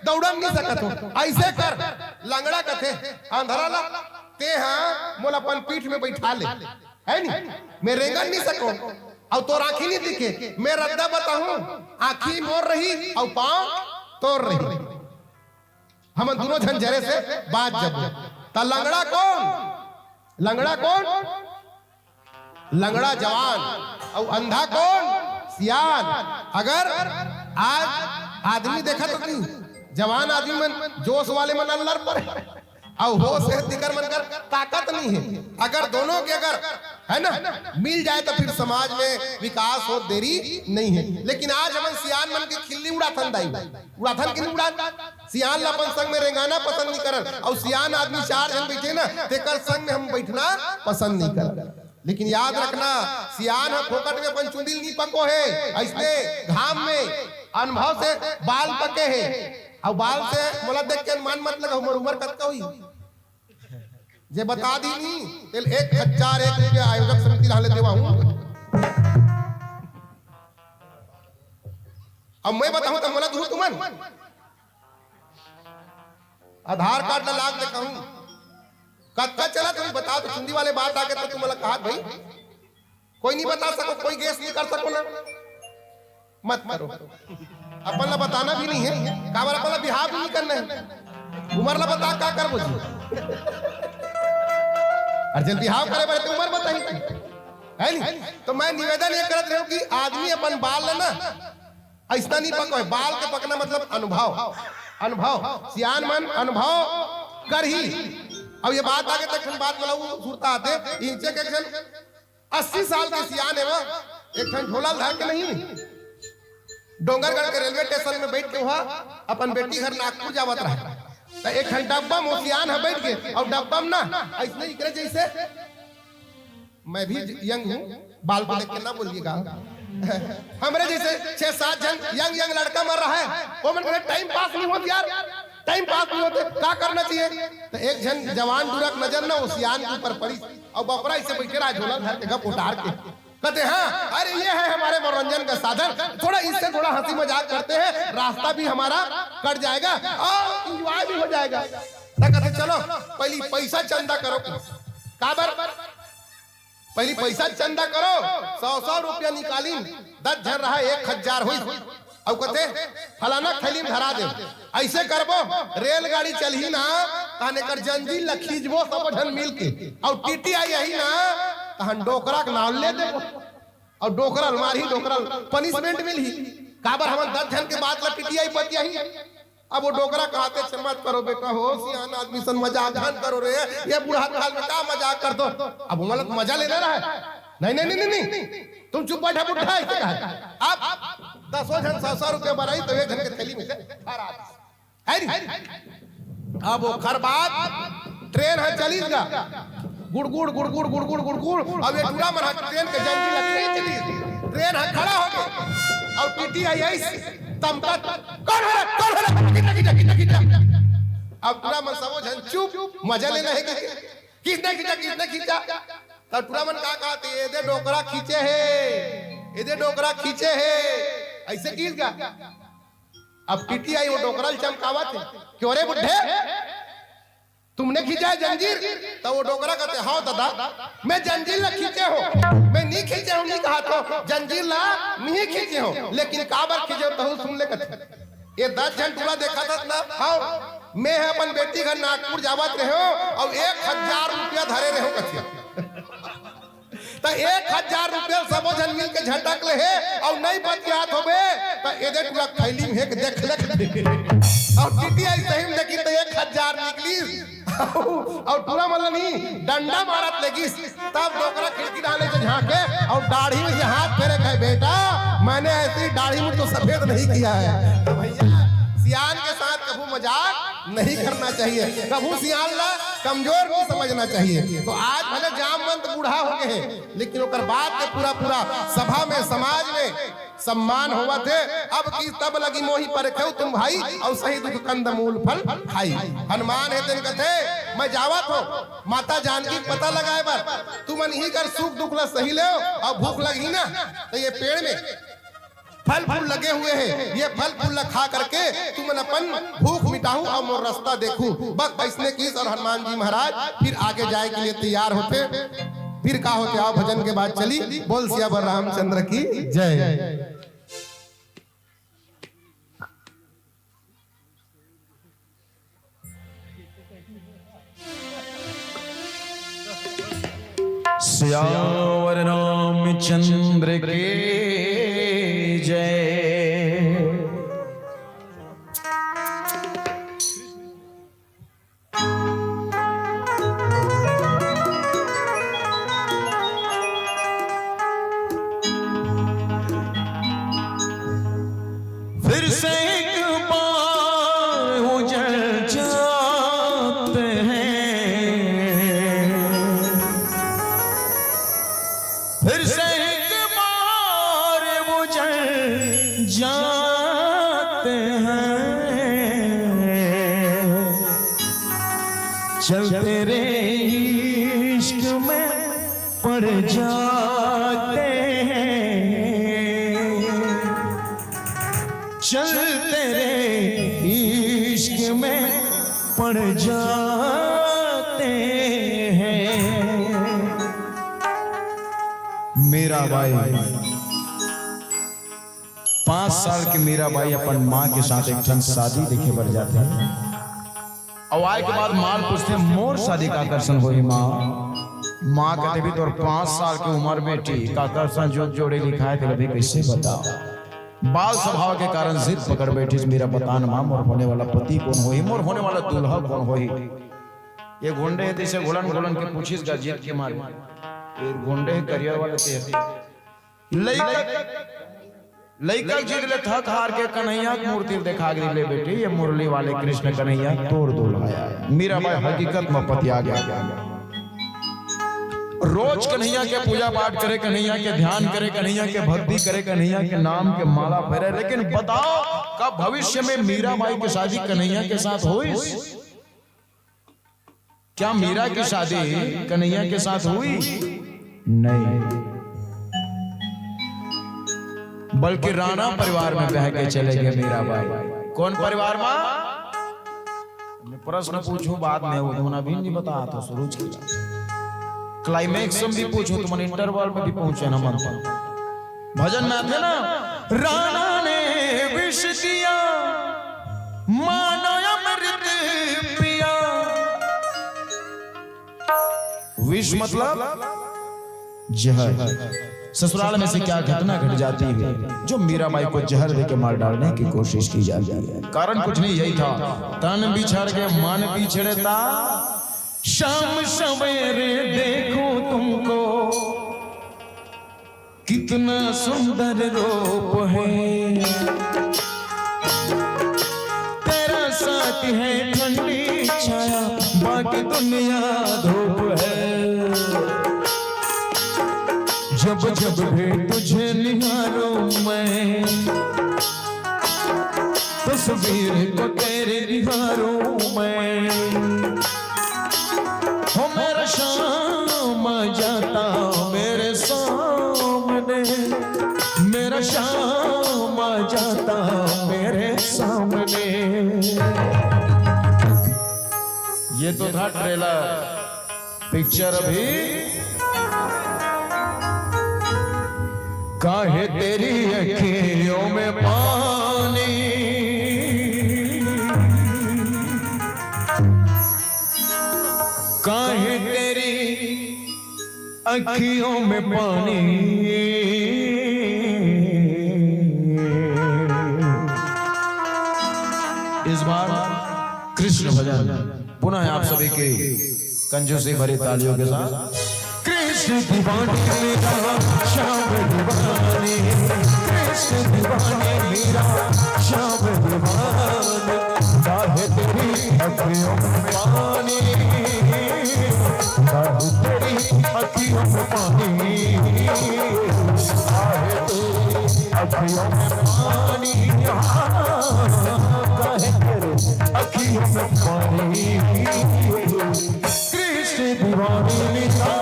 दौड़न नहीं सकत हूं। अइसे कर," लंगड़ा कथे अंधरा ला, "ते ह मोला अपन पीठ में बइठा ले, हे नहीं? मैं रेंगन नहीं सकंव, अउ तोर आंखी नहीं दिखे, मैं रद्दा बताहूं, आंखी मोर रही अउ पांव तोर रही।" हमन दूनों झन जरे से बांच जबो। त लंगड़ा कोन? लंगड़ा कोन? लंगड़ा जवान। अउ अंधा कोन? सियान। अगर आज आदमी देखत होही, जवान आदमी मन, जोश वाले मन अल्लर परे, अउ होश हे तिकर मन कर ताकत नहीं हे। अगर दूनों के अगर, हे ना, मिल जाय त फिर समाज में विकास होत देरी नहीं हे। लेकिन आज हमन सियान मन के खिल्ली उड़ाथन दाई, उड़ाथन कि नहीं उड़ाथन? सियान ला अपन संग में रेंगाना पसंद नहीं करन, अउ सियान आदमी चार झन बइठे ना, तेकर संग में हम बइठना पसंद नहीं करन। लेकिन याद रखना, सियान ह फोकट में अपन चुंदी ल नहीं पको हे, अइसने घाम में अनुभव से बाल पके हे। अउ बाल से मोला देख के अनुमान मत लगाहू, मोर उमर कतका होही। जे बता दिही नहीं, तेला एक हजार एक रुपया आयोजक समिति ला ले देवाहूं। अब मैं बताहूं त मोला दूहू तुमन। आधार कार्ड ला लाग दे कहूं, कतका चलत होही बता तो, चुंदी वाले बात आगे त तुमन ला कहत भाई, कोई नहीं बता सको, कोई guess नहीं कर सको ना, मत करो। अपन ला बताना भी नहीं हे, काबर अपन ला बिहाव भी नहीं करना हे। उमर ला बता का करबो जी? अउ जेन बिहाव करे बर हे ते उमर बताही, हे नहीं? त मैं निवेदन ये करत रहेंव कि आदमी अपन बाल ला ना अइसना नहीं पकोय, बाल के पकना मतलब अनुभव, अनुभव। सियान मन अनुभव करही। अब ये बात आगे तक, बात बोला, वो सुरता आथे, इनसे के एक झन अस्सी साल के सियान हे वो, एक ठन झोला ल धर के नहीं, डोंगरगढ़ के रेलवे स्टेशन में बइठ के वो अपन बेटी घर नागपुर जावत रहय। त एक ठन डब्बा में वो सियान ह बइठ गे, अउ डब्बा में ना, अइसने इकरे जइसे, मैं भी young हूं, बाल को देख के ना बोलिएगा। हमरे जइसे छह सात झन young young लड़का मन रहय, वो मन के time pass नहीं होत यार, time pass नहीं होत, का करना चाहिए? त एक झन जवान टूरा के नजर ना वो सियान के ऊपर पड़िस, अउ बपरा अइसे बइठे रहय, झोला धर के, गप उतार के। कहते हैं, "अरे, ये है हमारे मनोरंजन का साधन, थोड़ा इससे थोड़ा हंसी मजाक करते हैं, रास्ता भी हमारा कट जाएगा अउ enjoy भी हो जाएगा।" त कहते, "चलो, पहली पैसा चंदा करो।" काबर? पहली पैसा चंदा करो, सौ सौ रुपया निकालिन, दस झन रहा, एक हजार होइस। अउ कथे, "फलाना थैली में धरा दे।" अइसे करबो, रेलगाड़ी चलही ना, तहन एकर जंजीर ल खींचबो सबो झन मिल के। अउ टीटीआई आही ना, तहन डोकरा के नाव ले देबो। अउ डोकरा ल मारही, डोकरा ल punishment मिलही। काबर हमन दस झन के बात ल टीटीआई बतियाही। अब वो डोकरा कहत हे, "मत करो बेटा हो, सियान आदमी सन मजाक झन करो रे, ये बूढ़ा काल में का मजाक करथो?" अब ओमन ल मजा लेना रहा। "नहीं, नहीं, नहीं, नहीं, नहीं, तुम चुप बैठा बुढ़ा," अइसे कहा। अब दसों झन सौ सौ रुपया बनाई तो एक झन के थैली में से फरार। है नी? अब ओखर बाद ट्रेन ह चलिस गा। गुड़गुड़, गुड़गुड़, गुड़गुड़, गुड़गुड़। अब ये टूरा मन ह ट्रेन के जंजीर ल खींच लिस। ट्रेन ह खड़ा हो गे। अउ टीटीआई आइस, तमकत, "कौन हो रे? कौन हो रे? खींचा, खींचा, खींचा, खींचा।" अब टूरा मन सबो झन चुप, मजा लेना हे कि किसने खींचा, किसने खींचा? तब टूरा मन का कहत हे, "एदे डोकरा खींचे हे, एदे डोकरा खींचे हे।" अइसे किस गा। अब टीटीआई वो डोकरा ल चमकावत हे, "क्यों रे बुढ़े, तुमने खींचा है जंजीर?" त वो डोकरा कहत हे, "हव दादा, मैं जंजीर ला खींचे हों, मैं नहीं खींचे हों, नहीं कहत हों, जंजीर ला नहीं खींचे हों, लेकिन काबर खींचे हों, तहूँ सुन ले," कथे। ये दस झन टूरा देखत हस ना, हव, मैं ह अपन बेटी घर नागपुर जावत रहेंव अउ एक हजार रुपया धरे रहेंव, कथे। त एक हजार रुपया सबो झन मिल के झटक ले हे अउ नहीं बतियात होबे, त एदे टूरा थैली में हेक देख ले। अउ टीटीआई सही में देखी त एक हजार निकलिस। अउ टूरा मन ल नहीं, डंडा मारत लेगिस। तब डोकरा खिड़की डाहन ले झांके अउ दाढ़ी में से हाथ फेरे, कहे, "बेटा, मैंने ऐसी दाढ़ी मुझ को सफेद नहीं किया है।" तो भैया, सियान के साथ कभू मजाक नहीं करना चाहिए, कभू सियान ला कमजोर नहीं समझना चाहिए। तो आज भले जामवंत बूढ़ा हो गे हे, लेकिन ओकर बात के पूरा, पूरा सभा में, समाज में सम्मान होवत हे। "अब किस तब लगी मोहि परखेउ तुम भाई, अउ सही दुख कंद मूल फल खाई।" हनुमान हे तेन कथे, "मैं जावत हों माता जानकी के पता लगाए बर, तुमन इही कर सुख दुख ला सही लेव, अउ भूख लगही ना, त ये पेड़ में फल फूल लगे हुए हे, ये फल फूल ला खा करके तुमन अपन भूख मिटाहू अउ मोर रस्ता देखहू।" बस अइसने किस अउ हनुमान जी महाराज फिर आगे जाए के लिए तैयार होथे। फिर का होथे, आओ भजन के बाद चली। बोल सियावर रामचंद्र की जय। सियावर रामचंद्र की जय। फिर से एक बार उजड़ जाते हैं, फिर से एक बार उजड़ जाते हैं, चल तेरे इश्क में पड़ जाते हैं, चल तेरे इश्क में पड़ जाते हैं। मीराबाई, पाँच साल के मीराबाई अपन माँ के साथ एक ठन शादी देखे बर जाथे। अउ आए के बाद माँ ल पूछथे, "मोर शादी काकर संग होही माँ?" माँ कथे, "भी तोर पाँच साल के उमर बेटी, काकर संग जोग जोड़ी लिखाए, तेला भी कइसे बताओ?" बाल स्वभाव के कारण जिद पकड़ बैठिस, "मेरा बता न माँ, मोर होने वाला पति कोन होही, मोर होने वाला दूल्हा कोन होही?" ये गोंडे हे, तइसे घोलन घोलन के पूछिस गा जिद के मारे। ये गोंडे हे, करियर वाले ते हे। लइका, लइका जिद ले थक हार के कन्हैया के मूर्ति देखा गे, "ले बेटी, ये मुरली वाले कृष्ण कन्हैया तोर दूल्हा आय।" मीराबाई हकीकत में पतिया गे। रोज कन्हैया के पूजा पाठ करे, कन्हैया के ध्यान करे, कन्हैया के भक्ति करे, कन्हैया के नाम के माला फेरे, लेकिन बताओ, का भविष्य में मीराबाई के शादी कन्हैया के साथ होइस? क्या मीरा की शादी कन्हैया के साथ हुई? नहीं, बल्कि राणा परिवार में बह के चले गए मीराबाई। कौन परिवार में? मैं प्रश्न पूछूं बाद में, वो तुमने अभी नहीं बताया था, शुरू किया। क्लाइमैक्स में भी पूछो, तुमन इंटरवल में भी पहुंचे ना मन। भजन में आथे ना, राणा ने विष दिया, मानो अमृत पिया। विष मतलब जहर। ससुराल में से क्या घटना घट जाती है जो मीराबाई को जहर देके मार डालने की कोशिश की जाती है? कारण कुछ नहीं, यही था, तन बिछड़ के मन बिछड़ता। शाम सवेरे देखूं तुमको, कितना सुंदर रूप है। तेरा साथ है ठंडी छाया, बाकी दुनिया धूप है। जब जब भी तुझे निहारूं मैं, तस्वीर को तेरे निहारूं मैं। हो मेरा शाम आ जाता मेरे सामने, मेरा शाम आ जाता मेरे सामने। ये तो था ट्रेलर, पिक्चर अभी। काहे तेरी अखियों में पानी, काहे तेरी अखियों में पानी। इस बार कृष्ण भजन पुनः आप सभी के कंजूसी भरी तालियों के साथ। कृष्ण दीवानी मेरा, श्याम दीवानी, कृष्ण दीवानी मेरा, श्याम दीवानी। काहे तेरी अखियों में पानी, काहे तेरी अखियों में पानी, काहे तेरी अखियों में पानी, हाँ, काहे तेरी अखियों में पानी। कृष्ण दीवानी मेरा,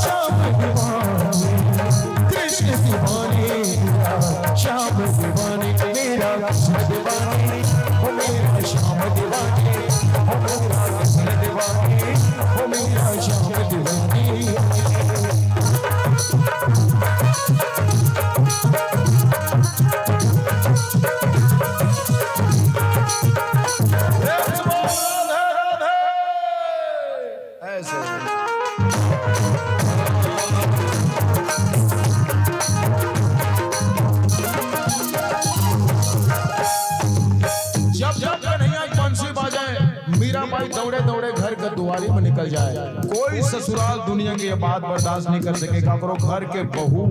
श्याम दीवानी, कृष्ण दीवानी मेरा, श्याम दीवानी मेरा, कृष्ण दीवानी, ओ मेरा श्याम दीवानी, ओ मेरा कृष्ण दीवानी, ओ मेरा श्याम दीवानी। ऐसे। जब जब कन्हैया की बंसी बाजे, मीराबाई दौड़े दौड़े घर के दुआरी में निकल जाए। कोई ससुराल दुनिया के ये बात बर्दाश्त नहीं कर सके, काकरो घर के बहू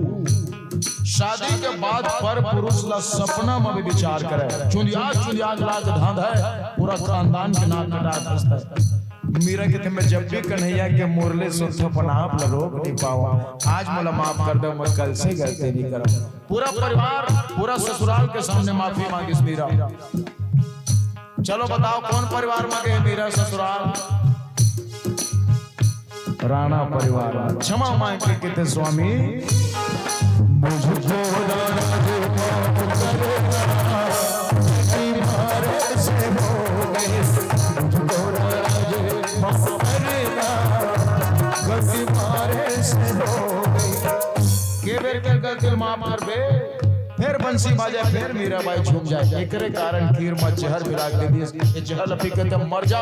शादी के बाद पर पुरुष ला सपना में भी विचार करे, चुंदिया चुंदिया लाग धांध है, पूरा खानदान के नाक कटा धंसता है। मीरा कहथे, मैं जब भी कन्हैया के मुरली सुनथों, अपन आप ला रोक नहीं पावों। आज मोला माफ कर दो, मैं कल से गलती नहीं करंव। पूरा परिवार, पूरा ससुराल के सामने माफी मांगिस मीरा। चलो बताओ, कौन परिवार में गए मीरा ससुराल? राणा परिवार में। क्षमा मांग के कहथे, स्वामी, मुझको राणा जी माफ करना, गलती हमारे से हो गई। मुझको राणा जी माफ करना, गलती हमारे से हो गई। के बेर के गलती माफ करबे, फेर बंसी बाजे, फेर मीराबाई झूम जाए। एकरे कारण खीर में जहर मिला के दे दिस। ये जहर ला पी के तब मर जा।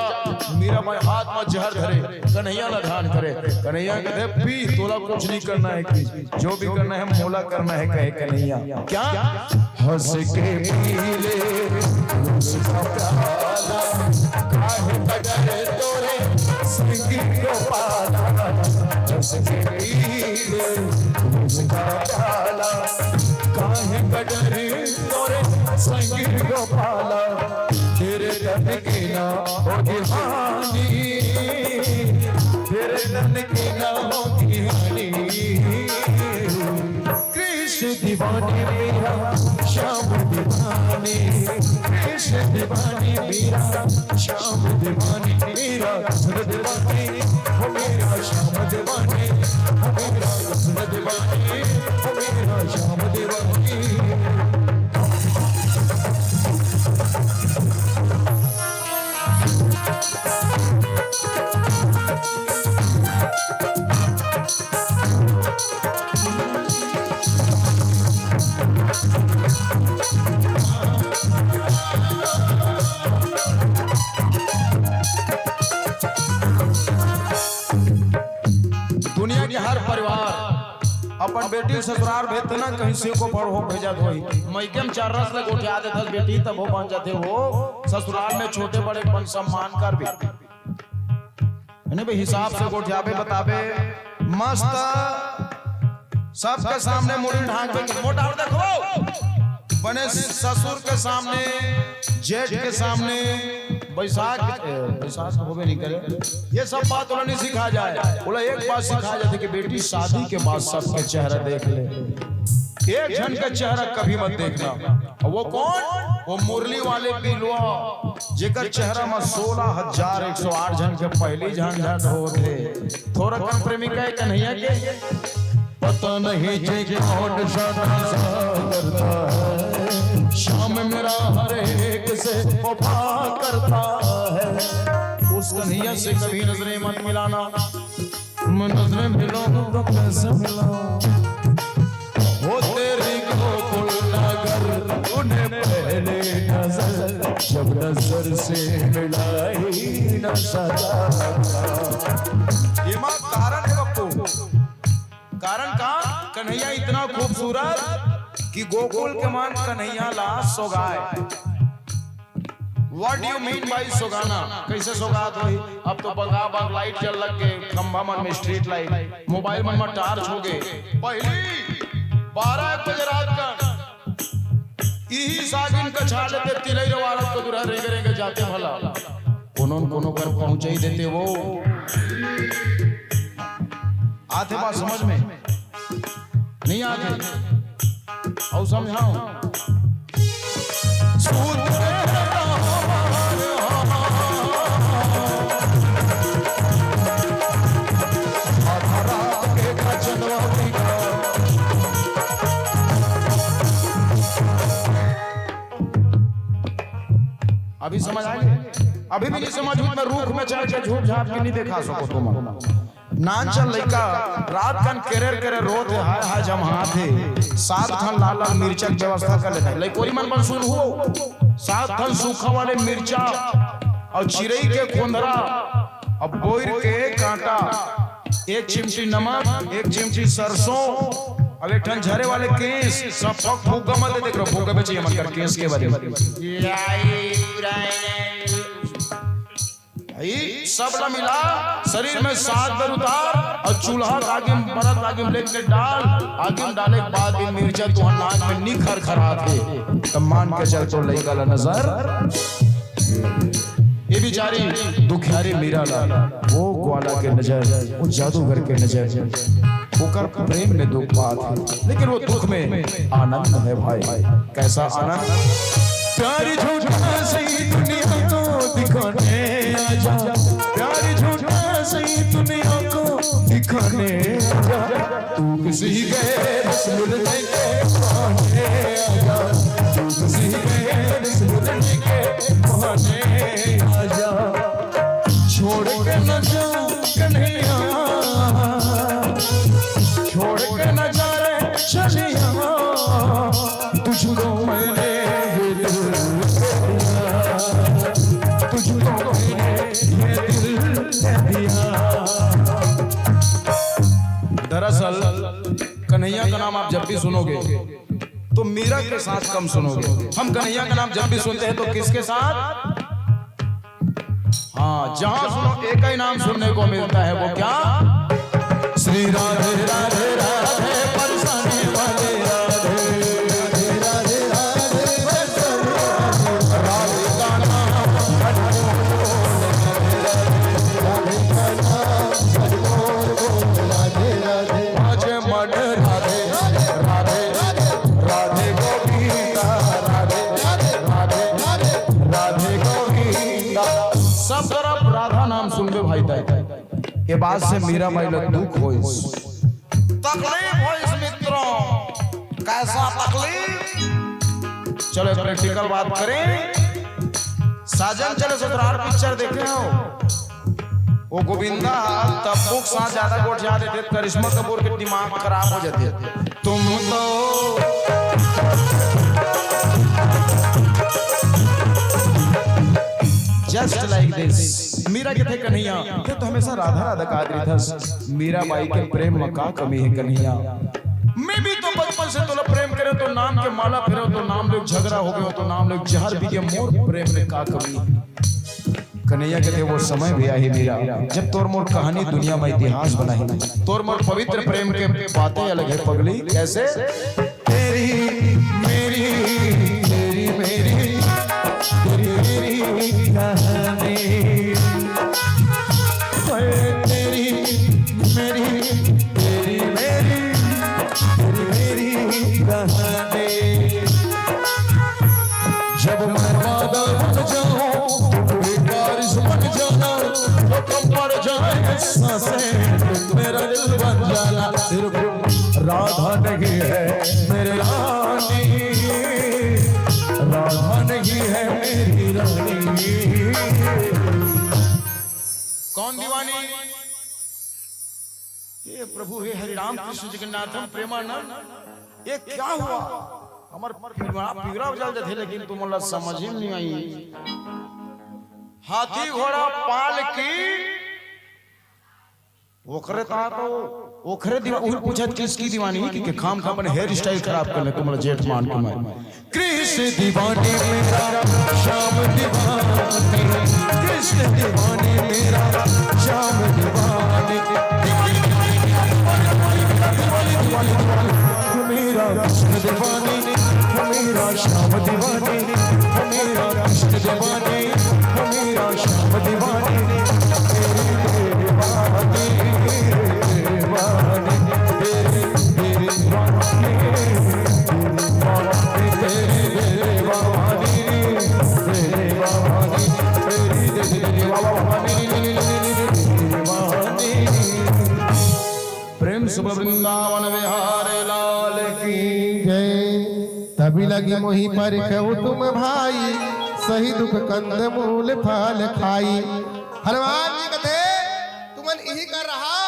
मीराबाई हाथ में जहर धरे, कन्हैया ला ध्यान करे। कन्हैया कहथे, पी, तोला कुछ नहीं करना है, कि जो भी करना है, मोला करना है, कहे कन्हैया। क्या? हंस के पी ले उसका प्याला, काहे बदल तोरे संगी को पाला। हंस के पी ले उसका प्याला, काहे का डरे तोरे संगी को पाला। तेरे तन की ना होगी हानि, तेरे तन की ना होगी हानि। कृष्ण दीवानी मीरा, श्याम दीवानी। कृष्ण दीवानी मीरा, श्याम दीवानी। मीरा कृष्ण दीवानी, ओ मीरा श्याम दीवानी। ओ मीरा कृष्ण दीवानी, ओ मीरा श्याम दीवानी। दुनिया के हर परिवार अपन बेटी ससुराल भेजथे ना, कहीं से को पढ़ो भेजत होही, मइके म चर्रस ले गोठिया देथस बेटी, तब वो बन जाथे हो। ससुराल में छोटे बड़े के बन सम्मान करबे। है ना भाई, हिसाब से गोठियाबे, बताबे, मस्त सबके सामने मुड़ी ढांकबे के मोटा देखो, बने ससुर के सामने, जेठ के सामने, बैसाख, ए, बैसाख होबे नहीं करे। ये सब बात ओला नहीं सिखा जाए। ओला एक बात सिखा जाथे कि बेटी, शादी के बाद सबके चेहरा देख ले, एक झन का चेहरा कभी मत देखना। और वो कौन? वो मुरली वाले बिलवा, जेकर चेहरा में सोलह हजार एक सौ आठ झन के पहली झंझट होत हे। थोड़ा कन प्रेमिका हे कन्हैया के। पता नहीं जी कौन सा नशा करता है, शाम मेरा हर एक से वफा करता है। उस कन्हैया से कभी नजरें मत मिलाना। मैं नजरें मिलाऊं तो कैसे मिलाऊं? वो तेरी गोकुल नगर, तूने पहले नजर, जब नजर से मिलाई न सका। ये माँ कारण है पप्पू। कारण का? कन्हैया इतना खूबसूरत कि गोकुल के मन कन्हैया ला सोगाए। What do you mean by सोगाना? कैसे सोगात होही? अब तो बंगा बंग लाइट जल लग गे, खंभा मन में स्ट्रीट लाइट, मोबाइल मन में टार्च हो गे। पहली बारह एक बजे रात का इही सागिन कछा लेते तिलई रवारत को दुरा रेंगे रेंगे जाते भला। कोनो न कोनो कर पहुंचाई देते वो। आथे बात समझ में? नहीं आथे? अउ समझाओ। सूत अभी समझ आ गया? अभी भी नहीं समझ में, रुख में चढ़ के झूठ झाप के नहीं देखा सको तुम। नानचन लइका रात कन केरेर केरेर रोत हे, हाय हाय जमहात हे। सात ठन लाल लाल मिर्चा के व्यवस्था कर लेते। लइकोरी मन बन सुन हो, सात ठन सूखा वाले मिर्चा और चिरई के खोंधरा, अब बोइर के कांटा, एक चिमटी नमक, एक चिमटी सरसों, अब एक ठन झरे वाले केस, सब फक फुग्गा मत दे, देख रहो, फुग्गा बेचे मन कर केस के बारे में। भाई, सब ला मिला, शरीर में सात बार उतार और चूल्हा के आगे में, बरत आगे में लेके डाल, आगे में डाले के बाद भी मिर्चा तुहर नाक में निखर खरात हे, तब मान के चल तो लइका ला नजर। ये बेचारी दुखियारी मीरा ला, वो ग्वाला के नजर, वो जादूगर के नजर, ओकर प्रेम में दुख पात हे, लेकिन वो दुख में आनंद है भाई। कैसा आनंद? प्यार झूठा सही दुनिया को दिखाने आजा, प्यार झूठा सही दुनिया को दिखाने आजा। तू किसी गैर से मिलने के बहाने आजा, तू किसी गैर से मिलने के बहाने आजा। छोड़ के न जा कन्हैया, छोड़ के न जा रे छलिया, तुझको मैंने ये दिल दे दिया, तुझको मैंने ये दिल दे दिया। दरअसल कन्हैया का नाम आप जब भी सुनोगे तो मीरा के साथ कम सुनोगे। हम कन्हैया का नाम जब भी सुनते हैं तो किसके साथ? हाँ, जहाँ सुनो एक ही नाम सुनने को मिलता है, वो क्या? श्री राधे राधे राधे, परेशानी वाले राधे, राधे राधे राधे, राधे का नाम राधे राधे राधे राधे। राधे राधे राधे राधे गोविंदा, राधे राधे राधे गोविंदा। सब तरफ राधा नाम सुनबे भाई ताई। ये बात से मीराबाई ला दुख होइस, तकलीफ होइस मित्रों। कैसा तकलीफ? चलो प्रैक्टिकल बात करें। साजन चले ससुराल पिक्चर देखे हो? वो गोविंदा तब्बू के साथ ज्यादा गोठिया देथे, करिश्मा कपूर के दिमाग खराब हो जाथे। तुम तो Just like this. मीरा कथे, "कन्हैया, तैं तो हमेशा राधा राधा कहत रहिथस, मीराबाई के प्रेम म का कमी हे कन्हैया? मैं भी तो बचपन से तोला प्रेम करेंव तो नाम के माला फेरेंव तो नाम ले झगरा हो गेंव तो नाम ले जहर पी गेंव, मोर प्रेम में का कमी हे?" कन्हैया कथे, "वो समय भी आही मीरा, जब तोर मोर कहानी दुनिया म इतिहास बनाही। तोर मोर पवित्र प्रेम के बातें अलग हे पगली।" कैसे? तेरी मेरी, तेरी मेरी, तेरी मेरी कहानी। ओए तेरी मेरी, तेरी मेरी, तेरी मेरी कहानी। जब मैं बादल बन जाऊं, तुम भी बारिश बन जाना, तो कम पड़ जाए सांसें, मेरा दिल बन जाना। सिर्फ राधा नहीं है मेरी रानी, राधा नहीं है मेरी रानी। कौन दीवानी? हे प्रभु, हे हरि राम कृष्ण जगन्नाथम प्रेमानंद, ये क्या हुआ? हमर पिंगला पिंगला बजल जथे, लेकिन तुमन ला समझ ही नहीं आई। हाथी घोड़ा पालकी, ओखरे ता तो ओखरे दीवा-, उही पूछत किसकी दीवानी कि, कि खाम खा अपन hair style खराब कर ले, तुमन ला जेठ मान के मैं। कृष्ण दीवानी मेरा, श्याम दीवानी, कृष्ण दीवानी मेरा, श्याम दीवानी। मेरा कृष्ण दीवानी, मेरा श्याम दीवानी, मेरा कृष्ण दीवानी, मेरा श्याम दीवानी, तेरी दीवानी, दीवानी, तेरी दीवानी। प्रेम से बोल वृंदावन बिहारी लाल की। जय। तभी लगी मोहि परिखउ तुम भाई, सही दुख कंद मूल फल खाई। हनुमान जी कथे, तुमन इही कर रहा,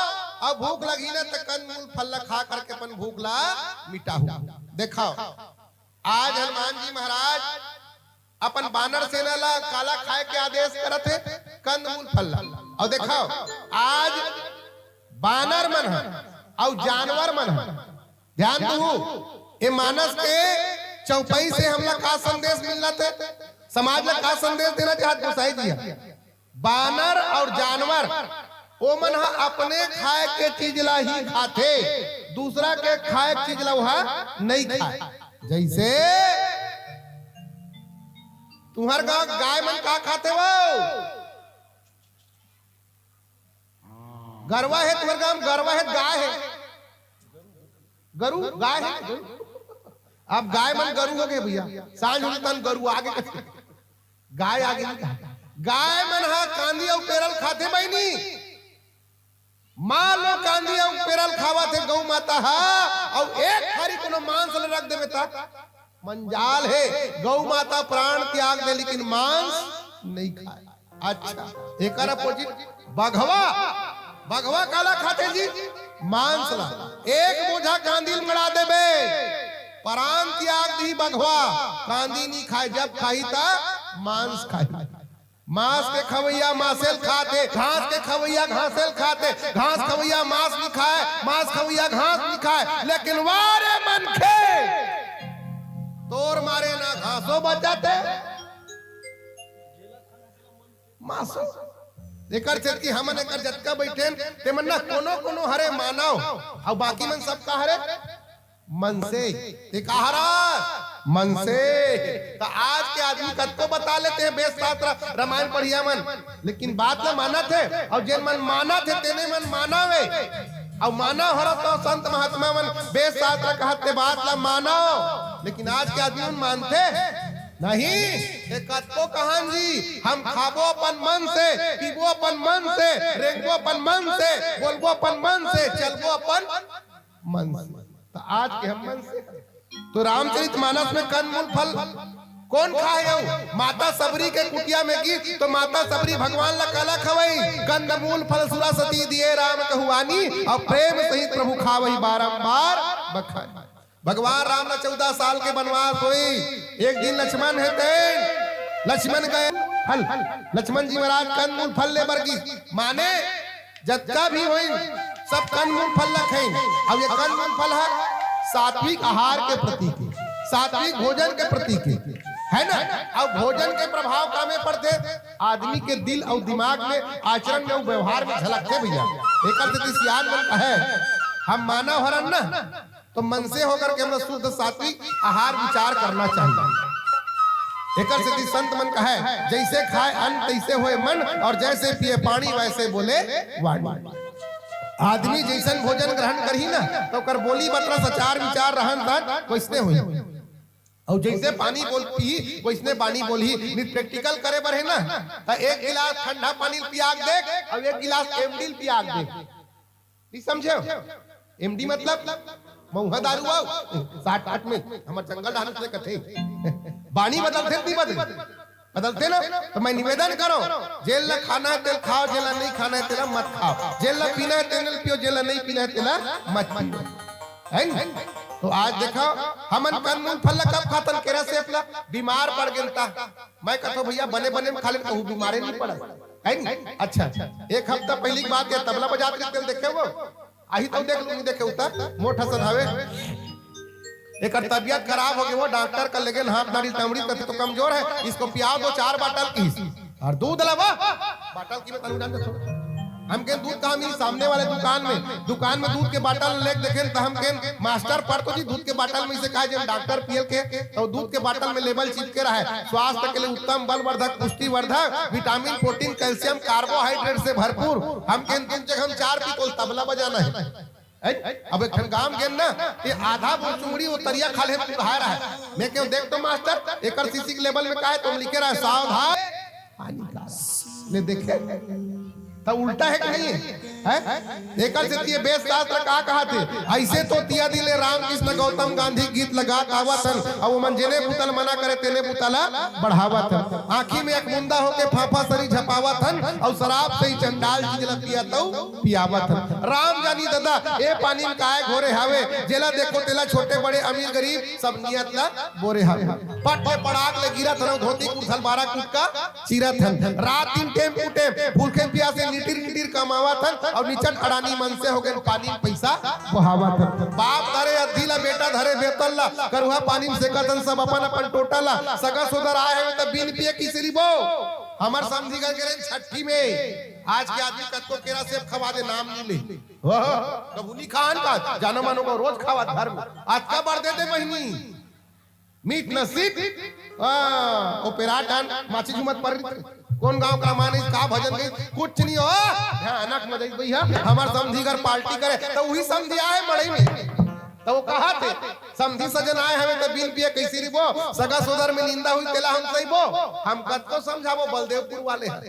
अब भूख लगी ना त कंद मूल फल ला खा करके अपन भूख ला मिटाहू। देखाव, आज हनुमान जी महाराज अपन बानर सेना ला काला खाए के आदेश करत हे, कंद मूल फल ला। अउ देखाव, आज बानर मन ह अउ जानवर मन ह, ध्यान दू, ए मानस के चौपाई से हमला का संदेश मिलत हे, समाज ला का संदेश देना चाहत गोसाई जी ह? बानर अउ जानवर, ओमन ह अपने खाए के चीज ला ही खाथे, दूसरा के खाए के चीज ला ओहा नइ खाए। जइसे तुंहर गांव गाय मन का खाथे वो? गरवा हे तुंहर गांव, गरवा हे, गाय हे? गरू, गाय हे? अब गाय मन गरू हो गे भइया, सांझ होगे तहन गरू आगे। गाय आगे नहीं कहा। गाय मन ह कांदी अउ पेरल खाथे बहिनी। मां लो कांदी अउ पेरल खावत हे गऊ माता ह, अउ एक थारी कोनो मांस ल रख देबे त मंजाल हे। गऊ माता प्राण त्याग दे लेकिन मांस नइ खाय। अच्छा, एकर opposite बघवा, बघवा काला खाथे जी? मांस ला। एक बोझा कांदी ल मड़ा देबे, प्राण त्याग दी बघवा, कांदी नी खाय, जब खाही त मांस खाही। मांस के खवैया मांसेल खाथे, घास के खवैया घासेल खाथे, घास खवैया मांस नी खाय, मांस खवैया घास नी खाय, लेकिन वा रे मनखे, तोर मारे ना घासो बच जाथे, मांसो। एकर सेती हमन एकर जतका बइठेन, तेमन ना कोनो कोनो हरे मानव, अउ बाकी मन सब का हरे? मनसे। ते का हरा? मनसे। त आज के आदमी कतको बता लेथे, वेद शास्त्र, रामायण पढ़िया मन, लेकिन बात ला मानत हे, अउ जेन मन मानत हे, तेने मन मानव हे। अउ मानव हरव त संत महात्मा मन वेद शास्त्र कहत ते बात ला मानव, लेकिन आज के आदमी मन मानथे नहीं। ए कतको कहन जी, हम खाबो अपन मन से, पीबो अपन मन से, रेंगबो अपन मन से, बोलबो अपन मन से, चलबो अपन मन से। त आज के हम मन से हरे। तो रामचरित मानस में कंदमूल फल कोन खाय अउ? माता सबरी के कुटिया में गिस, तो माता सबरी भगवान ला काला खवई? कंदमूल फल सुरा सती दिए राम कहुआनी, अउ प्रेम सहित प्रभु खावई बारंबार बखानी। भगवान राम ला चौदह साल के बनवास होइस। एक दिन लक्ष्मण हे तेन, लक्ष्मण गए फल, लक्ष्मण जी महाराज कंदमूल फल ले बर गिस, माने जतका भी होइन, सब कंदमूल फल ल खइन। अब ये कंदमूल फल ह सात्विक आहार के प्रतीक हे, सात्विक भोजन के प्रतीक हे, है ना? अब भोजन के प्रभाव का में पड़थे? आदमी के दिल अउ दिमाग में, आचरण में अउ व्यवहार में झलकथे भैया। एकर सेती सियान मन कहे, हम मानव हरन ना, तो मनसे होकर के हमला शुद्ध सात्विक आहार विचार करना चाहिए। एकर सेती संत मन कहे, "जैसे खाए अन्न तैसे होए मन, और जैसे पिए पानी वैसे बोले वाणी।" आदमी जैसन भोजन ग्रहण करही ना, तो ओकर बोली बतरस, आचार विचार, रहन सहन वैसने होही। अउ जैसे पानी बोल पीही, वैसने बानी बोलही। नहीं, practical करे बर हे ना, त एक गिलास ठंडा पानी ल पिया के देख, अउ एक गिलास एमडी ल पिया के देख। नहीं समझे हो? एमडी मतलब मऊहा दारू आओ, साठ आठ में हमर जंगल डहान से कथे। बानी बदलथे, नहीं बदले? बदलथे ना? तो मैं निवेदन करो, जेला खाना है तेला खाओ, जेला नहीं खाना है तेला मत खाओ, जेला पीना है तेला पियो, जेला नहीं पीना है तेला मत पियो, है ना? तो आज देखो, हमन कंदमूल फल ला कब खाथन, केरा सेब ला? बीमार पड़ गेन ता। मैं कथो भैया बने बने में खा लेन, कहूँ बीमारे नहीं पड़ा, है ना? अच्छा, एक हफ्ता पहली की बात है, तबला बजात रहिस तेला देखे हो? आही तो देख लूंगी, देखे उता मोट हसन हवे, एकर तबियत खराब हो गई, वो डॉक्टर कर लेगे, हाथ नाड़ी तमड़ी कथे तो कमजोर है, इसको पियाओ दो चार बाटल की। और दूध ला वो बाटल की में तलू डाल दे। हम केन दूध कहाँ मिली? सामने वाले दुकान में। दुकान में दूध के बाटल लेके देखेन त हम केन, "मास्टर परतो जी, दूध के बाटल में इसे कहा जे डॉक्टर पियल के, तो दूध के बाटल में लेबल चिपके रहे, स्वास्थ्य के लिए उत्तम, बलवर्धक, पुष्टिवर्धक, विटामिन, प्रोटीन, कैल्शियम, कार्बोहाइड्रेट से भरपूर।" हम केन, "तुम जगह हम चार पी तो तबला बजाना है।" हैं? अब एक ठन गांव गेन ना, ते आधा बोर चुंगड़ी वो तरिया खा ले, तू कहा रहा है। मैं केन, "देख तो मास्टर, एकर शीशी के लेबल में का है?" तुम लिखे रहा है, "सावधान पानी का।" ले देखे, तो उल्टा है कि नहीं है? हैं? एकर सेती ये वेद शास्त्र का कहा थे, "ऐसे तो तिया दिले रामकृष्ण गौतम गांधी गीत लगा गावत हन, अउ ओमन जेने बुता ल मना करे तेने बुता ला बढ़ावत हन। आँखी में एक मुंदा होके फाफा सरी झपावत हन, अउ शराब से ही चंडाल चीज ला पिया तउ पियावत हन।" राम जानी ददा, ए पानी में काय घोरे हावे, जेला देखो तेला छोटे बड़े अमीर गरीब सब नियत ला बोरे हावे। पट के पड़ाक ले गिरत हन, धोती कुर्था ल बारा कुटका चिरत हन। रात दिन टेम कुटेम, भूखे पियासे निटिर निटिर कमावत हन, अउ निचट अडानी मन से हो गए पानी में पैसा बहावत हन। बाप धरे अद्धी ला, बेटा धरे बेतल ला, करुहा पानी में सेकत हन सब अपन अपन टोटा ला। सगा सोदर आए हवे त बिन पिए किसरी बो। हमर समधी घर के रहे छठी में, आज के आदमी कतको केरा सेब खवा दे, नाम नहीं ले। वाह, कभू नहीं खान का, जानो मानो का रोज खावा घर में। आज का बार दे दे बहिनी। मीठ नसीब, हाँ, ओ पेरा डान, माछी झुमत पर, कौन गांव का माने, का भजन गई, कुछ नहीं हो। भयानक मजा आई भैया, हमार समधी घर पार्टी करे, तो वही समधी आए मड़ई में। तो वो कहा थे, "समधी सजन आए हवे, तो बिन पिए कैसी रिबो, सगा सोदर में निंदा हुई, तेला हम सही बो।" हम कतको समझाबो, बलदेवपुर वाले हैं।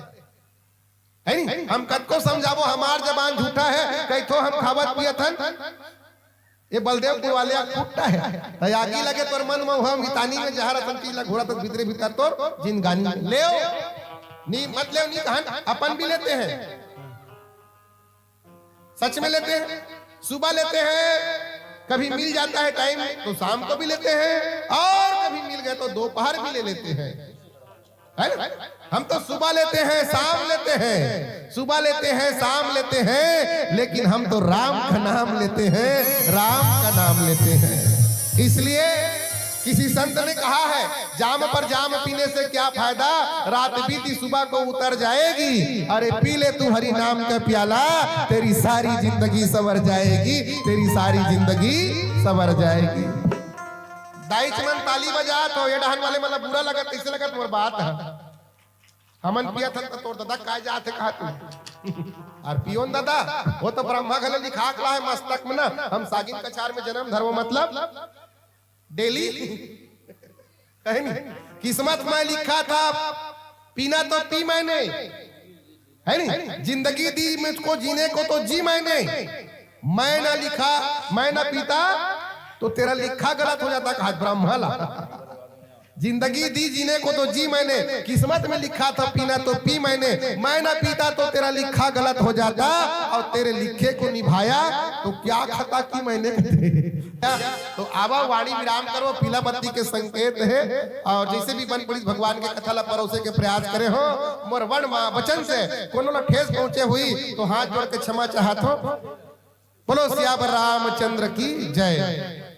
है नी? हम कतको समझाबो, हमार जबान झूठा है, कहिथो हम खावत पियत हन। ये बलदेवपुर वाले आ खुट्टा है। त आगी लगे तोर मन में, हम मितानी में जहर असन चीज ला घोरत हस भीतरे भीतर तोर जिंदगानी में। लेव। नी, मत लेव, नी कहन, अपन भी लेते हैं। सच में लेते हैं। सुबह लेते हैं, कभी मिल जाता है टाइम तो शाम को भी लेते हैं, और कभी मिल गए तो दोपहर भी ले लेते हैं। है ना? हम तो सुबह लेते हैं, शाम लेते हैं, सुबह लेते हैं, शाम लेते हैं, लेकिन हम तो राम का नाम लेते हैं, राम का नाम लेते हैं। इसलिए किसी संत ने कहा है, "जाम पर जाम पीने से क्या फायदा, रात बीती सुबह को उतर जाएगी। अरे पी ले तू हरि नाम का प्याला, तेरी सारी जिंदगी संवर जाएगी, तेरी सारी जिंदगी संवर जाएगी।" दाईच मन ताली बजात हो, ये डहन वाले मन ला बुरा लगत, कैसे लगत मोर बात है? हमन पियत हन त तोर ददा काय जात हे कहा तू? और पियोन ददा, वो तो ब्रह्मा घले लिखा के लाए मस्तक में ना, हम सागिन कछार में जन्म धरबो मतलब डेली। है नी? किस्मत में लिखा था, पीना तो पी मैंने, है नी? जिंदगी दी मुझको जीने को तो जी मैंने, मैं ना लिखा, मैं ना पीता तो तेरा लिखा गलत हो जाता, कहा ब्रह्मा ला। जिंदगी दी जीने को तो जी मैंने, किस्मत में लिखा था पीना तो पी मैंने, मैं ना पीता तो तेरा लिखा गलत हो जाता, और तेरे लिखे को निभाया तो क्या खता की मैंने। तो आवा वाणी विराम करो, पीला बत्ती के संकेत है। और जैसे भी बन पड़ी भगवान के कथा ला परोसे के प्रयास करे हो, मोर वण मा वचन से कोनो ला ठेस पहुंचे हुई तो हाथ जोड़ के क्षमा चाहत हो। बोलो सियावर रामचंद्र की जय।